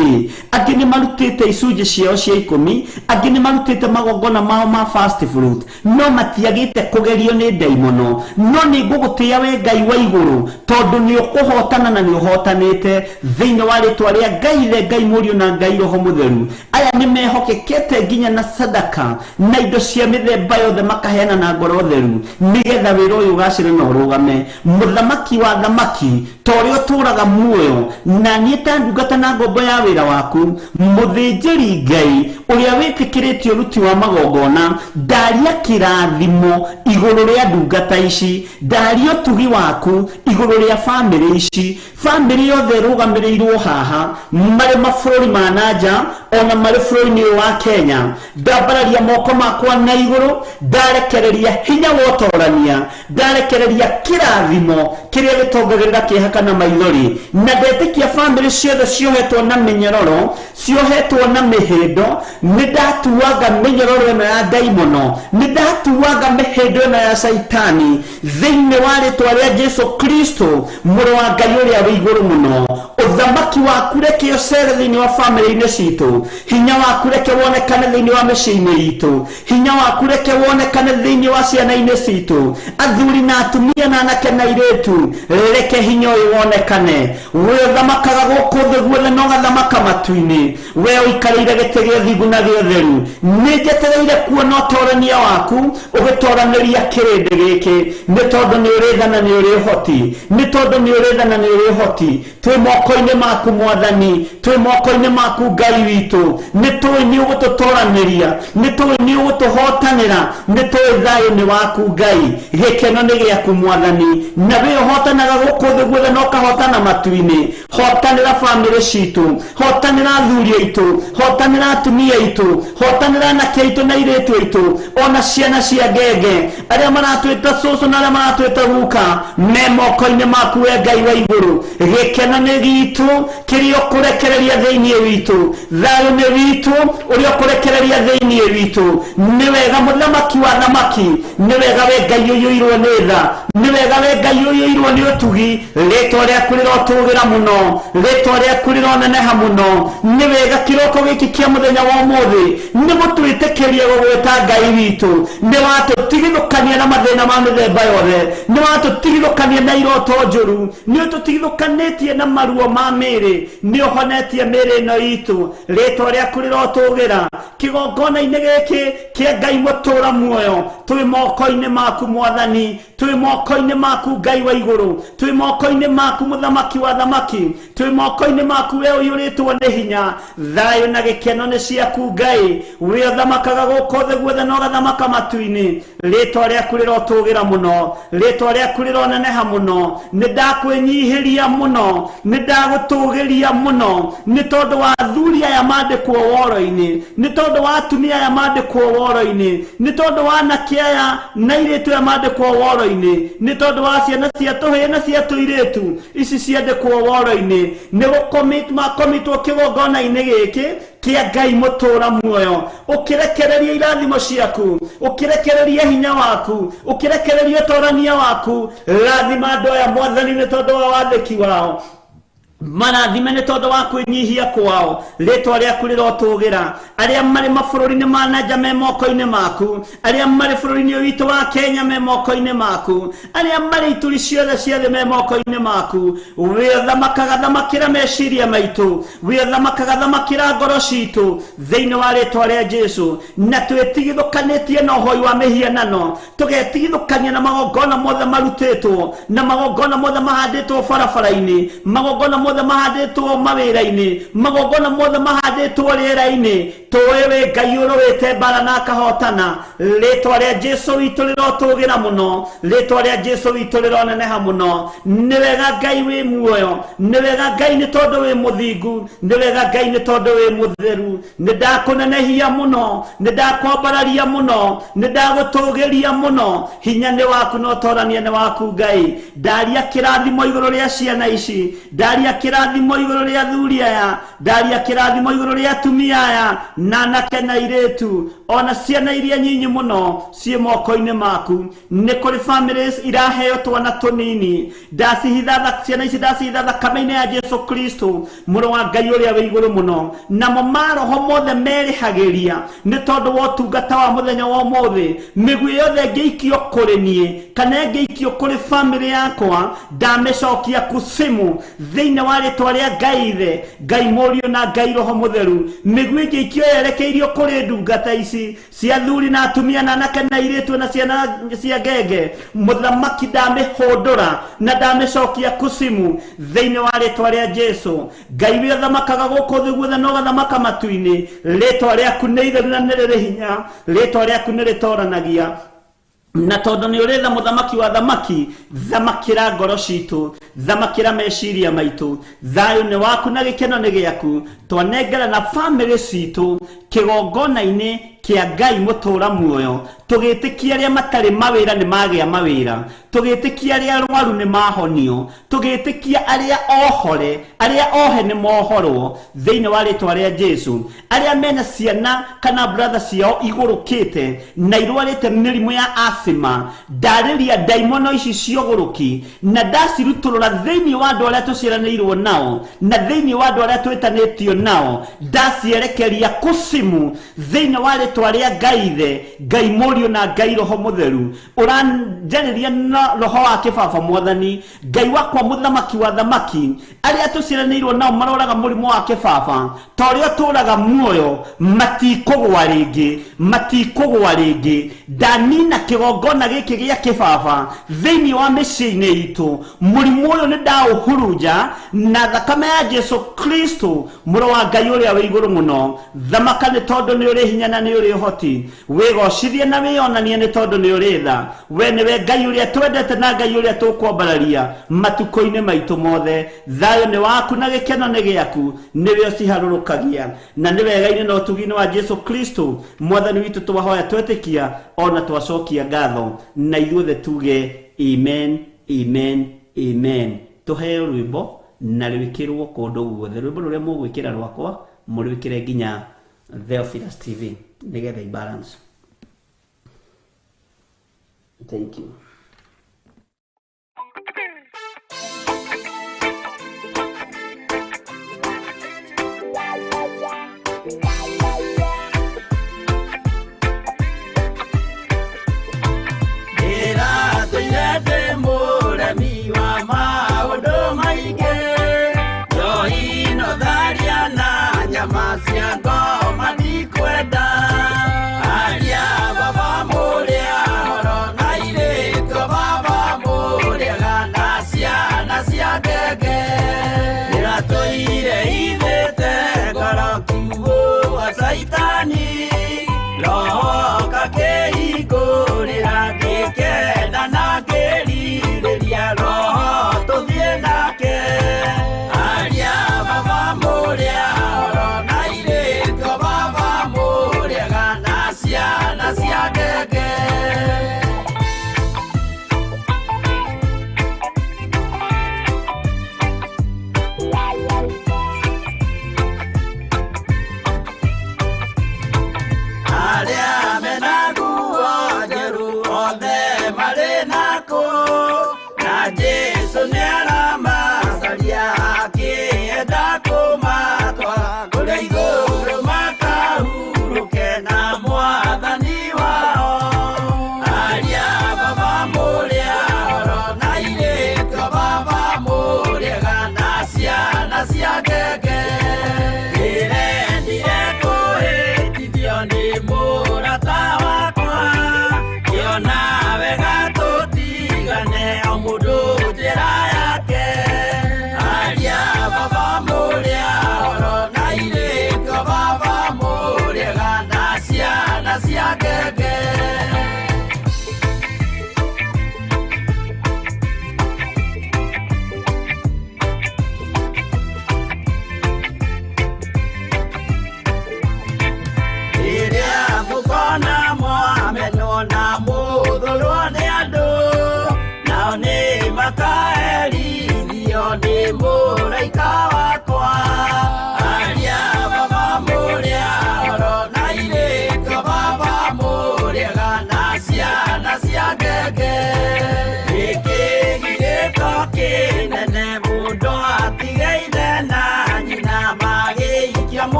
angĩ nĩ marutĩte icunjĩ ciao cia ikũmi angĩ nĩ marutĩte magongona mao ma fast fruit no matiagĩte kũgerio nĩ ndaimono no nĩ ngũgũtĩĩa we Ngai wa igũrũ tondũ nĩ ũkũhotana na nĩ ũhotanĩte thĩinĩ wa rĩtwa rĩa Ngai Ithe Ngai Mũriũ na Ngai Roho Mũtheru aya nĩ mehokekete nginya na sadaka na indo cia mĩthemba yothe makaheana na ngoro theru nĩgetha wĩra ũyũ ũgacĩre na ũrũgame mũthamaki wa thamaki ta ũrĩa ũtũũraga muoyo na niĩ ta ndungata na ngombo ya wĩra waku mũthĩnjĩri Ngai ũrĩa wĩtĩkĩrĩtie ũruti wa magongona ndaria kĩrathimo igũrũ rĩa ndungata ici ndaria ũtugi waku igũrũ rĩa bamĩrĩ ici bamĩrĩ yothe ĩrũgamĩrĩirwo haha marĩ mabũrũri ma nanja ona marĩ bũrũri-inĩ ũyũ wa Kenya ndambararia moko makwa na igũrũ ndarekereria hinya wa ũtorania ndarekereria kĩrathimo Kĩrĩa gĩtongagĩrĩra kĩeha kana maithori. Na ndetĩkia bamĩrĩ ciothe ciohetwo na mĩnyororo, ciohetwo na mĩhĩndo. Nĩ ndatuaga mĩnyororo ĩno ya ndaimono, nĩ ndatuaga mĩhĩndo ĩno ya caitani thĩinĩ wa rĩtwa rĩa Jesu Kristo, mũrũ wa Ngai ũrĩa wĩ igũrũ mũno. Ũthamaki waku reke ũcere thĩinĩ wa bamĩrĩ-inĩ citũ. Hinya waku reke wonekane thĩinĩ wa mĩciĩ-inĩ itũ. Hinya waku reke wonekane thĩinĩ wa ciana-inĩ citũ, athuri na atumia na anake na airĩtu. Reke hinya ũyũ wonekane. We ũthamakaga gũkũ thĩ guothe na ũgathamaka matu-inĩ, we ũikarĩire gĩtĩ gĩa ũthingu na gĩa ũtheru, nĩ njetereire kuona ũtorania waku ũgĩtoranĩria kĩrĩndĩ gĩkĩ, nĩ tondũ nĩ ũrĩ tha na nĩ ũrĩ ũhoti, nĩ tondũ nĩ ũrĩ tha na nĩ ũrĩ ũhoti. Twĩ moko-inĩ maku Mwathani, twĩ moko-inĩ maku Ngai witũ. Nĩ tũĩ nĩ ũgũtũtoranĩria, nĩ tũĩ nĩ ũgũtũhotanĩra, nĩ tũĩ thayũ nĩ waku Ngai, gĩkeno nĩ gĩaku Mwathani, na wĩ ũhotanaga gũkũ thĩ guothe na ũkahotana matu-inĩ. Hotanĩra bamĩrĩ citũ, hotanĩra athuri aitũ, hotanĩra atumia aitũ, hotanĩra anake aitũ na airĩtu aitũ, ona ciana cia ngenge, arĩa maratwĩta cũcũ na arĩa maratwĩta guka, me moko-inĩ maku we Ngai wa igũrũ. Gĩkeno nĩ gitũ kĩrĩa ũkũrekereria thĩinĩ witũ, thayũ nĩ witũ ũrĩa ũkũrekereria thĩinĩ witũ. Nĩ wega mũthamaki wa thamaki, nĩ wega we Ngai ũiyũirwo nĩ tha, nĩ wega we Ngai ũiyũirwo nĩ ũtugi. Rĩtwa rĩaku rĩrotũgĩra mũno, rĩtwa rĩaku rĩroneneha mũno. Nĩ wega kĩroko gĩkĩ kĩa mũthenya wa ũmũthĩ nĩ gũtwĩtĩkĩria gũgwĩta Ngai witũ. Nĩ watũtigithũkania na mathĩna ma mĩthemba yothe, nĩ watũtigithũkania na iroto njũru, nĩ ũtũtigithũkanĩtie na maruo ma mĩĩrĩ, nĩ ũhonetie mĩĩrĩ ĩno itũ. Rĩtwa rĩaku rĩrotũgĩra. Kĩgongona-inĩ gĩkĩ kĩa Ngai mũtũra muoyo, twĩ moko-inĩ maku Mwathani, twĩ moko-inĩ maku Ngai wa igũrũ, twĩ moko-inĩ maku mũthamaki wa thamaki, twĩ moko-inĩ maku we ũiyũrĩtwo nĩ hinya. Thayũ na gĩkeno nĩ ciaku Ngai, we ũthamakaga gũkũ thĩ guothe na ũgathamaka matu-inĩ. Rĩtwa rĩaku rĩrotũgĩra mũno, rĩtwa rĩaku rĩroneneha mũno. Nĩ ndakwĩnyihĩria mũno, nĩ ndagũtũgĩria mũno, nĩ tondũ wa athuri aya mandĩkwo woro-inĩ, nĩ tondũ wa atumia aya mandĩkwo woro-inĩ, nĩ tondũ wa anake aya na airĩtu aya mandĩkwo woro-inĩ, nĩ tondũ wa ciana cia tũhĩĩ na cia tũirĩtu ici ciandĩkwo woro-inĩ. Nĩ makomitwo kĩgongona-inĩ gĩkĩ kĩa Ngai mũtũra muoyo, ũkĩrekereria irathimo ciaku, ũkĩrekereria hinya waku, ũkĩrekereria ũtorania waku. Rathima andũ aya Mwathani nĩ tondũ wa wathĩki wao, marathime nĩ tondũ wa kwĩnyihia kwao. Rĩtwa rĩaku rĩrotũgĩra. Arĩa marĩ mabũrũri-inĩ ma na nja me moko-inĩ maku, arĩa marĩ bũrũri-inĩ ũyũ witũ wa Kenya me moko-inĩ maku, arĩa marĩ ituri ciothe cia thĩ me moko-inĩ maku. We ũthamakaga thamakĩra meciria maitũ, we ũthamakaga thamakĩra ngoro citũ thĩinĩ wa rĩtwa rĩa Jesu. Na twĩtigithũkanĩtie na ũhoi wa mĩhianano, tũgetigithũkania na magongona mothe marutĩtwo, na magongona mothe mahandĩtwo barabara-inĩ, magongona mothe mahandĩtwo mawĩra-inĩ, magongona mothe mahandĩtwo rĩera-inĩ. Tũĩ wĩ Ngai ũrũĩte mbara na akahotana. Rĩtwa rĩa Jesu witũ rĩrotũgĩra mũno, rĩtwa rĩa Jesu witũ rĩroneneha mũno. Nĩ wega Ngai wĩ muoyo, nĩ wega Ngai nĩ tondũ wĩ mũthingu, nĩ wega Ngai nĩ tondũ wĩ mũtheru. Nĩ ndakũnenehia mũno, nĩ ndakwambararia mũno, nĩ ndagũtũgĩria mũno. Hinya nĩ waku na ũtorania nĩ waku Ngai. Ndaria kĩrathimo igũrũ rĩa ciana ici, ndaria kĩrathimo igũrũ rĩa athuri aya, ndaria kĩrathimo igũrũ rĩa atumia aya na anake na airĩtu, ona ciana iria nyinyi mũno ciĩ moko-inĩ maku. Nĩ kũrĩ families iraheo twana tũnini, ndacihitha ciana ici, ndacihitha thakame-inĩ ya Jesu Kristo mũrũ wa Ngai ũrĩa wĩ igũrũ mũno. Namo maroho mothe merĩhagĩria nĩ tondũ wa ũtungata wa mũthenya wa ũmũthĩ, mĩguĩ yothe ĩngĩikio kũrĩ niĩ kana ĩngĩikio kũrĩ famĩlĩ yakwa, ndamĩcokia kusimu thĩinĩ wa rĩtwa rĩa Ngai Ithe, Ngai Mũriũ na Ngai Roho Mũtheru. Mĩguĩ ĩngĩikio yerekeirio kũrĩ ndungata ici cia athuri na atumia na anake na airĩtu na ciana cia ngenge, mũthamaki ndamĩhũndũra na ndamĩcokia kusimu thĩinĩ wa rĩtwa rĩa Jesu. Ngai wĩ ũthamakaga gũkũ thĩ guothe na ũgathamaka matu-inĩ, rĩtwa rĩaku nĩ itheru na nĩ rĩrĩ hinya, rĩtwa rĩaku nĩ rĩtoranagia. Na tondũ nĩ ũrĩ tha mũthamaki wa thamaki, thamakĩra ngoro citũ, thamakĩra meciria maitũ. Thayũ nĩ waku na gĩkeno nĩ gĩaku. Twanengera na bamĩrĩ citũ kĩgongona-inĩ kĩa Ngai mũtũra muoyo. Tũgĩtĩkia arĩa matarĩ mawĩra nĩ magĩa mawĩra, tũgĩtĩkia arĩa arwaru nĩ mahonio, tũgĩtĩkia arĩa ohore, arĩa ohe nĩ mohorwo thĩinĩ wa rĩtwa rĩa Jesu. Arĩa mena ciana kana brother ciao igũrũkĩte na irwarĩte mĩrimũ ya asthma, ndarĩria ndaimono ici ciogũrũki na ndacirutũrũra thĩinĩ wa andũ arĩa tũciaranĩirwo nao na thĩinĩ wa andũ arĩa twĩtanĩtio nao, ndacierekeria kũcimu thĩinĩ wa rĩtwa rĩa Ngai Ithe, Ngai Mũriũ na Ngai Roho Mũtheru. Ũranjarĩria na roho wa kĩbaba Mwathani Ngai wakwa mũthamaki wa thamaki, arĩa tũciaranĩirwo nao maroraga mũrimũ wa kĩbaba ta ũrĩa ũtũraga muoyo, matikũgwa rĩngĩ, matikũgwa rĩngĩ. Ndanina kĩgongona gĩkĩ gĩa kĩbaba thĩinĩ wa mĩciĩ-inĩ itũ. Mũrimũ ũyũ nĩ ndaũhurunja na thakame ya Jesu Kristo mũrũ wa Ngai ũrĩa wĩ igũrũ mũno. Thamaka nĩ tondũ nĩ ũrĩ hinya na nĩ ũrĩ ũhoti, wĩgocithie na wĩonanie nĩ tondũ nĩ ũrĩ tha. We nĩwe Ngai ũrĩa twendete na Ngai ũrĩa tũkwambararia matukũ-inĩ maitũ mothe. Thayũ nĩ waku na gĩkeno nĩ gĩaku, nĩwe ũciharũrũkagia na nĩ wega-inĩ na ũtugi-inĩ wa Jesu Kristo Mwathani witũ twahoya twetĩkia ona twacokia ngatho, na ithuothe tuge amen, amen, amen. Tũheo rwĩmbo na rwĩkĩrwo kũndũ guothe. Rwĩmbo rũrĩa mũgwĩkĩra rwakwa mũrwĩkĩre nginya Theophilus TV nĩgetha i balance. Thank you.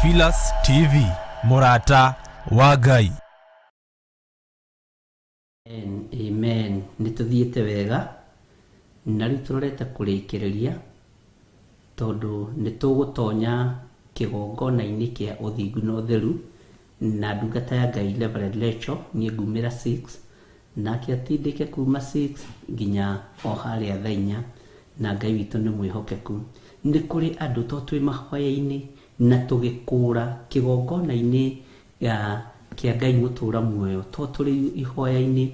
Theophilus TV, mũrata wa Ngai. Amen, amen. Nĩ tũthiĩte wega na rĩu tũrorete kũrĩkĩrĩria tondũ nĩ tũgũtonya kĩgongona-inĩ kĩa ũthingu na ũtheru na ndungata ya Ngai Reverend Rachel, niĩ ngumĩra 6 nake atindĩke kuma 6 nginya o harĩa thaa inya, na Ngai witũ nĩ mwĩhokeku. Nĩ kũrĩ andũ to twĩ mahoya-inĩ na tũgĩkũra kĩgongona-inĩ kĩa Ngai mũtũra muoyo, to tũrĩ ihoya-inĩ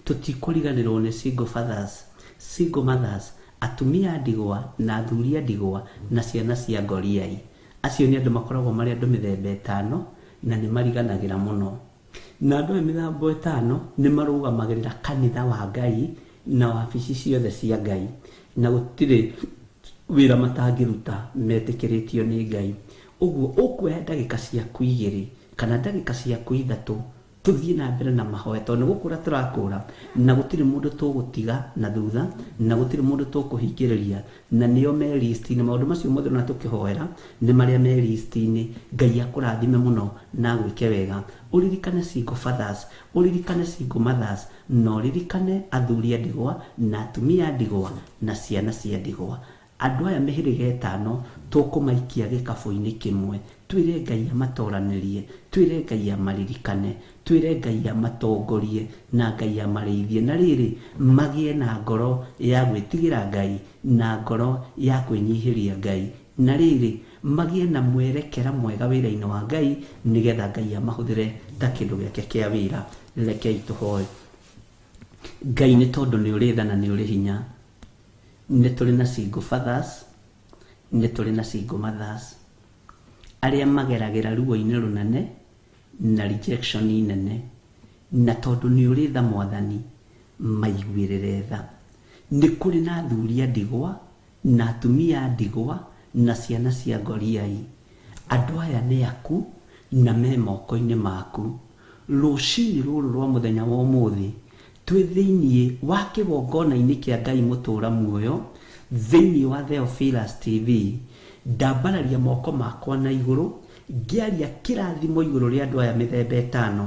tũtikũriganĩrwo nĩ single fathers, single mothers, atumia a ndigwa na athuri a ndigwa na ciana cia ngoriai. Acio nĩ andũ makoragwo marĩ andũ mĩthemba ĩtano na nĩ mariganagĩra mũno. Na andũ aya mĩthemba ĩtano nĩ marũgamagĩrĩra kanitha wa Ngai na wabici ciothe cia Ngai, na gũtirĩ wĩra matangĩruta metĩkĩrĩtio nĩ Ngai. Ũguo ũkuoya ndagĩka ciaku igĩrĩ kana ndagĩka ciaku ithatũ tũthiĩ na mbere na mahoya, tondũ nĩ gũkũra tũrakũra na gũtirĩ mũndũ tũgũtiga na thutha na gũtirĩ mũndũ tũkũhingĩrĩria, na nĩo me list-inĩ. Maũndũ macio mothe ona tũkĩhoera nĩ marĩa me list-inĩ. Ngai akũrathime mũno na agwĩke wega. Ũririkane single fathers, ũririkane single mothers, na ũririkane athuri a ndigwa na atumia a ndigwa na ciana cia ndigwa. Andũ aya mĩhĩrĩga ĩtano tũkũmaikia gĩkabũ-inĩ kĩmwe, twĩre Ngai amatoranĩrie, twĩre Ngai amaririkane, twĩre Ngai amatongorie na Ngai amarĩithie. Na rĩrĩ, magĩe na ngoro ya gwĩtigĩra Ngai na ngoro ya kwĩnyihĩria Ngai, na rĩrĩ, magĩe na mwerekera mwega wĩra-inĩ wa Ngai, nĩgetha Ngai amahũthĩre ta kĩndũ gĩake kĩa wĩra. Rekei tũhoe. Ngai, nĩ tondũ nĩ ũrĩ tha na nĩ ũrĩ hinya, nĩ tũrĩ na single fathers, nĩ tũrĩ na single mothers arĩa mageragĩra ruo-inĩ rũnene na rejection nene, na tondũ nĩ ũrĩ tha Mwathani, maiguĩrĩre tha. Nĩ kũrĩ na athuri a ndigwa na atumia a ndigwa na ciana cia ngoriai. Andũ aya nĩ aku na me moko-inĩ maku. Rũcinĩ rũrũ rwa mũthenya wa ũmũthĩ twĩ thĩiniĩ wa kĩgongona-inĩ kĩa Ngai mũtũra muoyo, thĩiniĩ wa Theophilus TV, ndambararia moko makwa na igũrũ ngĩaria kĩrathimo igũrũ rĩa andũ aya mĩthemba ĩtano,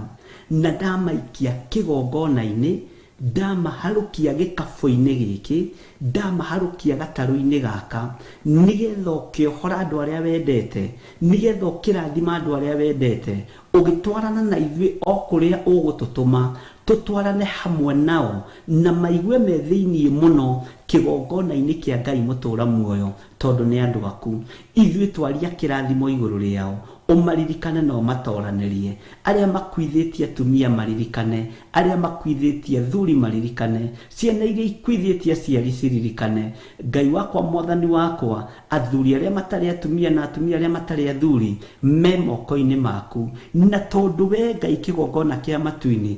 na ndamaikia kĩgongona-inĩ, ndamaharũkia gĩkabũ-inĩ gĩkĩ, ndamaharũkia gatarũ-inĩ gaka, nĩgetha ũkĩohora andũ arĩa wendete, nĩgetha ũkĩrathima andũ arĩa wendete, ũgĩtwarana na ithuĩ o kũrĩa ũgũtũtũma, tũtwarane hamwe nao na maigue me thĩiniĩ mũno kĩgongona-inĩ kĩa Ngai mũtũra muoyo, tondũ nĩ andũ aku. Ithuĩ twaria kĩrathimo igũrũ rĩao, ũmaririkane na ũmatoranĩrie. Arĩa makuithĩtie atumia maririkane, arĩa makuithĩtie athuri maririkane, ciana iria ikuithĩtie aciari ciririkane. Ngai wakwa, Mwathani wakwa, athuri arĩa matarĩ atumia na atumia arĩa matarĩ athuri me moko-inĩ maku, na tondũ we Ngai kĩgongona kĩa matu-inĩ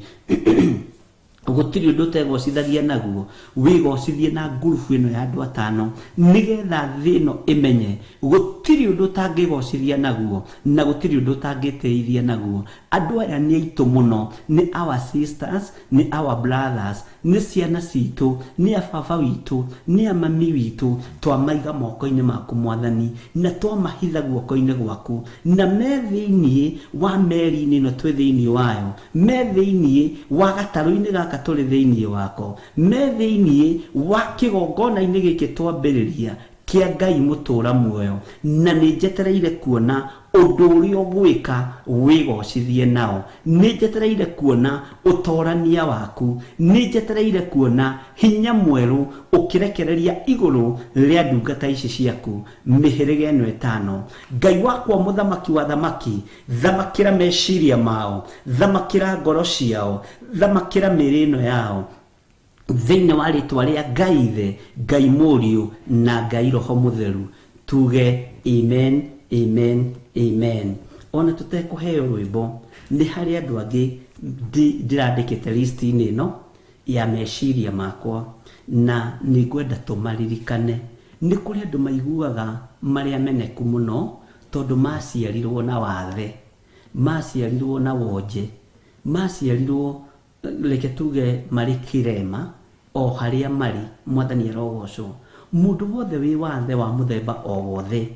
gũtirĩ ũndũ ũtegocithagia naguo, wĩgocithie na ngurubu ĩno ya andũ atano, nĩgetha thĩ ĩno ĩmenye gũtirĩ ũndũ ũtangĩgocithia naguo na gũtirĩ ũndũ ũtangĩtĩithia naguo. Andũ aya nĩ aitũ mũno, nĩ our sisters, nĩ our brothers, nĩ ciana citũ, nĩ ababa witũ, nĩ amami witũ. Twamaiga moko-inĩ maku Mwathani, na twamahitha guoko-inĩ gwaku, na me thĩiniĩ wa meri-inĩ ĩno twĩ thĩiniĩ wayo, me thĩiniĩ wa gatarũ-inĩ gaka tũrĩ thĩiniĩ wako, me thĩiniĩ wa kĩgongona-inĩ gĩkĩ twambĩrĩria kĩa Ngai mũtũra muoyo, na nĩ njetereire kuona ũndũ ũrĩa ũgwĩka wĩgocithie nao, nĩ njetereire kuona ũtorania waku, nĩ njetereire kuona hinya mwerũ ũkĩrekereria igũrũ rĩa ndungata ici ciaku mĩhĩrĩga ĩno ĩtano. Ngai wakwa, mũthamaki wa thamaki, thamakĩra meciria mao, thamakĩra ngoro ciao, thamakĩra mĩĩrĩ ĩno yao, thĩinĩ wa rĩtwa rĩa Ngai Ithe, Ngai Mũriũ na Ngai Roho Mũtheru, tuge amen, amen, amen. Ona tũtekũheo rwĩmbo, nĩ harĩ andũ angĩ ndĩrandĩkĩte list-inĩ ĩno ya meciria makwa, na nĩ ngwenda tũmaririkane. Nĩ kũrĩ andũ maiguaga marĩ ameneku mũno tondũ maciarirwo na wathe, maciarirwo na wonje, maciarirwo reke tuge marĩ kĩrema o harĩa marĩ. Mwathani arogocwo. Mũndũ wothe wĩ wathe wa mũthemba o wothe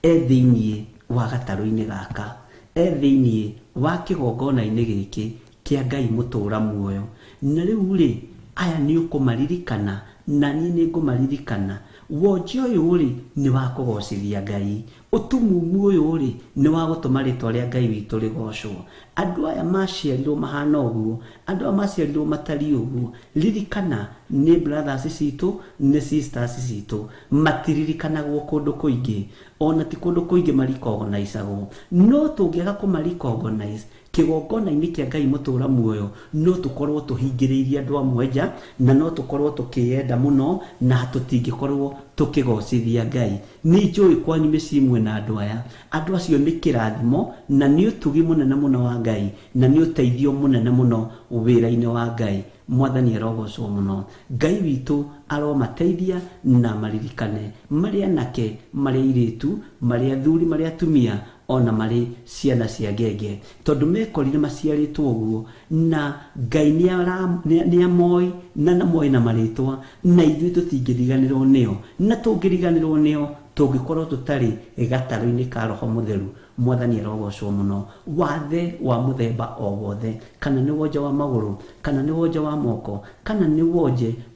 e thĩiniĩ wa gatarũ-inĩ gaka, e thĩinĩ wa kĩgongona-inĩ gĩkĩ kĩa Ngai mũtũra muoyo. Na rĩu rĩ, aya nĩ ũkũmaririkana na niĩ nĩ ngũmaririkana. Wonje ũyũ rĩ, nĩ wa kũgocithia Ngai. Ũtumumu ũyũ rĩ, nĩ wa gũtũma rĩtwa rĩa Ngai witũ rĩgocwo. Andũ aya maciarirwo mahana ũguo, andũ aya maciarirwo matariĩ ũguo, ririkana nĩ brothers citũ, nĩ sisters citũ, matiririkanagwo kũndũ kũingĩ, ona ti kũndũ kũingĩ maricognizagwo. No tũngĩaga kũmaricognize kĩgongona-inĩ kĩa Ngai mũtũra muoyo, no tũkorwo tũhingĩrĩirie andũ amwe nja, na no tũkorwo tũkĩyenda mũno, na tũtingĩkorwo tũkĩgocithia Ngai. Nĩ njũĩ kwanyu mĩciĩ mwĩna andũ aya, andũ acio nĩ kĩrathimo na nĩ ũtugi mũnene mũno wa Ngai, na nĩ ũteithio mũnene mũno wĩra-inĩ wa Ngai. Mwathani arogocwo mũno. Ngai witũ aromateithia na maririkane marĩ anake, marĩ airĩtu, marĩ athuri, marĩ atumia, ona marĩ ciana cia ngenge, tondũ mekorire maciarĩtwo ũguo, na Ngai nĩ amoĩ na namoĩ na marĩtwa, na ithuĩ tũtingĩriganĩrwo nĩo, na tũngĩriganĩrwo nĩo tũngĩkorwo tũtarĩ gatarũ-inĩ ka Roho Mũtheru. Mwathani arogocwo mũno. Wathe wa mũthemba o wothe, kana nĩ wonje wa magũrũ, kana nĩ wonje wa moko, kana nĩ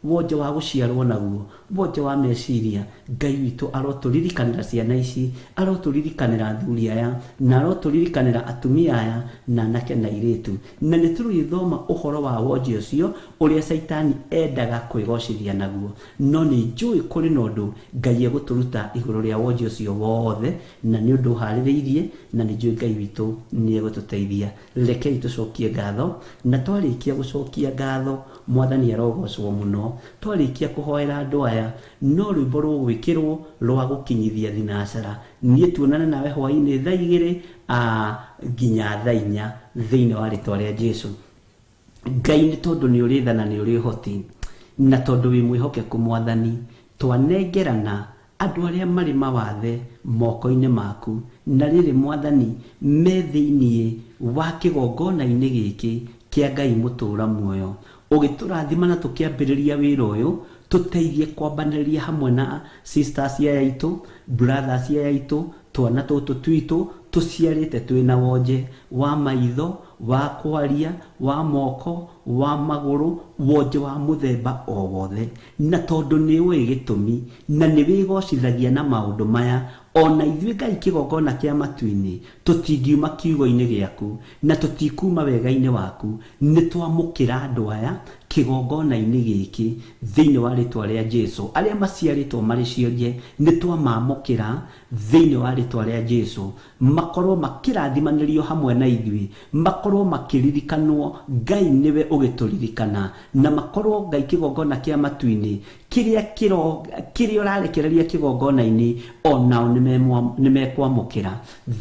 wonje wa gũciarwo naguo, wonje wa meciria, Ngai witũ arotũririkanĩra ciana ici, arotũririkanĩra athuri aya, na arotũririkanĩra atumia aya, na anake na airĩtu. Na nĩ tũrĩthoma ũhoro wa wonje ũcio ũrĩa Caitani endaga kwĩgocithia naguo, no nĩ njũĩ kũrĩ na ũndũ Ngai egũtũruta igũrũ rĩa wonje ũcio wothe, na nĩ ũndũ ũharĩrĩirie, na nĩ njũĩ Ngai witũ nĩ egũtũteithia. Rekei tũcokie ngatho, na twarĩkia gũcokia ngatho, Mwathani arogocwo mũno. Twarĩkia kũhoera andũ aya, no rwĩmbo rũgwĩkĩrwo rwa gũkinyithia thinacara. Niĩ tuonane nawe hwaĩ-inĩ thaa igĩrĩ, nginya thaa inya thĩinĩ wa rĩtwa rĩa Jesũ. Ngai nĩ tondũ nĩ ũrĩ tha na nĩ ũrĩ ũhoti, na tondũ wĩ mwĩhokeku Mwathani, twanengerana andũ arĩa marĩ mawathe moko-inĩ maku, na rĩrĩ Mwathani me thĩinĩ wa kĩgongona-inĩ gĩkĩ kĩa Ngai mũtũra muoyo. Ũgĩtũrathima na tũkĩambĩrĩria wĩra ũyũ, tũteithie kwambanĩrĩria hamwe na sisters aya aitũ, brothers aya aitũ, twana tũtũ twitũ tũciarĩte twĩna wonje wa maitho, wa kwaria, wa moko, wa magũrũ, wonje wa mũthemba o wothe. Na tondũ nĩ ũĩ gĩtũmi, na nĩ wĩgocithagia na maũndũ maya, ona ithuĩ Ngai kĩgongona kĩa matu-inĩ, tũtingiuma kiugo-inĩ gĩaku, na tũtikuma wega-inĩ waku, nĩ twamũkĩra andũ aya kĩgongona-inĩ gĩkĩ thĩinĩ wa rĩtwa rĩa Jesũ. Arĩa maciarĩtwo marĩ cionje, nĩ twamamũkĩra thĩinĩ wa rĩtwa rĩa Jesũ, makorwo makĩrathimanĩrio hamwe na ithuĩ, makorwo makĩririkanwo Ngai nĩwe ũgĩtũririkana, na makorwo Ngai kĩgongona kĩa matu-inĩ kĩrĩa kĩrĩa ũrarekereria kĩgongona-inĩ, onao nĩ mekwamũkĩra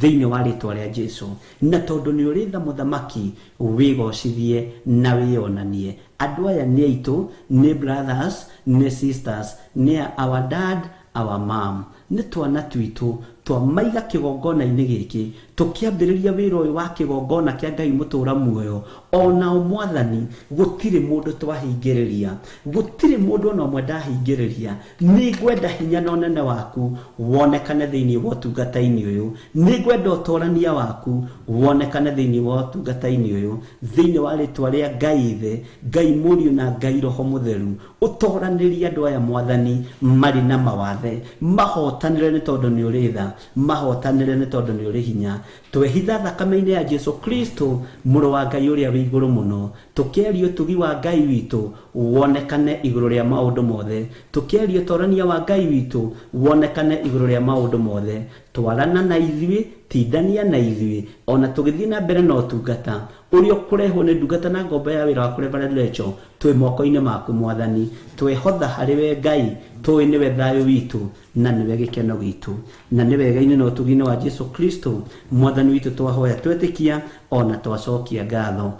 thĩinĩ wa rĩtwa rĩa Jesũ. Na tondũ nĩ ũrĩ tha mũthamaki, wĩgocithie na wĩonanie. Andũ aya nĩ aitũ, nĩ brothers, nĩ sisters, nĩ our dad, our mom, nĩ twana twitũ twamaiga kĩgongona-inĩ gĩkĩ, tũkĩambĩrĩria wĩra ũyũ wa kĩgongona kĩa Ngai mũtũra muoyo. Onao Mwathani, gũtirĩ mũndũ twahingĩrĩria, gũtirĩ mũndũ ona ũmwe ndahingĩrĩria. Nĩ ngwenda hinya na ũnene waku wonekane thĩinĩ wa ũtungata-inĩ ũyũ, nĩ ngwenda ũtorania waku wonekane thĩinĩ wa ũtungata-inĩ ũyũ, thĩinĩ wa rĩtwa rĩa Ngai Ithe, Ngai Mũriũ na Ngai Roho Mũtheru. Ũtoranĩrie andũ aya Mwathani marĩ na mawathe, mahotanĩre nĩ tondũ nĩ ũrĩ tha, mahotanĩre nĩ tondũ nĩ ũrĩ hinya. Twehitha thakame-inĩ ya Jesũ Kristo, mũrũ wa Ngai ũrĩa wĩ igũrũ mũno, tũkĩaria ũtugi wa Ngai witũ wonekane igũrũ rĩa maũndũ mothe, tũkĩaria ũtorania wa Ngai witũ wonekane igũrũ rĩa maũndũ mothe. Twarana na ithuĩ, tindania na ithuĩ, ona tũgĩthiĩ na mbere na ũtungata ũrĩa ũkũrehwo nĩ ndungata na ngombo ya wĩra waku Reverend Rachel, twĩ moko-inĩ maku Mwathani. Twehotha harĩ we Ngai, tũĩ nĩwe thayũ witũ na nĩwe gĩkeno gitũ, na nĩ wega-inĩ na ũtugi-inĩ wa Jesũ Kristo Mwathani witũ twahoya twetĩkia ona twacokia ngatho,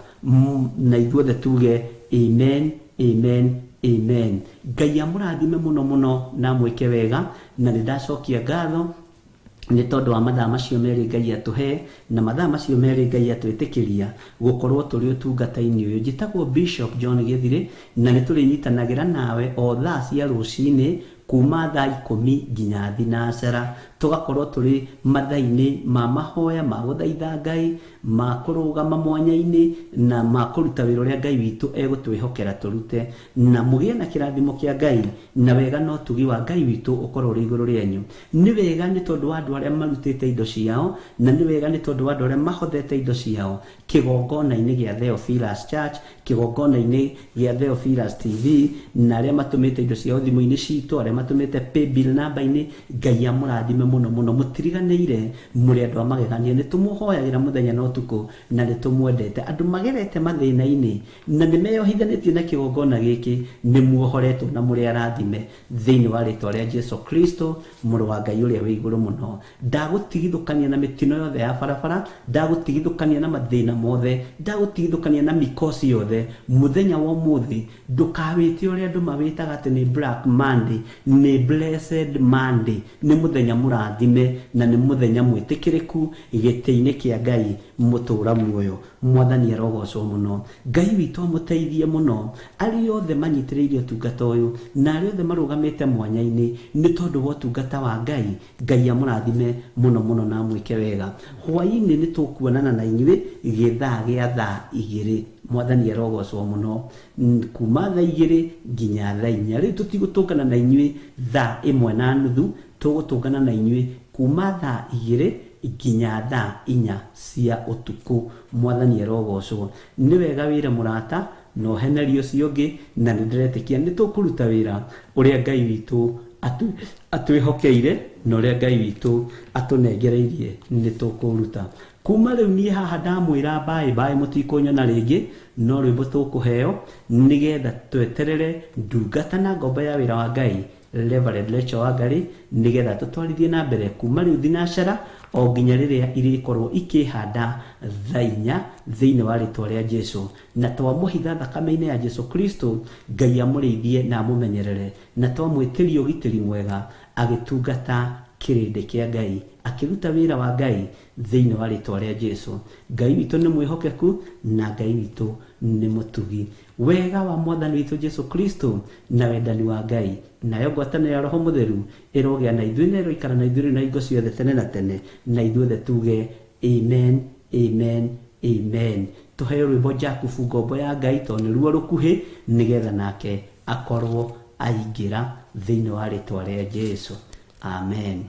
na ithuothe tuge amen, amen, amen. Ngai amũrathime mũno mũno na amwĩke wega, na nĩ ndacokia ngatho nĩ tondũ wa mathaa macio merĩ Ngai atũhe, na mathaa macio merĩ Ngai atwĩtĩkĩria gũkorwo tũrĩ ũtungata-inĩ ũyũ. Njĩtagwo Bishop John Gĩthirĩ, na nĩ tũrĩnyitanagĩra nawe o thaa cia rũcinĩ kuma thaa 10 nginya thinacara. Tũgakorwo tũrĩ mathaa-inĩ ma mahoya, ma gũthaitha Ngai, ma kũrũgama mwanya-inĩ, na ma kũruta wĩra ũrĩa Ngai witũ egũtwĩhokera tũrute. Na mũgĩe na kĩrathimo kĩa Ngai, na wega na ũtugi wa Ngai witũ ũkorwo ũrĩ igũrũ rĩanyu. Nĩ wega nĩ tondũ wa andũ arĩa marutĩte indo ciao, na nĩ wega nĩ tondũ wa andũ arĩa mahothete indo ciao kĩgongona-inĩ gĩa Theophilus Church, kĩgongona-inĩ gĩa Theophilus TV, na arĩa matũmĩte indo ciao thimũ-inĩ citũ, arĩa matũmĩte paybill namba-inĩ, Ngai amũrathime mũno mũno. Mũtiriganĩire, mũrĩ andũ a magegania. Nĩ tũmũhoyagĩra mũthenya na ũtukũ, na nĩ tũmwendete. Andũ magerete mathĩna-inĩ, na nĩ meyohithanĩtie na kĩgongona gĩkĩ, nĩ muohoretwo na mũrĩ arathime thĩinĩ wa rĩtwa rĩa Jesu Kristo, mũrũ wa Ngai ũrĩa wĩ igũrũ mũno. Ndagũtigithũkania na mĩtino yothe ya barabara, ndagũtigithũkania na mathĩna mothe, ndagũtigithũkania na mikosi yothe. Mũthenya wa ũmũthĩ ndũkawĩte ũrĩa andũ mawĩtaga atĩ nĩ Black Monday, nĩ Blessed Monday, nĩ mũthenya mũrathime na nĩ mũthenya mwĩtĩkĩrĩku gĩtĩ-inĩ kĩa Ngai mũtũra muoyo. Mwathani arogocwo mũno. Ngai witũ amũteithie mũno. Arĩa othe manyitĩrĩire ũtungata ũyũ na arĩa othe marũgamĩte mwanya-inĩ nĩ tondũ wa ũtungata wa Ngai, Ngai amũrathime mũno mũno na amwĩke wega. Hwaĩ-inĩ nĩ tũkuonana na inyuĩ gĩthaa gĩa thaa igĩrĩ. Mwathani arogocwo mũno. Kuma thaa igĩrĩ nginya thaa inya. Rĩu tũtigũtũngana na inyuĩ thaa ĩmwe na nuthu, tũgũtũngana na inyuĩ kuma thaa igĩrĩ nginya thaa inya cia ũtukũ. Mwathani arogocwo. Nĩ wega wĩre mũrata na ũhenerie ũcio ũngĩ, na nĩ ndĩretĩkia nĩ tũkũruta wĩra ũrĩa Ngai witũ atwĩhokeire na ũrĩa Ngai witũ atũnengereirie nĩ tũkũruta. Kuma rĩu niĩ haha ndamwĩra bye bye, mũtikũnyona rĩngĩ, no rwĩmbo tũkũheo nĩgetha tweterere ndungata na ngombo ya wĩra wa Ngai Reverend Rachel Wangari, nĩgetha tũtwarithie na mbere kuma rĩu thinacara o nginya rĩrĩa irĩkorwo ikĩhanda thaa inya thĩinĩ wa rĩtwa rĩa Jesu. Na twamũhitha thakame-inĩ ya Jesu Kristo, Ngai amũrĩithie na amũmenyerere, na twamwĩtĩria ũgitĩri mwega agĩtungata kĩrĩndĩ kĩa Ngai, akĩruta wĩra wa Ngai thĩinĩ wa rĩtwa rĩa Jesu. Ngai witũ nĩ mwĩhokeku na Ngai witũ nĩ mũtugi. Wega wa Mwathani witũ Jesu Kristo na wendani wa Ngai nayo ngwatanĩro ya Roho Mũtheru ĩrogĩa na ithuĩ na ĩroikara na ithuĩ rĩu na hingo ciothe tene na tene, na ithuothe tuge amen, amen, amen. Tũheo rwĩmbo Jakubu ngombo ya Ngai tondũ nĩruo rũkuhĩ, nĩgetha nake akorwo aingĩra thĩinĩ wa rĩtwa rĩa Jesu. Amen.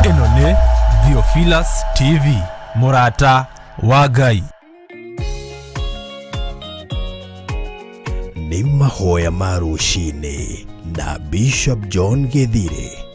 Ĩno nĩ Theophilus TV, mũrata wa Ngai. Nĩ mahoya ma rũcinĩ na Bishop John Gĩthirĩ.